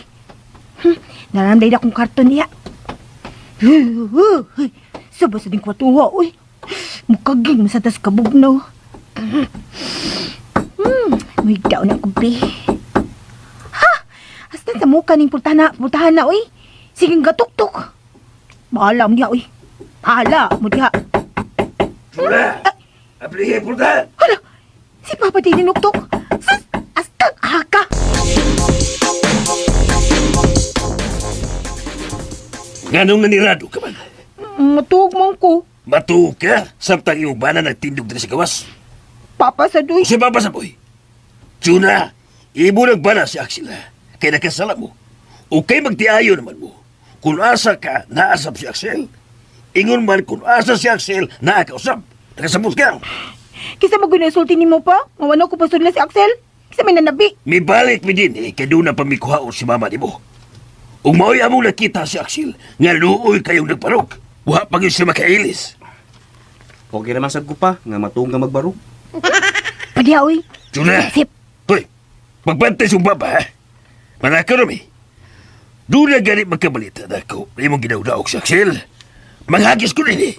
Naramday na akong karton niya. Sabah sa ding kwatuwa, oy. Mukaging masatas kabugnaw. May daw na akong bi. Ha! Hasta sa mukha ning pultahan na, oy. Sige gatuktok. Bahala mo diha, oy. Bahala mo diha. Juna! Ablihe pultahan! Hala! Si Papa di ninuktok. Sus! Astag haka! Nganong nanirado ka man? Matuog man ko. Matuo ka, samtang iyong bana nagtindog din sa gawas. Papa sa duy. Si Papa sa boy. Juna, imo nagbana si Axel ha. Kay nakasala mo. O kay magtiayo naman mo. Kung asa ka, naasap si Axel. Ingon man kung asa si Axel, naa ka usap. Nakasabot ka. Kisa magunasulti ni mo pa? Nga wala ko pasudla si Axel. Kisa may nanabi. Mibalik mi din eh, kay doon na pamikuhaon si mama ni mo. Ug mao'y among nakita si Axel, nga luoy kayong nagparok. Wa pa gyud siya makailis. Okay naman sad ko pa, nga matuong ka magbarog. Padiha, oy. Juna! Sip. Hoy, magbantay sa baba, ha? Manaka rami. Doon na ganit magkabalita na ako. Imong ginaudaog si Axel. Manghagis ko rin eh.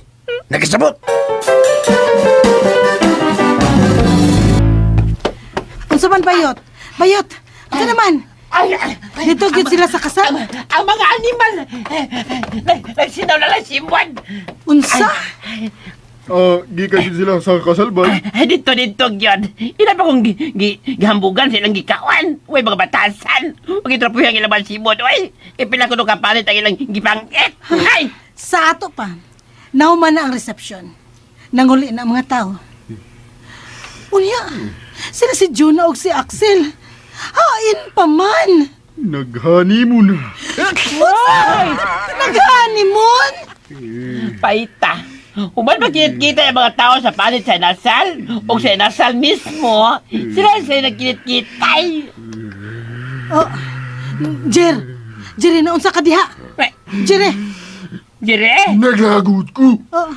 Nakasabot! Unsa man bayot? Bayot. Unsa naman? Ay, ay, Dito gyud sila sa kasal. ang mga animal! Nagsinaw na lang si Juan. Unsa? Ah, gikan gid sila sa kasal bay. Ay, dito, dito, yun. Ila pa kong gihambugan silang gikawan. Uy, mga batasan. Huwag itropuhin ang ilang mga sibon. Uy, ipila ko nung kapalit ang ilang gipangit. Ay! Sa ato pa. Nauman na ang reception. Nanguli na ang mga tao. Unya, sila si Juna og si Axel. Hain pa man. Nag-honeymoon. Unsa? Nag-honeymoon? Paita. Human magkinit-kita yung mga tao sa palit sa inasal o sa inasal mismo, sila sila nagkinit-kitay. Oh, Jer, Jerry, naunsa ka diha? Jerry! Jerry! Naglagot ko! Oh.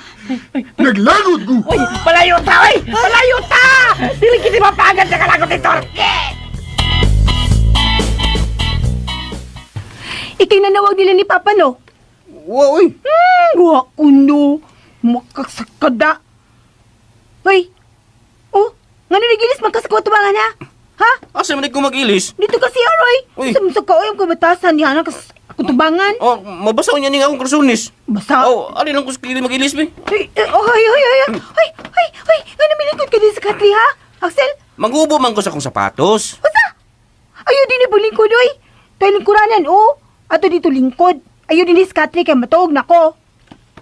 Naglagot ko! Uy, palayo ta, uy! Palayo ta! Dili kita mapagat sa kalagot ni Torque! Ikay nanawag nila ni Papa, no? Wa, uy. Wa kuno. Makasakada. Hoy. Oh, ngano nagilis man ka sa kutubangan ha? Ha? Asa man ko mag-ilis? Dito ka siya, Roy. Uy. Sa ka ang kabatasan niya na kas kutubangan. Oh, mabasaw niya ni nga akong karsunis. Basa. Oh, alin lang ko sa mag-ilis, be. Ay, ay, oh, ay, ay, ay, ay, ay, ay, ngano milingkod ka din sa katli, ha? Axel, Manggubo man ko sa akong sapatos. Usa! Ayaw din ni lingkod, oy. Tayo lingkuranan, oh. Ato dito lingkod. Ayaw din ni sa katli kay matuog na ko.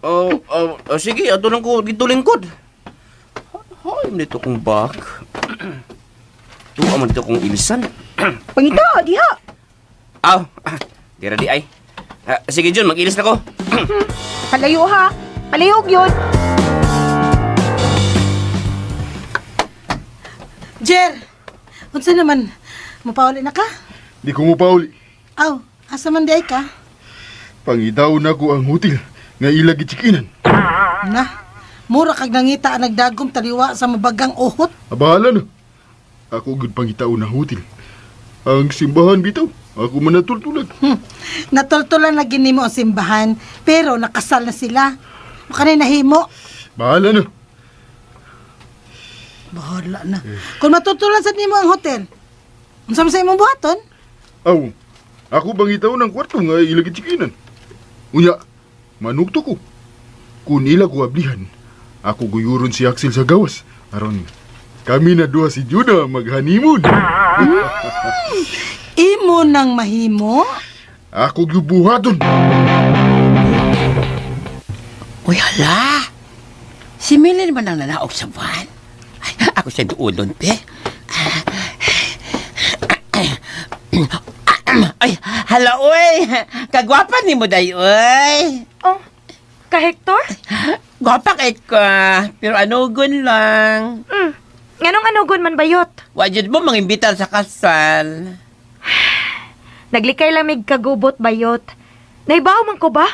Oh, oh, oh, sige, ato lang ko dito lingkod. Hoy, dito kong bag. Tuwa man dito kong ilisan. Pangita, diha. Aw, dira di ay. Ah, sige, Jun, mag-ilis na ko. Palayo ha. Palayo yun. Jer, unsa naman? Mapauli na ka? Di ko mo pauli. Aw, asa man di ay ka? Pangitaw na ko ang hotel nga ila gichikinan. Na, mura kag nangita ang nagdagom taliwa sa mabagang uhot. Abahala na. Ako gud pangitaw na hotel. Ang simbahan bitaw, ako man natultulan. Natultulan na gini mo ang simbahan, pero nakasal na sila. Makanay nahimo. Bahala na. Bahala na. Kung matutulan sa nimo ang hotel, unsa man sa imong buhaton? Aw, ako pangitaw ng kwarto nga ila gichikinan. Unya, manugto ko. Kung ila ko ablihan, ako guyuron si Axel sa gawas. Aron, kami na duha si Judah mag-honeymoon. Imo nang mahimo? Ako gyud buhaton. Uy, hala! Si Milin man ang nanaog sa buwan. Ay, ako siya duulon, te. Ay, hala, uy! Kagwapa ni mo, day, uy! Oh, ka Hector? Gwapa kay ka, pero anugon lang. Nganong anugon man bayot? Wajud mo mangimbitar sa kasal. Naglikay lang mig kagubot bayot. Naibaw man ko ba?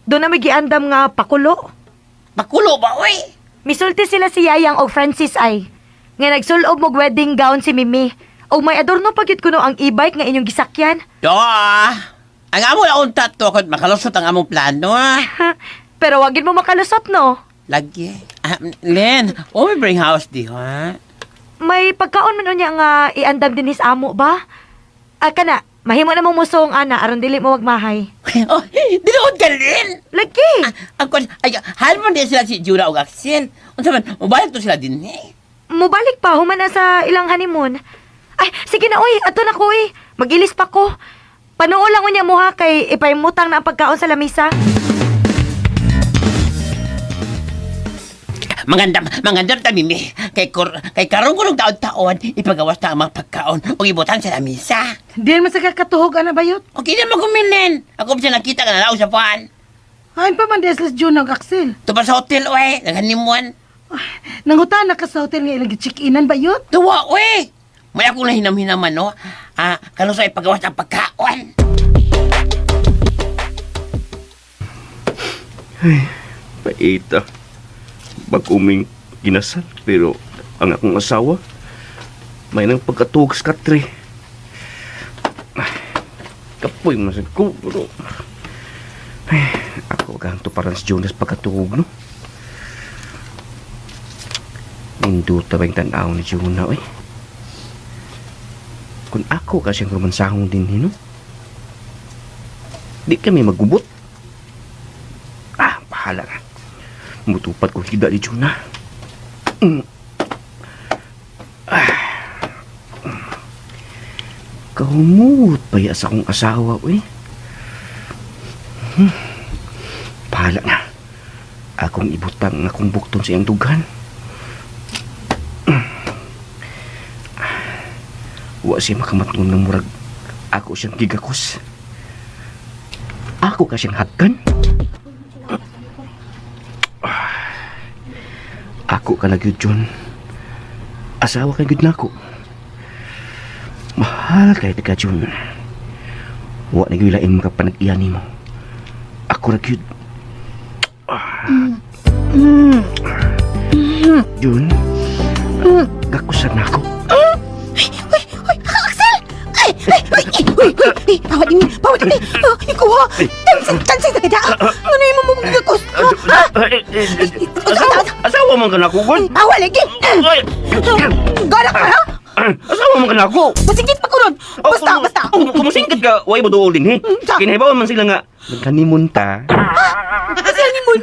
Doon na may giandam nga pakulo. Pakulo ba, uy? Misulti sila si Yayang og Francis ay. Nga nagsulob mog wedding gown si Mimi. Og may adorno pa gyud kuno ang e-bike nga inyong gisakyan. Doa! Ang amo na unta to, kung makalusot ang among plano, ah. Pero wagin mo makalusot no. Lagi. Ah, Len, oh, may bring house di, ha? May pagkaon man unya nga iandam din his amo ba? Ah, kana, mahimo na mong musong ana aron dili mo magmahay. Oh, dinuod ka, Len! Lagi. Ang kon, ay, hal mo din sila si Jura o Axel. Unsa man, mobile to sila din, eh. Mubalik pa human na sa ilang honeymoon. Ay, sige na oy, ato na ko oy. Magilis pa ko. Panuo lang unya mo ha kay ipahimutang na ang pagkaon sa lamisa. Mangandam, mangandam ta mimi. Kay kor, kay karon ko ng taon-taon, ipagawas na ang mga pagkaon o ibutan sa lamisa. Di man sa kakatuhog ana bayot. Okay na magumilin. Ako siya nakita ka na sa buwan. Hain pa man di sila si June ug Axel. Tupa sa hotel, oy. Naghanimuan. Nangutan na ka sa hotel nga ilang gi-check-inan bayot. Tuwa, oy. May ako na hinam-hinaman, no? Ah, kano sa ipagawas ang pagkaon. Paita. Baguming ginasal, pero ang akong asawa, may nang pagkatuog sa katre. Kapoy man sa ko, pero... Ay, ako kang tuparan si Jonas pagkatuog, no? Ninduta ba yung tanaw ni Jonah, oy? Kung ako kasi ang romansahong din, no? Di kami magubot. Ah, bahala na. Mutupad ko hida ni Jonah. Ah. Kahumot pa ya sa akong asawa, uy. Bahala na. Akong ibutang ang akong bukton sa iyang dugan. Wa siya makamatngon ng murag ako siyang gigakos. Ako ka siyang hagkan. Ako ka na gyud, John. Asawa ka gyud nako. Mahal kay ka, John. Wa na gyud lain makapanag-iya nimo. Ako ra gyud. Jun, gakusad na ako. Ay, ay, Axel! Ay, ay, ay, ay, ay, ay, pawad ini, pawad ini. Ah, ikaw ha? Tansi, tansi sa kada. Ano yung mamumugakos? Ha? Asawa, asawa man ka na ako, God. Bawal lagi. Galak ka ha? Asawa man ka na ako. Pasigit pa ko ron. Basta, basta. Kumusingkit ka, way mo dool din, he. Sa- Kinahibawan man sila nga, nagkanimon ta. Kasi honeymoon.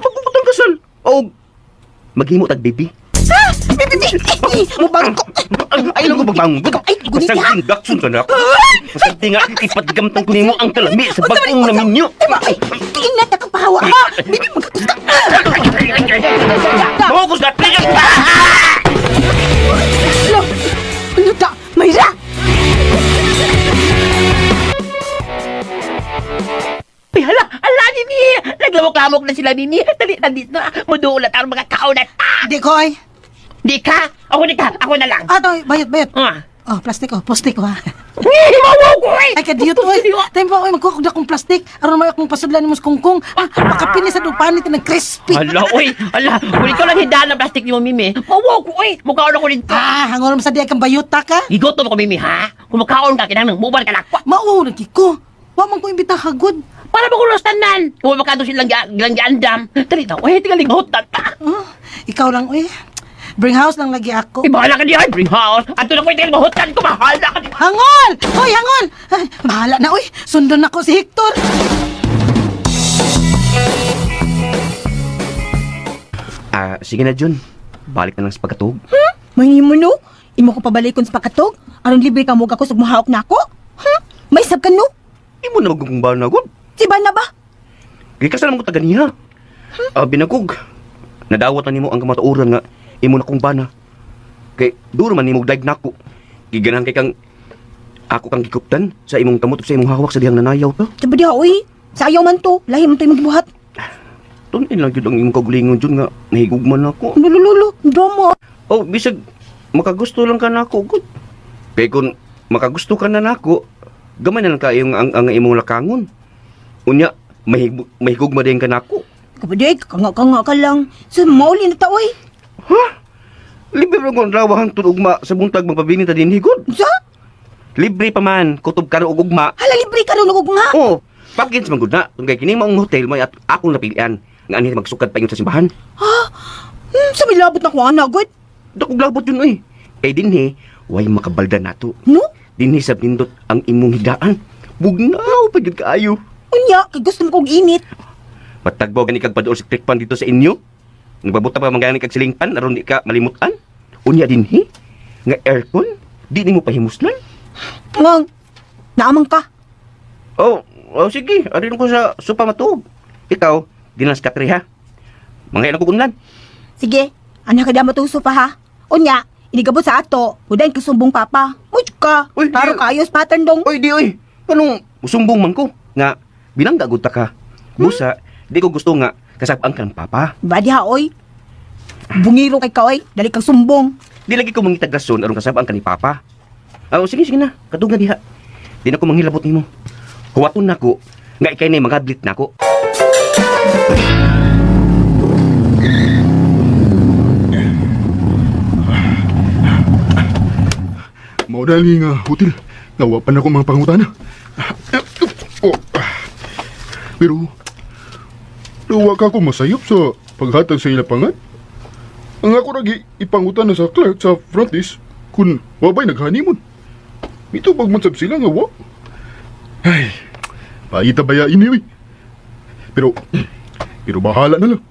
Magpuputang kasal. O, maghimo tag baby. Ha? Bibi, bibi, mubangko. Ay, lang ko pagbangon. Ay, gunit Basta ha? gaksun ka na ako. Basta di nga, ipadgamtan ko nimo ang kalami sa bagong naminyo. Ay, ingat na kang pahawa ha. Bibi, magkakos ka. Mahukus ka, please! Ano? Ano ta? Mayra! Uy, hala, hala, Nini! Naglamok-lamok na sila, Nini. Dali, dali na. Mudulat ang mga kaunat. Di ko ay. Di ka? Ako di ka. Ako na lang. Ato, bayot, bayot. Ah. Oh, plastic oh, plastic oh ha. Mawaw ko eh! Ay, kadiyot oy. Time pa oy, magkuha ko na akong plastic. Aron may akong pasudlan mo sa kungkong. Ah, makapini sa dupanit ng crispy. Hala, uy! Hala, kung ikaw lang hidaan ng plastic ni mo, Mimi. Mawaw ko eh! Mukhaon ako nito. Ah, hangol mo sa diya kang bayota ka. Gigotom ko, Mimi, ha? Kung mukhaon ka, kinang mubar ka na. Mauwaw lagi ko. Wa man ko imbita hagod. Para ba kulos tanan? Kung makado silang gilang giandam. Dali na, uy, tingaling hotan ta. Oh, ikaw lang oy. Bring house lang lagi ako. Ay, bahala ka diyan, bring house. Ato na ko tingaling mahutan ko, bahala ka diyan. Hangol! Hoy, hangol! Ay, bahala na oy. Sundon ako si Hector. Ah, sige na, Jun. Balik na lang sa pagkatug. May mo no? Imo ko pabalikon sa pakatog? Aron libre ka mo ako sa muhaok na ako? Huh? May sab ka no? Imo na magkukumbaan na, God. Si ba na ba? Gikasal mo ko taga niya. Ah, binagog. Nadawat na nimo ang kamatuoran nga imo na kong bana. Kay duro man nimo daig nako. Giganahan kay kang ako kang gikuptan sa imong kamot ug sa imong hawak sa dihang nanayaw ta. Diba diha oy? Sayaw man to. Lahi man to imong gibuhat. Tunin lang jud ang imong kaugalingon jud nga nahigugman nako. Lulululo, drama. Oh, bisag makagusto lang ka nako, gud. Kay kung makagusto ka na nako, gamay na lang kayo ang imong lakangon. Unya, mahigugma din ka nako. Kapag kanga-kanga ka lang. So, mauli na ta oy. Ha? Libre pa kung rawahan tun ugma sa buntag magpabini ta dinhi gud. Sa? Libre pa man kutob karon og ugma. Hala, libre ka ron og nga. Oh, package man gud na. Tungkay kini maong hotel may at akong napilian nga anhi magsukad pa ingon sa simbahan. Ha? Sa may labot na ko ana, good. Dakog labot yun oy. Kay dinhi way makabalda nato. No? Dinhi sa pindot ang imong hidaan. Bugnaw pa gyud kaayo. Unya, kay gusto mo kong init. Patagbo gani kag paduol sa trikpan dito sa inyo. Nagbabuta pa man gani kag silingpan aron di ka malimutan. Unya dinhi nga aircon di nimo pahimuslan. Ngang, naamang ka. Oh, oh sige, arin ko sa sopa matuog. Ikaw, dinas ka ha. Mga ilang kukunlan. Sige, anak ka matuso pa ha. Unya, inigabot sa ato, mudayon kasumbong papa. Uy, ka. Uy, Klaro di- kaayos pattern dong. Oy, di oy. Kanong musumbong man ko nga binangga gud ta ka. Busa, di ko gusto nga kasab-ang ka ng papa. Ba diha oy. Bungiro kay ka oy, dali kang sumbong. Di lagi ko mangitag rason aron kasab-ang ka ni papa. Ah, oh, sige sige na, kadug na diha. Di na ko manghilabot nimo. Huwaton nako nga ikay na magablit nako. Mao dali nga hotel. Nga wa pa na ko mga pangutana. Oh. Pero wa ka ko masayop sa paghatag sa ila pangat. Ang ako lagi ipangutana sa clerk sa front desk kung wa ba'y nag-honeymoon. Mito pagmansab sila nga wa. Ay, paita ba ya ini uy. Pero pero bahala na lang.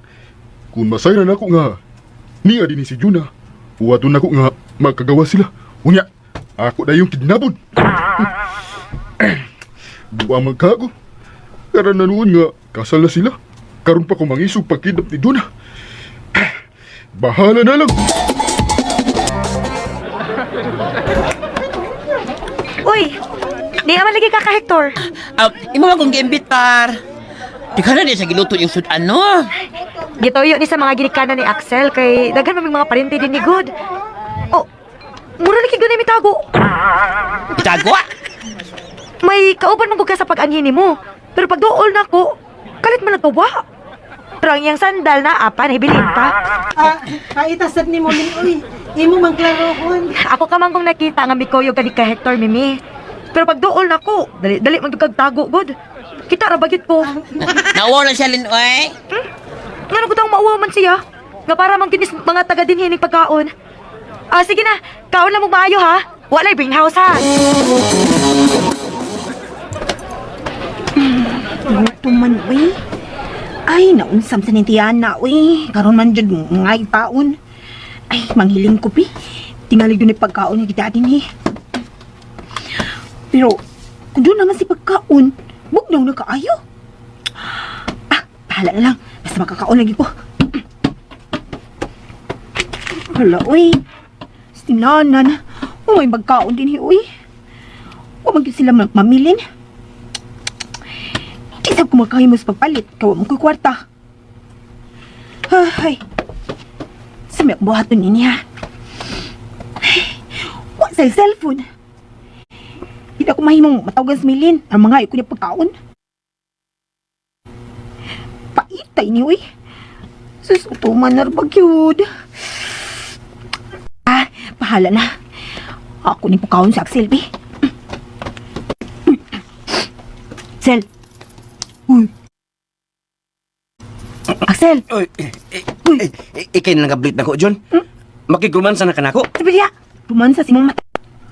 Kung masayran ako nga niya din ni si Juna, uwaton nako nga magkagawa sila. Unya, ako na yung kidnapon. Buwa magkago. Karan na noon nga, kasal na sila. Karon pa ko mangisog pagkidnap ni Juna. Bahala na lang. Uy, Di man lagi ka ka Hector. Ah, imo man kong giimbitar. Di ka na di sa giluto yung sudan, no? Gituyo ni sa mga ginikanan ni Axel kay daghan man mga parente din ni Good. Oh, mura lagi gud mitago. Itago? May kauban man gud ka sa pag-anhi nimo. Pero pag duol nako, kalit man nagtuwa. Pero ang iyang sandal na apa nahibilin pa. Ah, paitasad ni mo Lin, uy. Imo mang klarohon. Ako ka man kong nakita nga mikuyog ka ni ka Hector Mimi. Pero pag duol nako, dali dali man gud kag tago gud. Kita ra bagyot ko. Nauwaw na siya, Lin, oy. Ngano ko tang mauwaw man siya? Nga para man kinis mga taga dinhi ning pagkaon. Ah, sige na. Kaon lang mo maayo ha. Walay bring house ha. Gutom man, uy. Ay, naunsam sa nintiana, uy. Karon man jud ngay taon. Ay, manghiling ko, pi. Tingali doon ni pagkaon nga kita din, eh. Pero, kung doon naman si pagkaon, bugnaw na kaayo. Ah, bahala na lang. Basta makakaon lagi ko. Hala, uy. Sinanan. Oh, may magkaon din, eh, uy. Wa man gyud sila mamilin. Di sab kumakahimo sa pagpalit, kawa mo ko'y kwarta. Ay, sa may akong buhaton niya. Ay, wa sa cellphone. Di na ako mahimong matawagan sa Milin, ang mga ko niya pagkaon. Paitay ni, uy. Sus, utuman na ba gyud. Ah, bahala na. Ako ni pagkaon sa Axel, bi. Sel. Uy. Axel. Uy, eh, eh, ikay na nagablit na ko, John. Makigrumansa na ka nako. Sabi niya, rumansa si mong mata.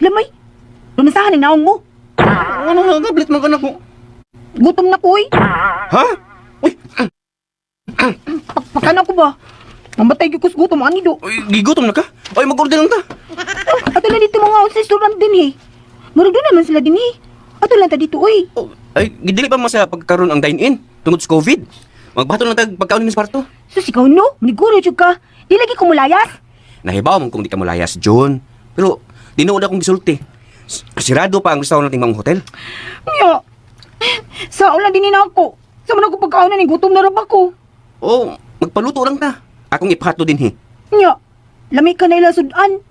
Lamay, rumansahan ang naong mo. Ano nagablit man ka nako? Gutom na ko, uy. Ha? Uy, Pagkana ko ba? Mamatay gyud ko sa gutom, ani do. uy, gigutom na ka? Uy, mag-order lang ta. Ato lang dito mga sa restaurant din eh. Murag doon naman sila din eh. Ato lang ta dito, uy. Oh, ay, gidili pa mo sa pagkaroon ang dine-in tungod sa COVID. Magbato lang tag pagkaon ni kwarto. Sus, ikaw no, maniguro jud ka. Di lagi ko mulayas. Nahibaw man kung di ka malayas, John. Pero tinuod akong gisulti. Sirado pa ang restaurant ng mga hotel. Nya. Sa ulan din na ako. Sa man ako pagkaon na ni gutom na rab ako. Oh, magpaluto lang ta. Akong ipahato din he. Nya. Lami ka na ila sudan.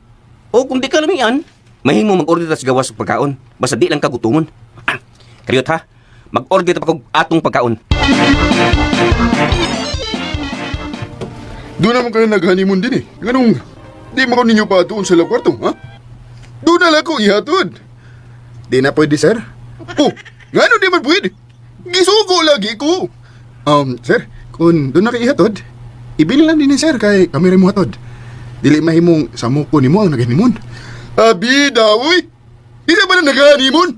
O kung di ka lamian, mahimo mag-order ta sa gawas og pagkaon. Basta di lang ka gutomon. Ah, kariyot ha. Mag-order ta pa kog atong pagkaon. Doon naman kayo nag-honeymoon din eh. Ganong, di mo ko ninyo pa doon sa la kwarto, ha? Doon na lang ko ihatod. Di na pwede, sir. Oh, ngano di man pwede? Gisugo lagi ko. Sir, kung doon na kayo ihatod, ibili lang din ni sir kay kami rin mo hatod. Dili mahimong samuko nimo ang nag-honeymoon. Abi daw, uy! Isa ba na nag-honeymoon?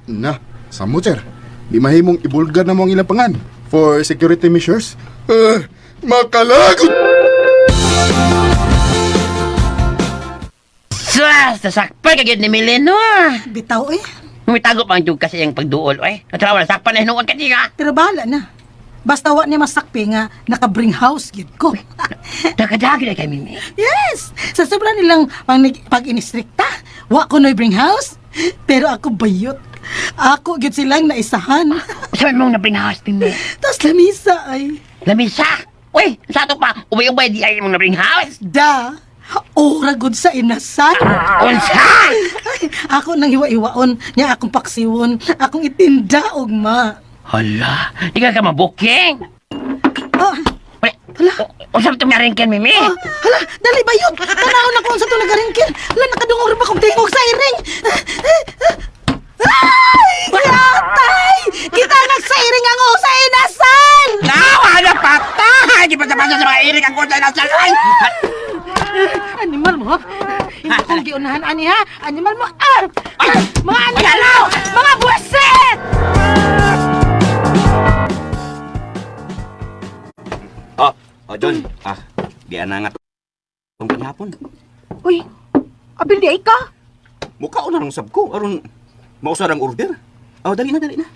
Na, samo sir. Di mahimong ibulgar na mo ang ilang pangan for security measures. Ah, makalagot! Sus, nasakpan ka gyud ni Milin, no? Bitaw, eh. Mitago pa ang jug kasi ang pagduol, oy. Natarawa, nasakpan na hinuon ka niya. Pero bahala na. Basta wa niya masakpi nga naka-bring house gyud ko. Dagadagi na kay Mimi. Yes! Sa sobra nilang pag-inistrikta, wa ko no'y bring house. Pero ako bayot. Ako gyud silang naisahan. Sa mong na-bring house, Mimi? Tapos lamisa ay. Lamisa? Uy, sa ato pa, ubay-ubay di ay mong na-bring house. Da! Ora gud sa inasan. Unsa? Ay, ako nang hiwa-hiwaon, niya akong paksiwon, akong itinda og ma. Hala, di ka ka mabuking. Ah, Hala. Unsa ba itong naringkin, Mimi? ah, hala, dali ba yun? Tanaw na ko unsa itong nagaringkin. Hala, nakadungog rin ba kong tingog sa iring? Ay! Yatay! Kita nagsairing ang usa inasal! Nawa na patay! Di ba sa sa mga iring ang usa inasal? Ay! Animal mo, ha? Hindi kong giunahan, ani, ha? Animal mo, ah! Ay! Mga animal mo! Mga buwisit! Oh, oh John. Ah, di ana nga tong panghapon. Uy, abil di ay ka. Mukha na lang sab ko aron mausar ang order. Oh, dali na, dali na.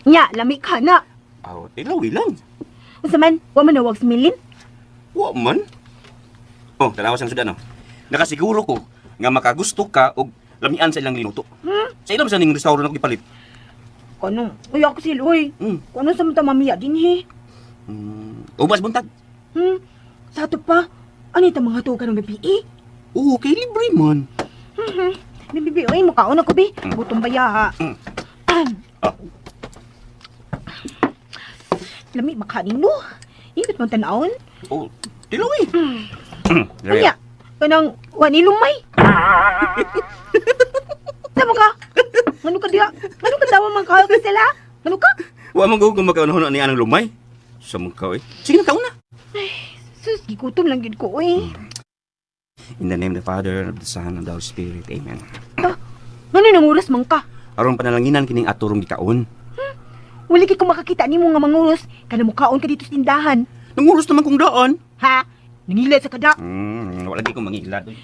Nya, lami ka na. Oh, tilawi lang. Unsa man, wa man nawag si Milin. Wa man. Oh, tanawa sang sudan oh. Nakasiguro ko nga makagusto ka og Lamian sa ilang linuto. Sa ilang sa ning restaurant ako gipalit. Kanong, uy Axel, uy. Kano sa mata mamiya din he. Ubas buntag. Sa ato pa, ano ito mga tuga ng gabi eh? Oo, kay libre man. Bibi, uy, mukaon ako bi. Gutom ba ya? Lami makanin mo. Ingat man tanawon. Oh, tilaw eh. Kanya, kanang wani lumay. Sama ka? Ano ka diha? Ano ka dawa man ka sila? Ano ka? Wa man gud kung magkaunahon ni anang lumay. Sa mga ka eh. Sige na kauna. Sus, gigutom lang gid ko oy. In the name of the Father, and of the Son, and of the Holy Spirit. Amen. Ngano nang oras man ka? Aron panalanginan kining aturong gikaon. Wala kay ko makakita nimo nga manguros kana mukaon ka dito sa tindahan. Nanguros naman kong daan. Ha? Nangila sa kada. Wala lagi kong mangilad. Oy.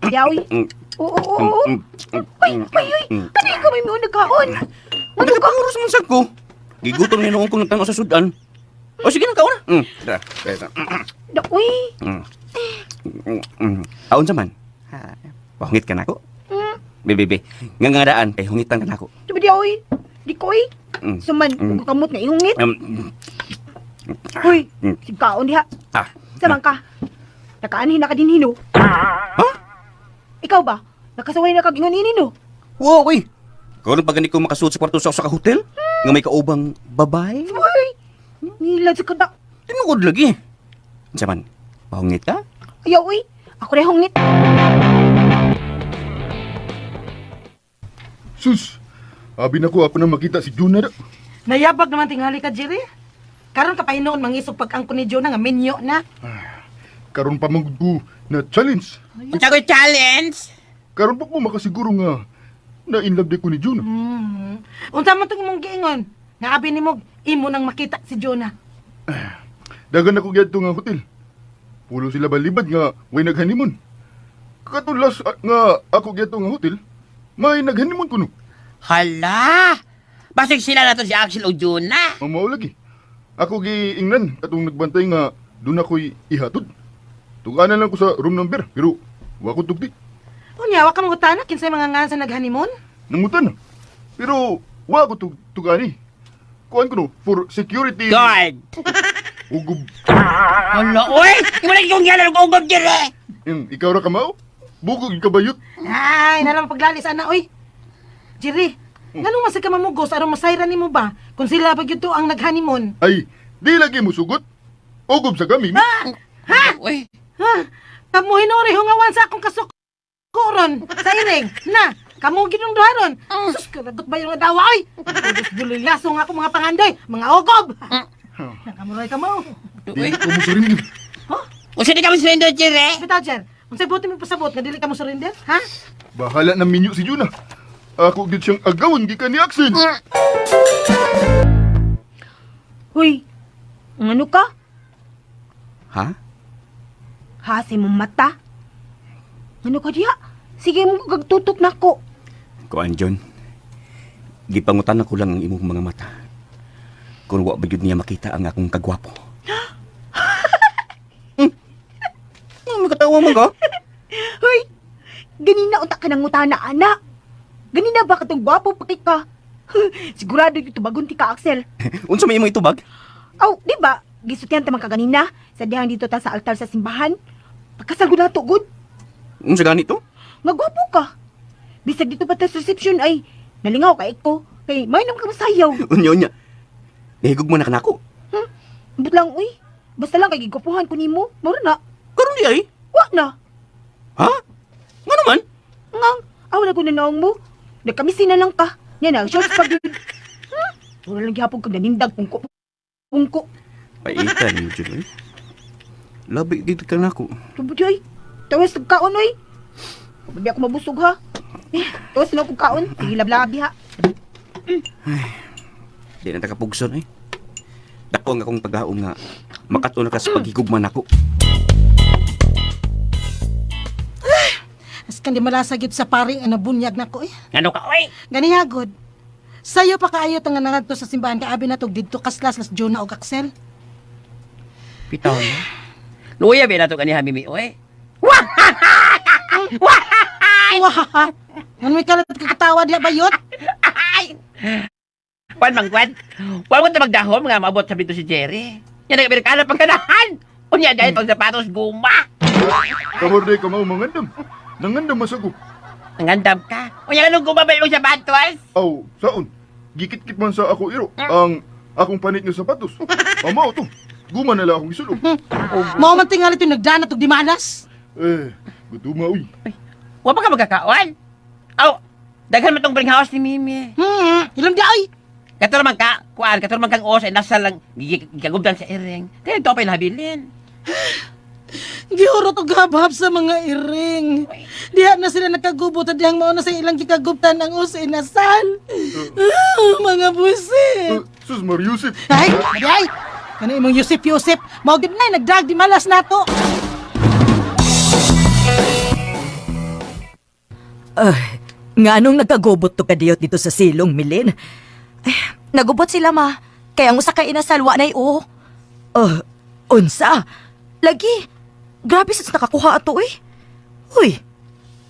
Yawi. Oo, oo, oo. Uy, uy, uy. Kani ikaw may miuna kaon. Ano ka panguros man sad ko? Gigutom ni noong kong nagtanaw sa sudan. O sige na kaon na. Tara. Tara. Da, uy. Aon sa man? Ha. Pahungit ka nako. Be, be, be. Nga nga daan kay hungitan ka nako. Sabi di, uy. Di ko, uy. Suman, kamot nga ihungit. Uy, sigkaon diha. Ah. Samang ka. Nakaanhin na ka din hino. Ha? Ikaw ba? Nakasaway na kag ingon ini no? Wow, uy. Karon pa gani ko makasuot sa kwarto sa usa ka hotel nga may kaubang babae. Uy, ngilad sa kada. Tinuod lagi. Unsa man? Pahungit ka? Ayaw, uy. Ako rin hungit. Sus, abi na ko ako na makita si Juna da. Nayabag naman tingali ka, Jerry. Karon ka pa hinuon mangisog pag-angko ni Jonah nga minyo na. Karon pa man gud ko na challenge. Unsa ko'y challenge? Karon pa ko makasiguro nga na in love di ko ni Juna. Unsa man tong imong giingon? Nga abi nimo imo nang makita si Jonah. Dagan ako gyud nga hotel. Pulo sila balibad nga way naghanimon. Katulas nga ako gyud nga hotel, may naghanimon kuno. Hala! Basig sila na to si Axel o Juna. Ang mao lagi. Ako giingnan katong nagbantay nga doon ako'y ihatod. Tuganan lang ko sa room number pero wa ko tugti. Unya wa ka mangutana kinsay mga ngan sa naghanimon? Nangutan na. Pero wa ko tugani. Kuan ko no for security. Guard! Ugob. Hala, uy! Imo lagi kong gihalan og ugob dire! Ikaw ra ka mao? Bugog ka bayot. Ay, nalang paglalis ana oy. Jerry, nganong masig ka mamugos aron masayran nimo ba kung sila pa gyud to ang naghanimon? Ay, di lagi mo sugot. Ugob sa kami. Ha? Uy. Ha? Kamo hinori hungawan sa akong kasukuron sa iring. Na, kamo ginong duharon. Sus, karagot ba yung dawa oy? Diyos dulilyaso nga ako mga pangandoy, mga ogob. Nakamuray ka mo. Di ko mo surrender. Unsa di ka mo surrender, Jere? Bitaw, Jer. Unsay buti mo pasabot nga dili ka mo surrender, ha? Bahala na minyo si Juna. Ako gyud siyang agawon gikan ni Axel. Uy, ano ka? Ha? Ha, sa imong mata. Ano ka diha? Sige mo gagtutok na ko. Kuan John. Gipangutan ko lang ang imong mga mata. Kung wa ba gyud niya makita ang akong kagwapo. Makatawa man ka? Hoy, ganina unta ka ng ngutana, ana. Ganina ba katong gwapo paki ka? Sigurado yung tubagon ti ka, Axel. Unsa may imong itubag? Aw, di ba? Gisutihan ta man ka ganina sa dihang dito ta sa altar sa simbahan. Pagkasal gud nato gud. Unsa ganito? Nga gwapo ka. Bisag dito pa ta sa reception ay nalingaw ka ko. Kay may nang kamasayaw. Unya unya. Nahigog mo na kanako. Ambot lang uy. Basta lang kay gigwapuhan ko nimo. Mao na. Karon di ay. Wa na. Ha? Nga naman? Ngang, aw na ko nanaong mo. Nagkamisi na lang ka. Yan ang shorts pag yun. Wala lang gihapon kag nanindag pungko. Pungko. Paitan mo John. Eh. Labi gid ka nako. Tubod yoy. Tawas kaon oy. Pabbi ako mabusog ha. Eh, tawas na akong kaon. Sige lablabi ha. Di na ta kapugson eh. Dako ang akong paghaom nga makato na ka sa paghigugma nako. Askan di malasa gyud sa pari ang nabunyag nako eh. Ngano ka, oy? Ganihagod. Sayo pa kaayo tanga nangadto sa simbahan kay abi na tog didto kaslas las Jonah og Axel. Bitaw na. Luya ba na to kaniha, Mimi, oy? Wah! Ano may kalat kakatawa diha bayot? Ay! Kwan mang kwan. Wa mo ta magdahom nga maabot sa bito si Jerry. Yan nag-Amerikana pagkanahan. Unya dahil pag sapatos guma. Kamor day ka mao mangandam. Nangandam mas ako. Nangandam ka. Unya anong guma ba imong sapatos? Aw, saon? Gikit-kit man sa ako iro ang akong panit nga sapatos. Amao to. Guma nila akong isulog. Mao man tingali to nagdana tug di malas. Eh, gutuma uy. Wa pa ka magkakaon. Aw, daghan man tong house ni Mimi. Ilong di ay. Kato man ka, kuan, kato man kang osa, inasal lang, gigagubdan sa iring. Kaya ito pa nabilin. Gihurot og habhab sa mga iring. Diha na sila nakagubot at dihang mao na sa ilang gikagubtan ang uso inasal. Ah, mga busit. Sus Mariusip. Ay, ay. Kana imong Yusip Yusip, mao gid na nagdrag di malas nato. Ay, nga anong nagkagubot to kadiyot dito sa silong, Milin? Ay, nagubot sila ma. Kaya ang usa ka inasal wa nay o. Unsa? Lagi. Grabe sa nakakuha ato eh. Uy,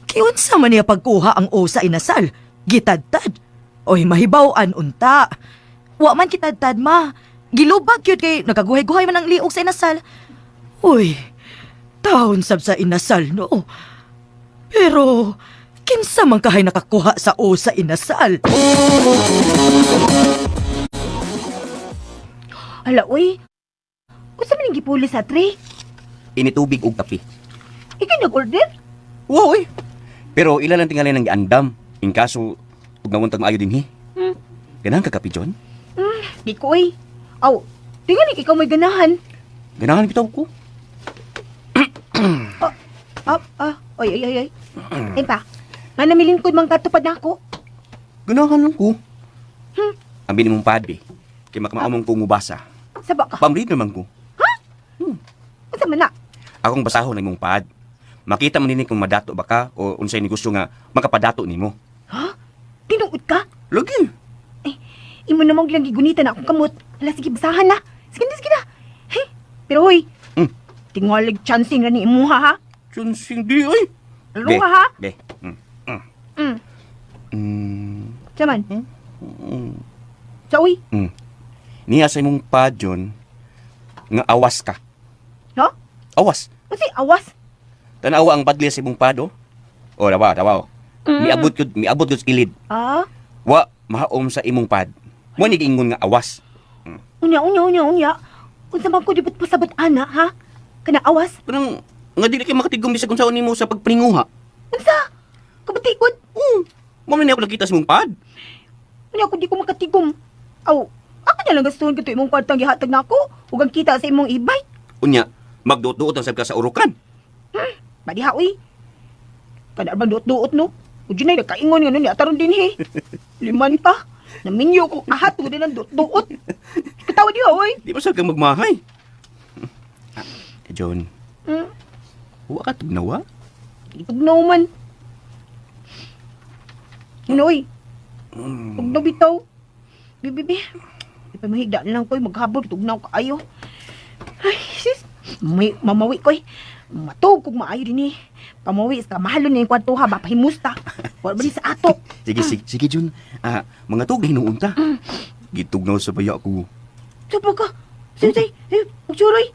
kiunsa man niya pagkuha ang usa inasal? Gitadtad. Oy, mahibaw-an unta. Wa man kitadtad ma. Gilubag yun kay nagaguhay-guhay man ang liog sa inasal. Uy, taon sab sa inasal, no? Pero, kinsa man kahay nakakuha sa usa inasal? Hala, uy. Unsa man ang gipuli sa tray? Initubig og kape. Ikaw nag-order? Wow, eh. Pero ila lang tingali ng giandam. In kaso, tugawon tag maayo dinhi. Ganahan ka kape, John? Di ko, uy. Aw, tingali ikaw may ganahan. Ganahan bitaw ko. Ah, ah, oy, oy, oy, oy. Ay pa, nga namilingkod mang katupad na ako. Ganahan lang ko. Ang bini mong padre, kay makamaamong ko ngubasa. Saba ka. Pamrid naman ko. Unsa man na? Akong basahon ang imong pad. Makita man dinhi kung madato ba ka o unsay negosyo nga makapadato nimo. Ha? Tinuod ka? Lagi. Imo namang lang gigunita na akong kamot. Hala, sige, basahan na. Sige na, sige na. Hey, pero hoy, tingalig chancing na ni imuha, ha? Chancing di, oy. Luha, ha? Be. Saman? Sa uy? Niya sa imong pad, John, nga awas ka. Ha? Awas. Unsay awas? Tanawa ang padli sa imong pad, oh. Oh, dawa, dawa. Oh. Miabot gyud, miabot gyud sa kilid. Ah? Wa mahaom sa imong pad. Mo ni giingon nga awas. Unya, unya, unya, unya. Unsa man ko di ba't pasabot ana, ha? Kana awas? Kanang nga dili kay makatigom bisag unsaon nimo sa pagpaninguha. Unsa? Kabatikod? Mo man ni ako nakita sa imong pad. Unya ako di ko makatigom. Aw, ako na lang gustuhan kato imong kwartang gihatag nako ug ang kita sa imong e-bike. Unya, magduot-duot ang sab ka sa urukan. Badiha uy. Kada bang duot-duot no? Ug yun ay nagkaingon nga nun, ataron din he. Liman pa. Naminyo ko ahat tungod din ang duot-duot. Katawa diha oy. Di ba sab ka magmahay? Ah, John, wa ka tugnawa? Tugnaw man. Ano oy? Tugnaw bitaw. Bibi, bi. Di pa mahigda na lang ko'y maghabol. Tugnaw kaayo. Ay, sis. May, mamawi ko'y. Matug kog maayo din eh. Pamawi sa mahalon na yung kwarto ha. Bapahimusta. Wala ba ni sa ato? Sige, sige, sige, John. Ah, mga tug hinuon ta. Gitugnaw sa baya ko. Saba ka. Say, say, eh, magsuroy.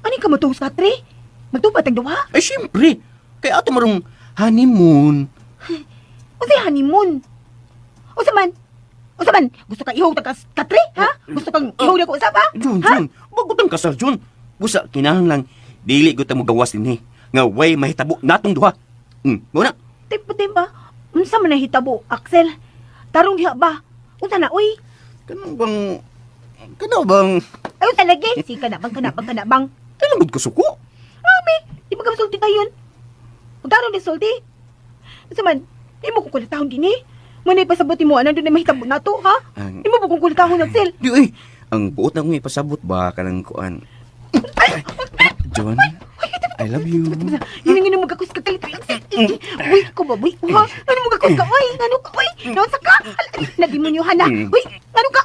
Ano ka matug sa katre? Magtupad ang duha? Ay, siyempre. Kaya ato marong honeymoon. Unsay honeymoon? Unsa man? Unsa man? Gusto ka ihaw ta ka katre, ha? Gusto kang ihaw na ko usap, ha? John, Ha? John, bago tang kasal, John. Busa, kinahanglan, dili ko ta mo gawas dinhi. Nga way mahitabo natong duha. Mo na. Timpa, timpa. Unsa man nahitabo, Axel? Tarong diha ba? Unsa na, uy? Kanang bang... Kanang bang... Ay, unsa lagi? Si kanabang, kanabang, kanabang. Kailan ko suko? Mami, di ba ka masulti tayon? Magtarong di sulti. Unsa man, di mo kong kulatahon din eh. Manay pasabot mo, anong doon na mahitabo na to, ha? Ang- Di mo kong kulatahon, Axel. Di, uy. Ang buot na kong ipasabot ba, kanang kuan. John, I love you. Yun ang inong magkakos ka kalit, Axel. Uy, ko ba, uy, ha? Ano magkakos ka, uy? Ano ka, uy? Naon sa ka? Nadimonyohan na. Uy, ano ka?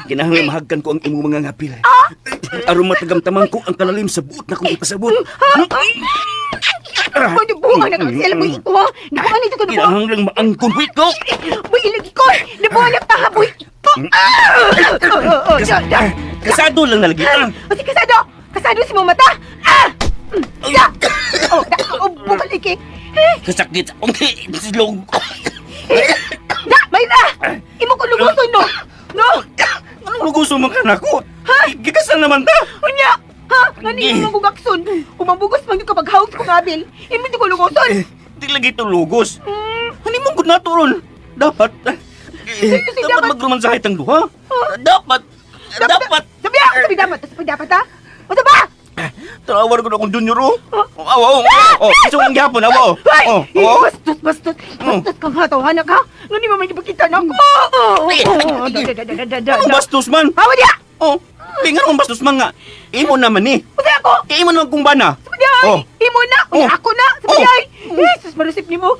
Kinahanglan mahagkan ko ang imong mga ngapil. Aron matagamtaman ko ang kalalim sa buot na kong ipasabot. Ha? Ay! Boy, nabuang na Axel, boy, iko ha. Nabuang na ito ko, nabuang. Kinahanglang maangkon boy ko. Boy, ilagi ko. Nabuang na pa, boy. Iko. Ah! Oh, oh, oh, da, da. Kasado lang nalagi. Ah. O, si Kasado! Kasado si Mamata! Ah! Da! Oh, da! Oh, bukal iki. Eh, Kasakit sa akong silong. Da! May na! Imo ko luguson, no? No? Anong luguso man ka nako? Ha? Gikasal naman ta. Unya! Ha? Ngani imo mangugakson? Umambugos man yung kapag hawak kong abil. Imo di ko luguson. Eh, di lagi ito lugos. Hani mong gud nato ron. Dapat eh, Seryoso, dapat dapat- magrumansahe tang duha. Dapat dapat Sabi ako, sabi dapat. Sabi dapat, ha? O ba? Tawar ko na akong junior oh. Oh, awa oh. Oh, iso ang gihapon awa oh. Ay! Oh, oh. Bastos, bastos. Bastos kang hatawanak, ha? Ngani mo may ipakita na ako. Oh, oh, oh, da, da, da, da, da, da, Anong da. bastos man? Hawa diya! Oh, di nga anong bastos man nga. Imo naman ni. Usa ako! Kay imo naman kung bana. Sabi ay! Oh. Imo na! Oh. Unya ako na! Sabi Oh. ay! Jesus, marusip ni mo!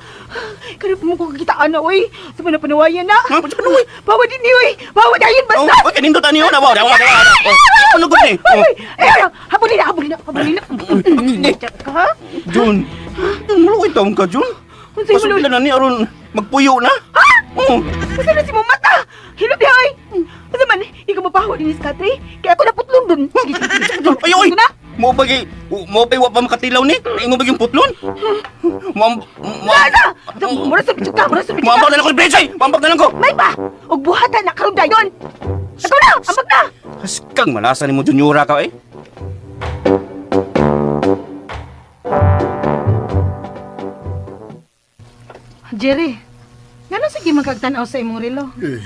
Karap mo ko kakitaan na, oy! Sa mga panawayan na! Ha? Panuway. Bawa din ni, oy! Bawa dayon, Oh, basta! okay, nindot ani oh, awa, awa, awa. Oh, imo na gud ni. Ay, Oh. ay, ay, ay, habulin na, habulin na, habulin na. Ka, ha? Jun. Jun, maluoy taon ka, Jun. Unsay maluoy? Pasok na ni aron magpuyo na. Ha? Oh. Basta na si mong mata! Hilot di, oy! Basta man, ikaw mapahawa din ni Skatri, kaya ako naputlon dun. Sige, sige, sige. Ay, oy! Sige na. Mo ba gay, mo ba wa pa makatilaw ni? Imo ba yung putlon? Mo mo Na, na! Mura sa bityo ka, mura sa bityo ka! Muambak na lang ko ni Brechay! Muambak na lang ko! May pa! Og buhatan na karon dayon! Ikaw na! Ambag na! Haskang malasa ni mo juniora ka eh. Jerry, ngano sige magkagtan-aw sa imong relo? Eh,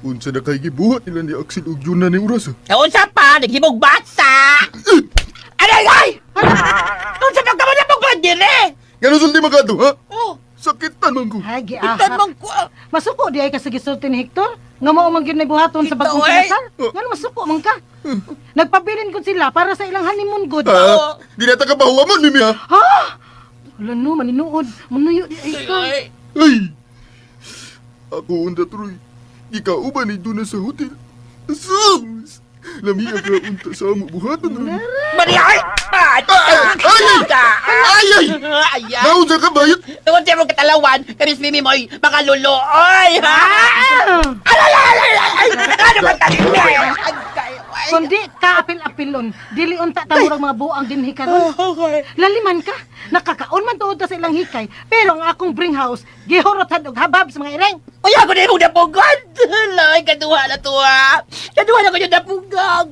unsa na kay gibuhat nila ni Axel ug Juna ni oras. ah? Unsa pa, naghimog basa! Aray, ay! Unsa pa ka man napugod dire? Ngano sulti makadto, ha? Oh, Sakitan man ko. Ay, itan giahak. man ko. Masuko di ay ka sa gisulti ni Hector. Nga mao man gyud nay buhaton sa bagong Ito, eh. kinasal. Ngano masuko man ka? Nagpabilin kun sila para sa ilang honeymoon good. Ah, di na ta kabahuwa mo ni ha. Ha? Wala no, maninuod. Manuyo di ay ka. Ay, Ay! Ako unta Troy. Gikauban ni Juna sa hotel. Sus! Lami ang unta sa amo buhaton ron. Maria, ay! Ay! Ay! Ay! Ay! Ayan! Naunsa ka bayot? Tungod sa imong katalawan, kanis mimi mo'y makaluluoy, ha? Alay, alay, alay, ay! Ano ba tanin na? Kundi ka apil-apilon, dili unta ta murag mga buang dinhi karon. Laliman ka, nakakaon man tuod ta sa ilang hikay, pero ang akong bring house gihorotan og habab sa mga ireng. Uy, ako na imong napugod! Lay, kaduha na to, ha? Kaduha na ko yung napugod!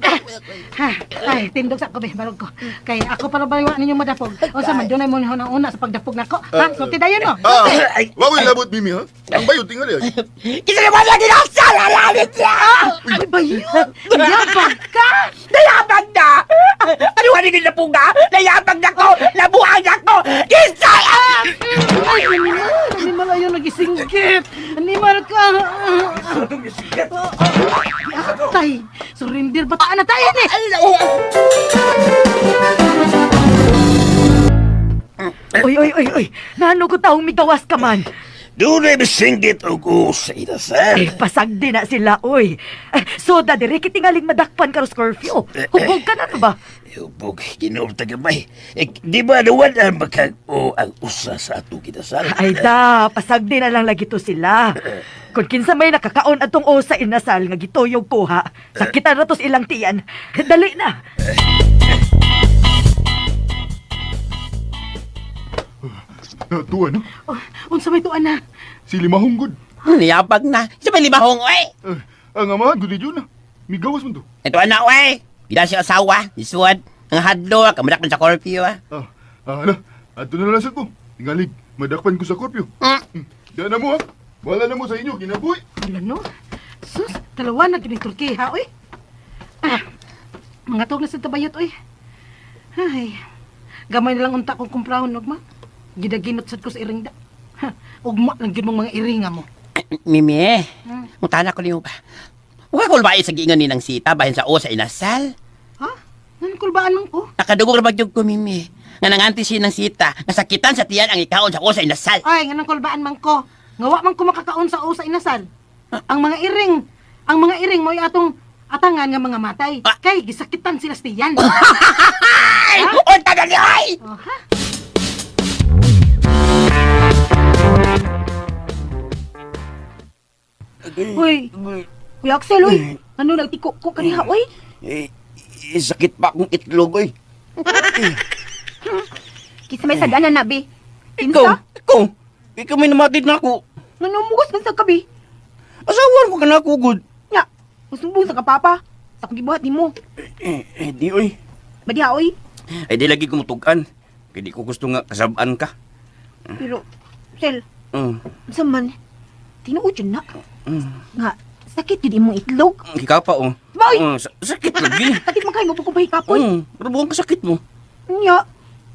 Ha, ay tindog sa ako be, barog ko. Kay ako para baywa ninyong madapog. Unsa man dunay mo nihon ang una sa pagdapog nako. Ha, sulti dayon mo. Ah, wako'y labot mimi ha. Ang bayot tingali ay. Kisa naman lagi na sa niya! Ay bayot, yabag ka. Nayabag na! Ano ka nigil na puga? Nayabag na ko! Nabuang na ko! Kisa! Ay, animal, animal ayo nagisinggit. Animal ka. Atay, surrender bataan na tayo ni. Oy, oy, oy, oy. Nano ko taong migawas ka man. Doon ay masinggit og usa inasal. Eh, pasagdi na sila, oy. Eh, soda, dire kitingaling madakpan karos curfew. Hubog ka na to ba? Hubog, ginom tagamay. Eh, di ba nawan ang makag-o ang usa sa atong kinasal? Ay da, pasagdi na lang lagi to sila. Kung kinsa may nakakaon atong o sa inasal nga gituyog kuha, sakitan na to sa ilang tiyan. Dali na. Tuwa no? Oh, unsa may tuan na? Si limahong gud. Nayabag na! Isa pa limahong, oy! Eh, ang amahan gud ni Juna. Migawas man to. Ito na, oy! Gila siya asawa, isuod, ang hadlo, kamudak man sa curfew, ah. Ah, ah, ala, adto na lang sad ko. Tingalig, madakpan ko sa korpyo. Mm. Diyan na mo ha. Wala na mo sa inyo, kinabuhi. Wala no. Sus, dalawa na gini Turkiha, oy. Ah, mga tuog na sa tabayot, oy. Ay, gamay na lang unta kong kumprahon, ugma. Gidaginot sad ko sa iring da. Ha, ugma lang gyud mong mga iringa mo. Mimi, mutana ko niyo ba? Huwag ko ba sa giingon ni ng sita bahin sa o sa inasal? Ha? Nan kulbaan man ko? Nakadugog ra ba gyud ko, Mimi? Nga nanganti siya ng sita, nasakitan sa tiyan ang ikaon sa o sa inasal. Ay, nga nang kulbaan man ko. Nga wa man ko makakaon sa o sa inasal. Ang mga iring, ang mga iring mo'y atong atangan nga mga matay. Ah. Kay gisakitan sila sa tiyan. Ay! Unta na niya, ay! Oh, ha? Uy. Uy, Axel, uy. Ano nagtiko ko kaniha, uy? Eh, eh, sakit pa akong itlog, oy. Kisa may sadanan na, be. Ikaw, Kinsa? ikaw. Ikaw may namatid na ako. Ngano mugos man sa kabi? Asawan ko ka na ako, good. Nya, musumbong sa kapapa. Sa akong gibuhat nimo. Eh, eh, di, oy. Badiha, uy. Ay, di lagi kumutugan. Kaya di ko gusto nga kasabaan ka. Pero, Sel, Mm. unsa man, tinuod yun na. Mm. Nga, sakit yun imong itlog. Hikapa, oh. Boy! Sakit lagi. Sakit man kayo mo pa hikapon. Pero buong kasakit mo. Nya,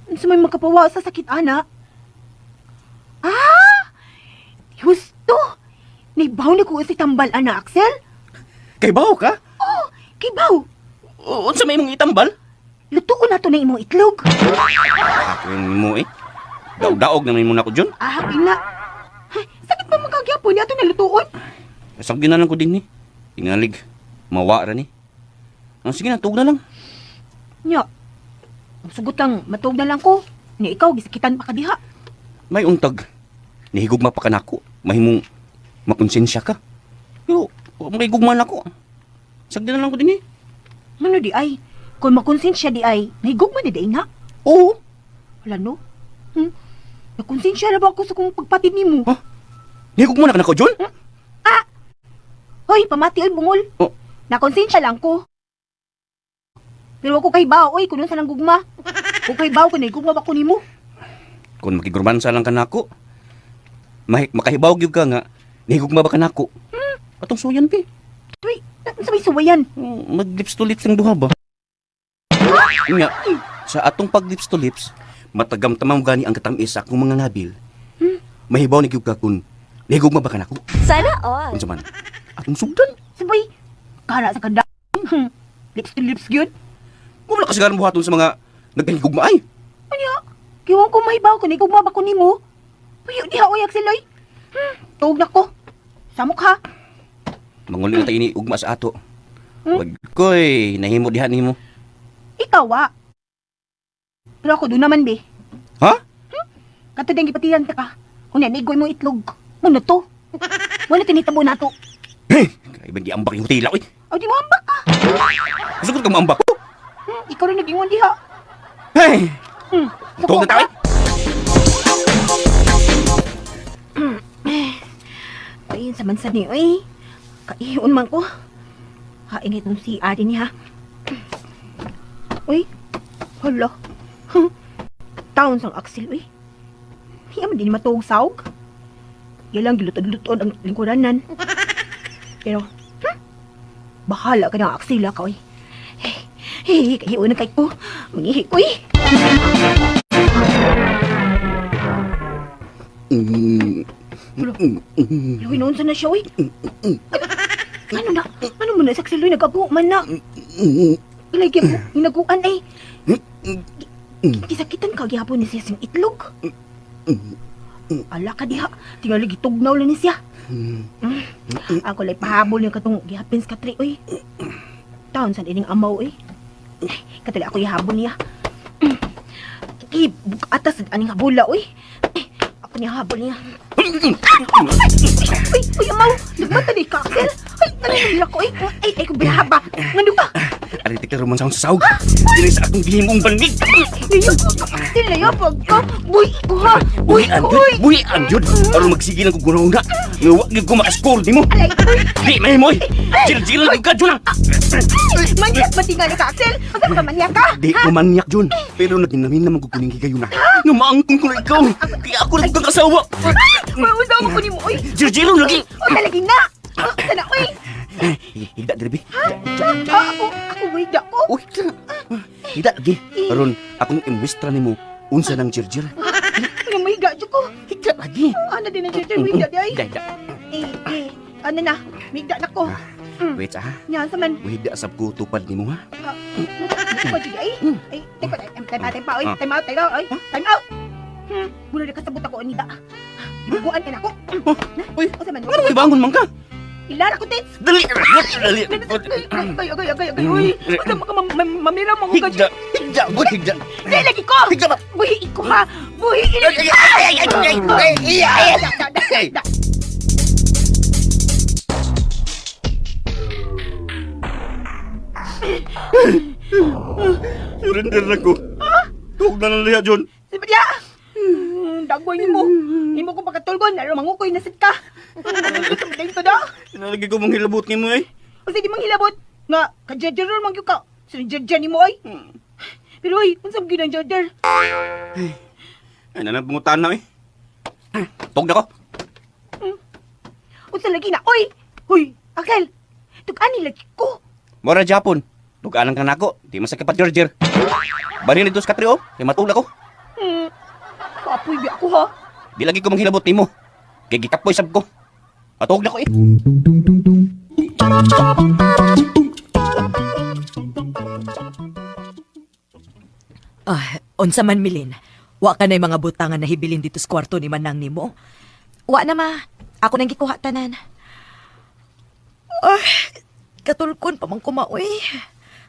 unsa may makapawa sa sakit ana? Ah! Husto! Naibaw ni ko si tambal ana, Axel. Kay baho ka? Oh, kibaw. Unsa may imong itambal? Lutuon na to na imong itlog. Ako yung mo eh. Daog-daog na mo na ako, John. Ah, pina. Ay, sakit pa magkagyapon niya to nalutuon. Sagdi na lang ko din eh. Tingalig. Mawa ra ni. Ah, sige na, tug na lang. Nya, ang sugot lang, matuog na lang ko. Nya ikaw, gisakitan pa ka diha. May untag. Nihigugma pa ka nako. Mahimong makonsensya ka. Pero, makigugma na ako. Sagdi na lang ko din eh. Ano di ay? Kung makonsensya di ay, nahigugma na di ay na. Oo. Wala no? Nakonsensya na ba ako sa kong pagpatid nimo? Huh? Nihigugma na ka nako, John? Ah! Hoy, pamati oy bungol. Oh. Nakonsensya lang ko. Pero ako kay bao, oy, kuno sa nang gugma. Ko kay bao kun gugma ba ko nimo? Kung makigurmansa lang ka nako, makahibaw gyud ka nga, nihigugma ba ka nako? Atong suyan, pi. Uy, sa may suwayan. Mag lips to lips ang duha ba? Nga, sa atong pag lips to lips, matagamtamam gani ang katamis sa akong mga ngabil. Mahibaw ni gyud ka kung nihigugma ba ka nako? Sana all. Unsa man? Atong sugdan. Sabay, kana sa kanda. Lips to lips gyud. Mo wala kasigaran buhaton sa mga nagkahigugma ay. Unya, kiwang ko mahibaw kun gugma ba ko nimo? Puyo diha oy Axel oy. Tuog na ko. Samok ha. Manguli na tayo ni ugma sa ato. Wag ko'y nahimo diha nimo. Ikaw wa. Pero ako doon naman be. Ha? Kato ding gipatiran ta ka. Unya nigoy mo itlog. Muna to. Wala tinitabo na to. Hey, ibang giambak yung tila oy. Aw di mo ambak ka. Gusto ko ka maambak ko. Ikaw rin nag-ingon diha. Hey, Suko tuog na tayo. ka. Ayun sa mansa ni oy. Kaiyon man ko. Haingit itong si Adi niya. Uy, hala. Taon sang Axel, uy. Hiya man din matuog saog. Yan lang gilutod-lutod ang lingkuranan. Pero, bahala ka ng Axel, ka, uy. Hey, kahiyon na kay ko. Mangihi ko, uy. Luwi noon sa na siya, uy. Ano na? Ano mo na sa Axel, uy? Nag-ago man na. Ilay ko, hinaguan ay. Kisakitan ka gihapon ni siya sing itlog. Ala ka diha, tingali gitugnaw lang ni siya. Ako lay pahabol yung katong gihapin sa katri, uy. Taon sa ining amaw, uy. Katali ako ihabol niya. Atas aning habula, uy. Ako niya habol niya. Uy, uy, amaw! Nagmata ni ka, Axel! Ay, ano nila ko, uy! Ay, ay, kung binahaba! Ngano ka? Ari tikla ruman sa akong sasawg. Dili sa akong gihimong banig. Layo ko, Axel, layo pag ka! Buhi ko, ha! Buhi Buhian ko, jud, uy! buhian jud. Aron magsige lang ko gunaw na. Nga wa gyud ko makascore nimo. Alay, uy! Di mahimo oy. Jil-jil lang ka jud. Manyak ba tingali ka, Axel? Masa ka manyak ka? Di ko manyak jud. Pero naginamin naman ko kuning higayon na. Nga maangkon ko na ikaw. Kaya ako na kang kasawa. Uy, usaw mo ko nimo, uy! Jil-jil lagi. O, talagi na! O, sana, uy! Higda diri bi. Ah, ako, ako, uy, da ko! Uy, higda lagi. Aron akong imuestra nimo unsa nang jirjir. Ano, may higa dyan ko? Higda lagi. Ano din ang jirjir, may higa di ay? Higda, higda. Eh, eh, ano na, may higa na ko. Wait ah. Yan, sa man. Wahida sab ko tupad nimo ha. Ko di ay. Ay, teka, time out, time out, oy. Time out, time out, oy. Time out. Mula na kasabot ako anita. Ibuguan ka na ako. Uy, Unsa man? ano may bangon man ka? Ilara ko tits. Dali, dali. Agay, agay, agay, agay, uy. Unsa maka mamira mo ka. Higda, higda, good higda. Di lagi ko. Higda ba? Buhi ko ha. Buhi. Ay, ay, ay, ay, ay, ay, ay, ay, ay. Da, da, da, da. Surrender na ko. Tug na lang liha, John. Sige diha. Dagway nimo. Imo ko pagkatulgon, aron mangukoy na sad ka. Gusto to da. Nalagi ko mong hilabot nimo eh. O sige manghilabot nga kajajaron man gyud ka. Sa jajar nimo oy. Pero oy, unsa man gyud ang jajar? Ay, nanang pangutan na eh. Tug na ko. Unsa lagi na oy? Hoy, Akel. Tug-ani lagi ko. Mora Japon. Tuganan ka nako. Di man sa kapat-jerjer. Bani nito sa katri oh. Kay matulog ako. Kapoy bi ako ha. Di lagi ko manghilabot nimo. Kay gikapoy sab ko. Matug na ko eh. Ah, unsa man Milin. Wa ka na'y mga butangan na hibilin dito sa kwarto ni Manang nimo. Wa na ma. Ako nang gikuha tanan. Ay, katulkon pa man kumaoy.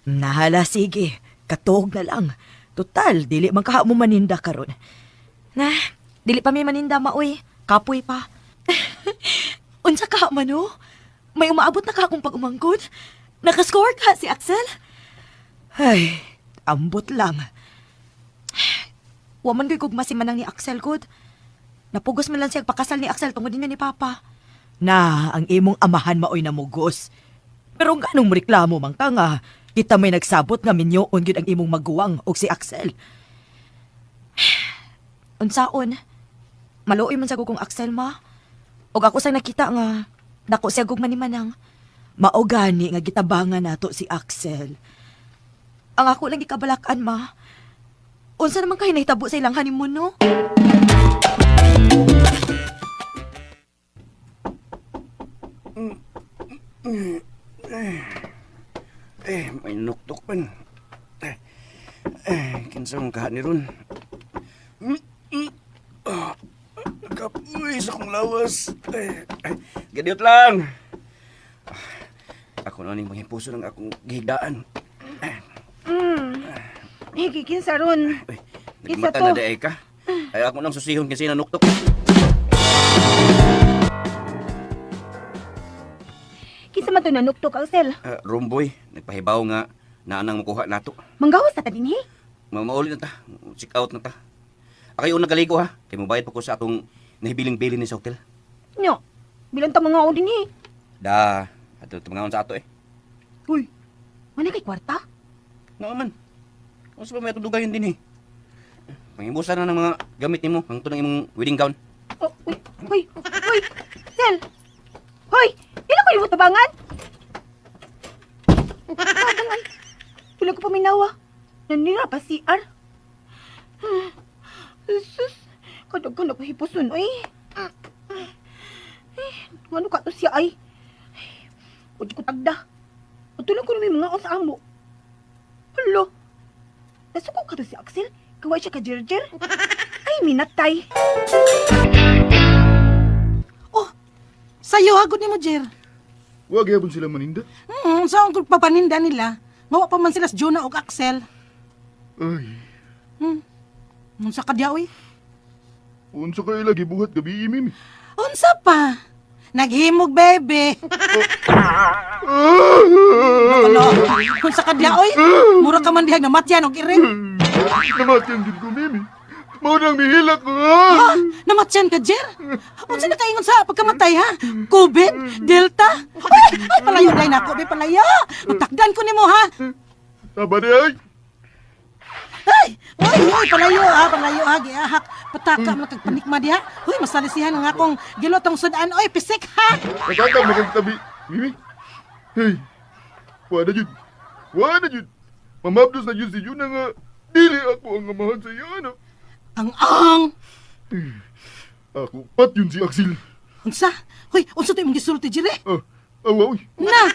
Nahala, sige. Katuog na lang. Total, dili man kaha mo maninda karon. Na, dili pa mi maninda maoy. Kapoy pa. Unsa ka man oh? May umaabot na ka akong pag-umangkon? Nakascore ka si Axel? Ay, ambot lang. Wa man gyud gugma si Manang ni Axel gud. Napugos man lang siya pakasal ni Axel tungod ninyo ni Papa. Na, ang imong amahan maoy namugos. Pero ganong reklamo man ka nga, kita may nagsabot nga minyoon gyud ang imong maguwang og si Axel. Unsaon? Maluoy man sa gugong Axel ma. Og ako sang nakita nga dako siya gugma ni Manang. Mao gani nga gitabangan nato si Axel. Ang ako lang gikabalakan ma. Unsa naman kay nahitabo sa ilang honeymoon no? Eh, may nuktok man. Eh, eh, kinsa mong kahan ni ron. Ah, kapoy sa akong lawas. Eh, eh, Gadiot lang. Ah, ako na ning panghipuso ng akong gihigdaan. Eh, kinsa ron? Uy, Kinsa nagmata to? na di ay ka. Ay ako nang susihon kasi nanuktok. Kinsa man to nanuktok Axel? Ah, Romboy, nagpahibaw nga naanang makuha nato. Manggawas na ta dinhi. Mamauli na ta. Check out na ta. Akay una kaligo ha. Kay mobayad pa ko sa atong nahibiling-bilin ni sa hotel. Nya. Bilang ta mga o dinhi. Da, ato tumangaon sa ato eh. Uy. Mana kay kwarta? Nga man. Unsa pa may atong dugayon din eh. Pangimbusan na ng mga gamit nimo hangtod ng imong wedding gown. Oh, uy, uy, uy. Sel. Hoy, ila ko yung tabangan? Tabang ay. Wala ko paminawa. Nanira pa CR. Sus, kadaghan ako hipuson, oy. Eh, ano ka to siya ay? Huwag ko tagda. Atulong ko na may mga sa amo. Alo, nasuko ka to si Axel? Kaway siya ka jerjer? Ay, minatay. Oh, sayo hagod nimo, Jer. Wa gyapon sila maninda. Sa akong papaninda nila, mawa pa man sila sa Jonah og Axel. Ay, Unsa ka diya, oy? unsa kay lagi buhat gabi mimi. Unsa pa? Naghimog, bebe. Ano? Unsa ka diya, oy? Mura ka man dihag namatyan og iring. Namatyan gid ko mimi. Mao nang mihilak ko. Ha? Namatyan ka, Jer? Unsa na kaingon sa pagkamatay, ha? COVID? Delta? Ay, ay palayo dai nako, be palayo. Matakdan ko nimo, ha? Taba di ay. Ay, oy, oy, palayo ha, palayo ha, giahak. Pataka man kag panikma diha. Hoy, masalisihan ang akong gilotong sudan. Oy, pisik ha. Nakatag mo kag tabi, mimi. Hey. Wa na jud. Wa na jud. Mamabdos na jud si Juna nga dili ako ang amahan sa iya anak. Ang ang. Ako pat yun si Axel. Unsa? Hoy, unsa to imong gisulti dire? Ah, awa oy. Na,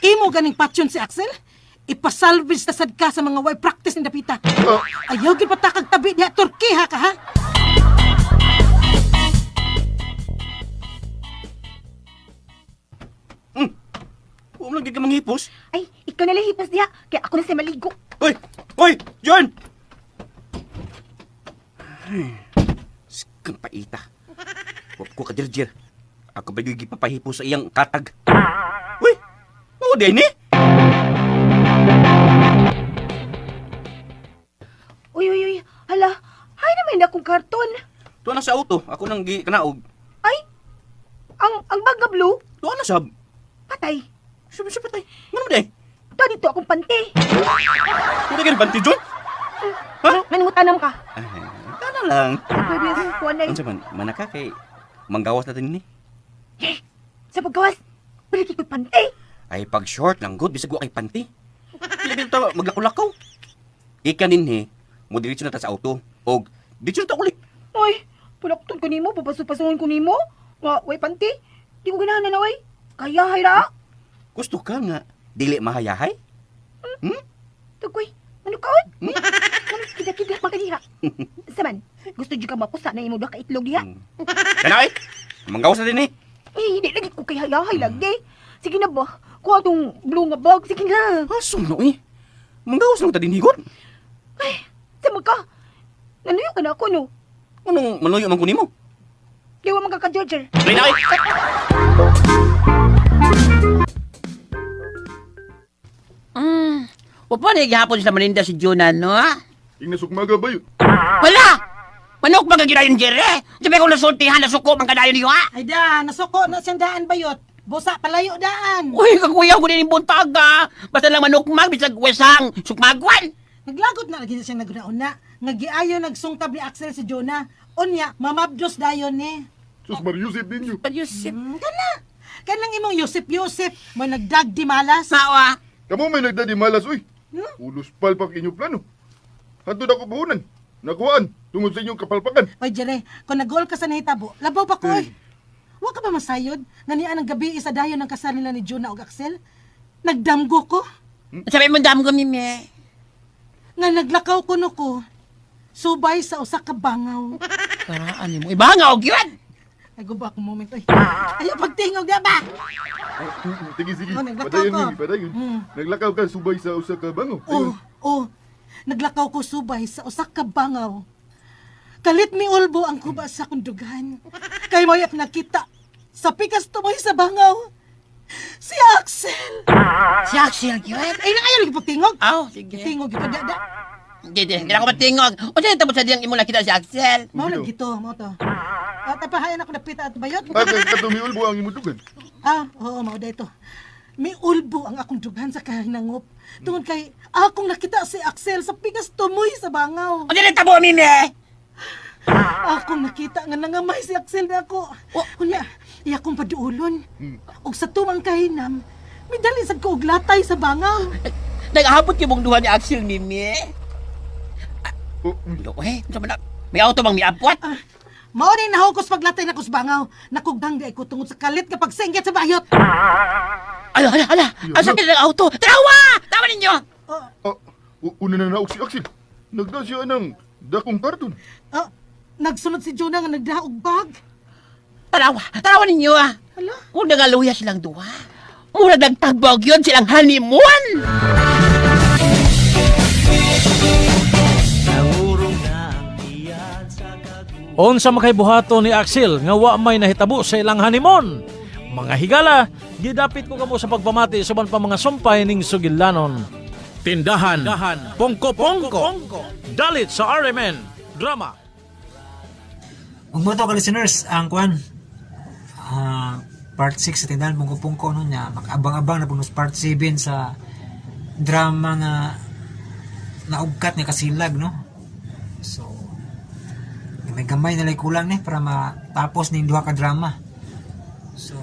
imo ganing patyon si Axel? Ipasalvage ta sad ka sa mga way practice ni Dapita. Ah, Ayaw gyud patakag tabi diha Turkey ha ka ha. Huwag lang gid ka manghipos. Ay, ikaw na lang hipos diha. Kaya ako na siya maligo. Hoy! Hoy! John! Ay, Sikang paita. Huwag ko kadirjir. Ako ba yung gipapahipo sa iyang katag? Uy! Mao din eh! karton. Tuwa na sa auto. Ako nang gi kanaog. Ay, ang bag nga blue, Tuwa na sab. patay. Sabi sa patay. Ngano man day? Tuwa dito akong pante. Tuwa na panty Jun? Ha? Nanungutanam ka. Ay, tana lang. Pwede kuha na. Unsa man manaka kay manggawas na din ni. Sa paggawas, balik ko'y pante. Ay pag short lang good bisag wa kay panty. Pila ta maglakaw-lakaw. Ika dinhi, mo diretso na ta sa auto og diretso na ta uli. Ay, pulakton ko nimo, papaso-pasohon ko nimo. Nga, way pante. Di ko ganahan na, oy. Kaya, hayra. Gusto ka nga dili mahayahay? Tukoy, ano ka, oy? Ano, kida-kida pa kanira. Saman, gusto jud ka mapusa na imo duha ka itlog diha. Kanay. Manggawas na dinhi. Eh, hindi lagi ko kay hayahay lagi. Sige na ba? Kuha tong blue nga bag. Sige na. Asom no eh. Manggawas lang ta dinhi gud. Ay, sama ka. Nanuyo ka na ako, no? Anong manuyo man ko nimo? Di wa man ka ka-Georger. Dali na ay. Wa pa na gihapon sa Maninda si Juna, no? Inasukmaga ba yun? Wala! Manok ba kagirayon, Jere? Sabi ko nasultihan, nasuko man kadayon niyo, ha? Ay da, nasuko na siyang daan bayot. Busa palayo daan. Uy, kakuyaw ko din yung buntag, ha? Basta lang manukmag, bisag wesang, sukmagwan. Naglagot na lagi na siyang naguna-una. Nga giayo nagsungtab ni Axel si Jonah. Unya, mamabdos dayon ni. Sus Mariusip ninyo. Yusip. Kana. Kanang imong Yusip Yusip mo nagdag di malas. Sawa. Kamu may nagdadi malas, uy. Ulos palpak inyong plano. Hantod ako buhunan. Nakuhaan, tungod sa inyong kapalpakan. Oy, Jere, kung nag-goal ka sa nahitabo, labaw pa ko, oy. Wa ka ba masayod nga niya ang gabi isa dayon ang kasal nila ni Jonah ug Axel? Nagdamgo ko. Sabi mo dam ko, Mimi. Nga naglakaw kuno ko. Subay sa usa ka bangaw. Karaan mo. Iba nga, og yun! Ay, guba akong moment, oy. Ayaw pagtingog na ba? Sige, sige. Oh, naglakaw Padayon, ko. Mimi, padayon. Naglakaw ka subay sa usa ka bango. Oh, oh. Naglakaw ko subay sa usa ka bangaw. Kalit mi ulbo ang kuba sa akong dugan. Kay moyak nakita sa pikas tumoy sa bangaw. Si Axel! Si Axel, yun. Ay, na ayaw lagi pagtingog. Aw, sige. Tingog ito, da, da. Hindi, hindi. Hindi ako matingog. O siya, tapos sa diyang imo nakita si Axel. Mao lang gito, mao to. At apahayan ako napita at bayot. Ah, kay katumiulbo ang imong dugan. Ah, oo, mao da ito. May ulbo ang akong dughan sa kahinangop. Tungod kay akong nakita si Axel sa pikas tumoy sa bangaw. O siya, tabo, Mimi! Akong nakita nga nangamay si Axel na ako. Unya, iya akong paduulon. Og sa tumang kahinam, midali sad ko og latay sa bangaw. Nag-ahapot yung mong duha ni Axel, Mimi. Oh, Lo, eh, unsa man na? May auto bang miabot? Ah, mao ni nahukos paglatay nako sa bangaw. Nakugdang di ay ko tungod sa kalit nga pagsinggit sa bayot. Ala, ala, ala! Ang sakit ng auto! Tarawa! Tawa ninyo! Ah, una na naog si Axel. Nagda siya ng dakong karton. Ah, nagsunod si Jonah nga nagdaog bag. Tarawa! Tarawa ninyo, ah! Ala? Kung nangaluya silang duha, mura nagtagbog yun silang honeymoon! Unsa makay buhaton ni Axel nga wa may nahitabo sa ilang honeymoon? Mga higala, gidapit ko kamo sa pagpamati sa pa mga sumpay ning sugilanon. Tindahan, Pongko Pongko, Dalit sa RMN, Drama. Ug mo to ka listeners, ang kuan part 6 sa tindahan pungko-pungko no niya makaabang-abang na punos part 7 sa drama nga naugkat nga kasilag no. So may gamay na lang kulang ni para matapos ning duha ka drama. So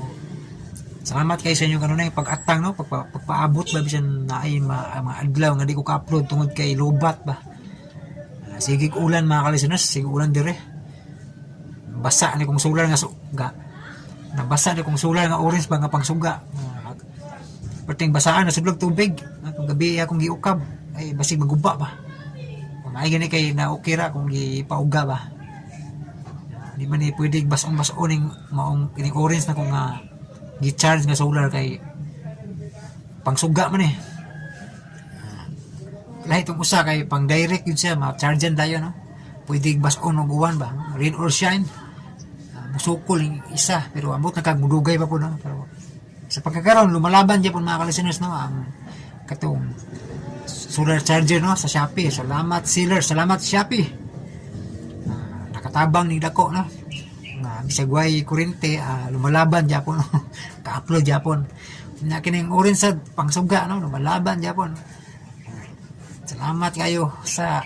salamat kay sa inyong kanunay pag-atang no, pagpaabot ba bisan naay mga adlaw nga di ko ka-upload tungod kay lobat ba. Sige ulan mga ka-listeners, sige ulan dire. Basa ni kong solar nga suga. Nabasa ni kong solar nga orange ba nga pangsuga. Perting basaan na sudlog tubig. Kung gabi akong giukab ay basig maguba ba. Maay gani kay na okay ra kung gipauga ba. Di man ni pwede basong-bason ning maong kining orange na kung nga gi-charge nga solar kay pangsuga man eh. Lahi tong usa kay pang direct yun siya, ma-chargean dayon no. Pwede bason og uwan ba, rain or shine. Musukol yung isa pero ambot na kag mudugay pa po no. Pero sa pagkakaroon lumalaban gyapon mga ka-listeners no ang katong solar charger no sa Shopee. Salamat seller, salamat Shopee. Nakatabang ni dako, no? Nga bisag way kuryente, lumalaban gyapon, no? Ka-upload gyapon. Na kining orange sad pangsuga, no? Lumalaban gyapon. Salamat kayo sa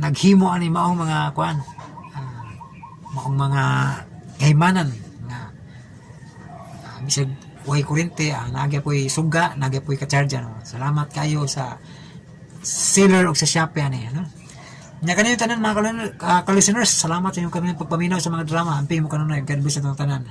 naghimo ani maong mga kuan, maong mga kahimanan nga bisag way kuryente, nagya po'y suga, nagya po'y ka-charge, no? Salamat kayo sa seller og sa Shopee ani, no? Nya kaniyo tanan mga ka-listeners, salamat sa inyong kami pagpaminaw sa mga drama. Amping mo kanunay. God bless sa atong tanan.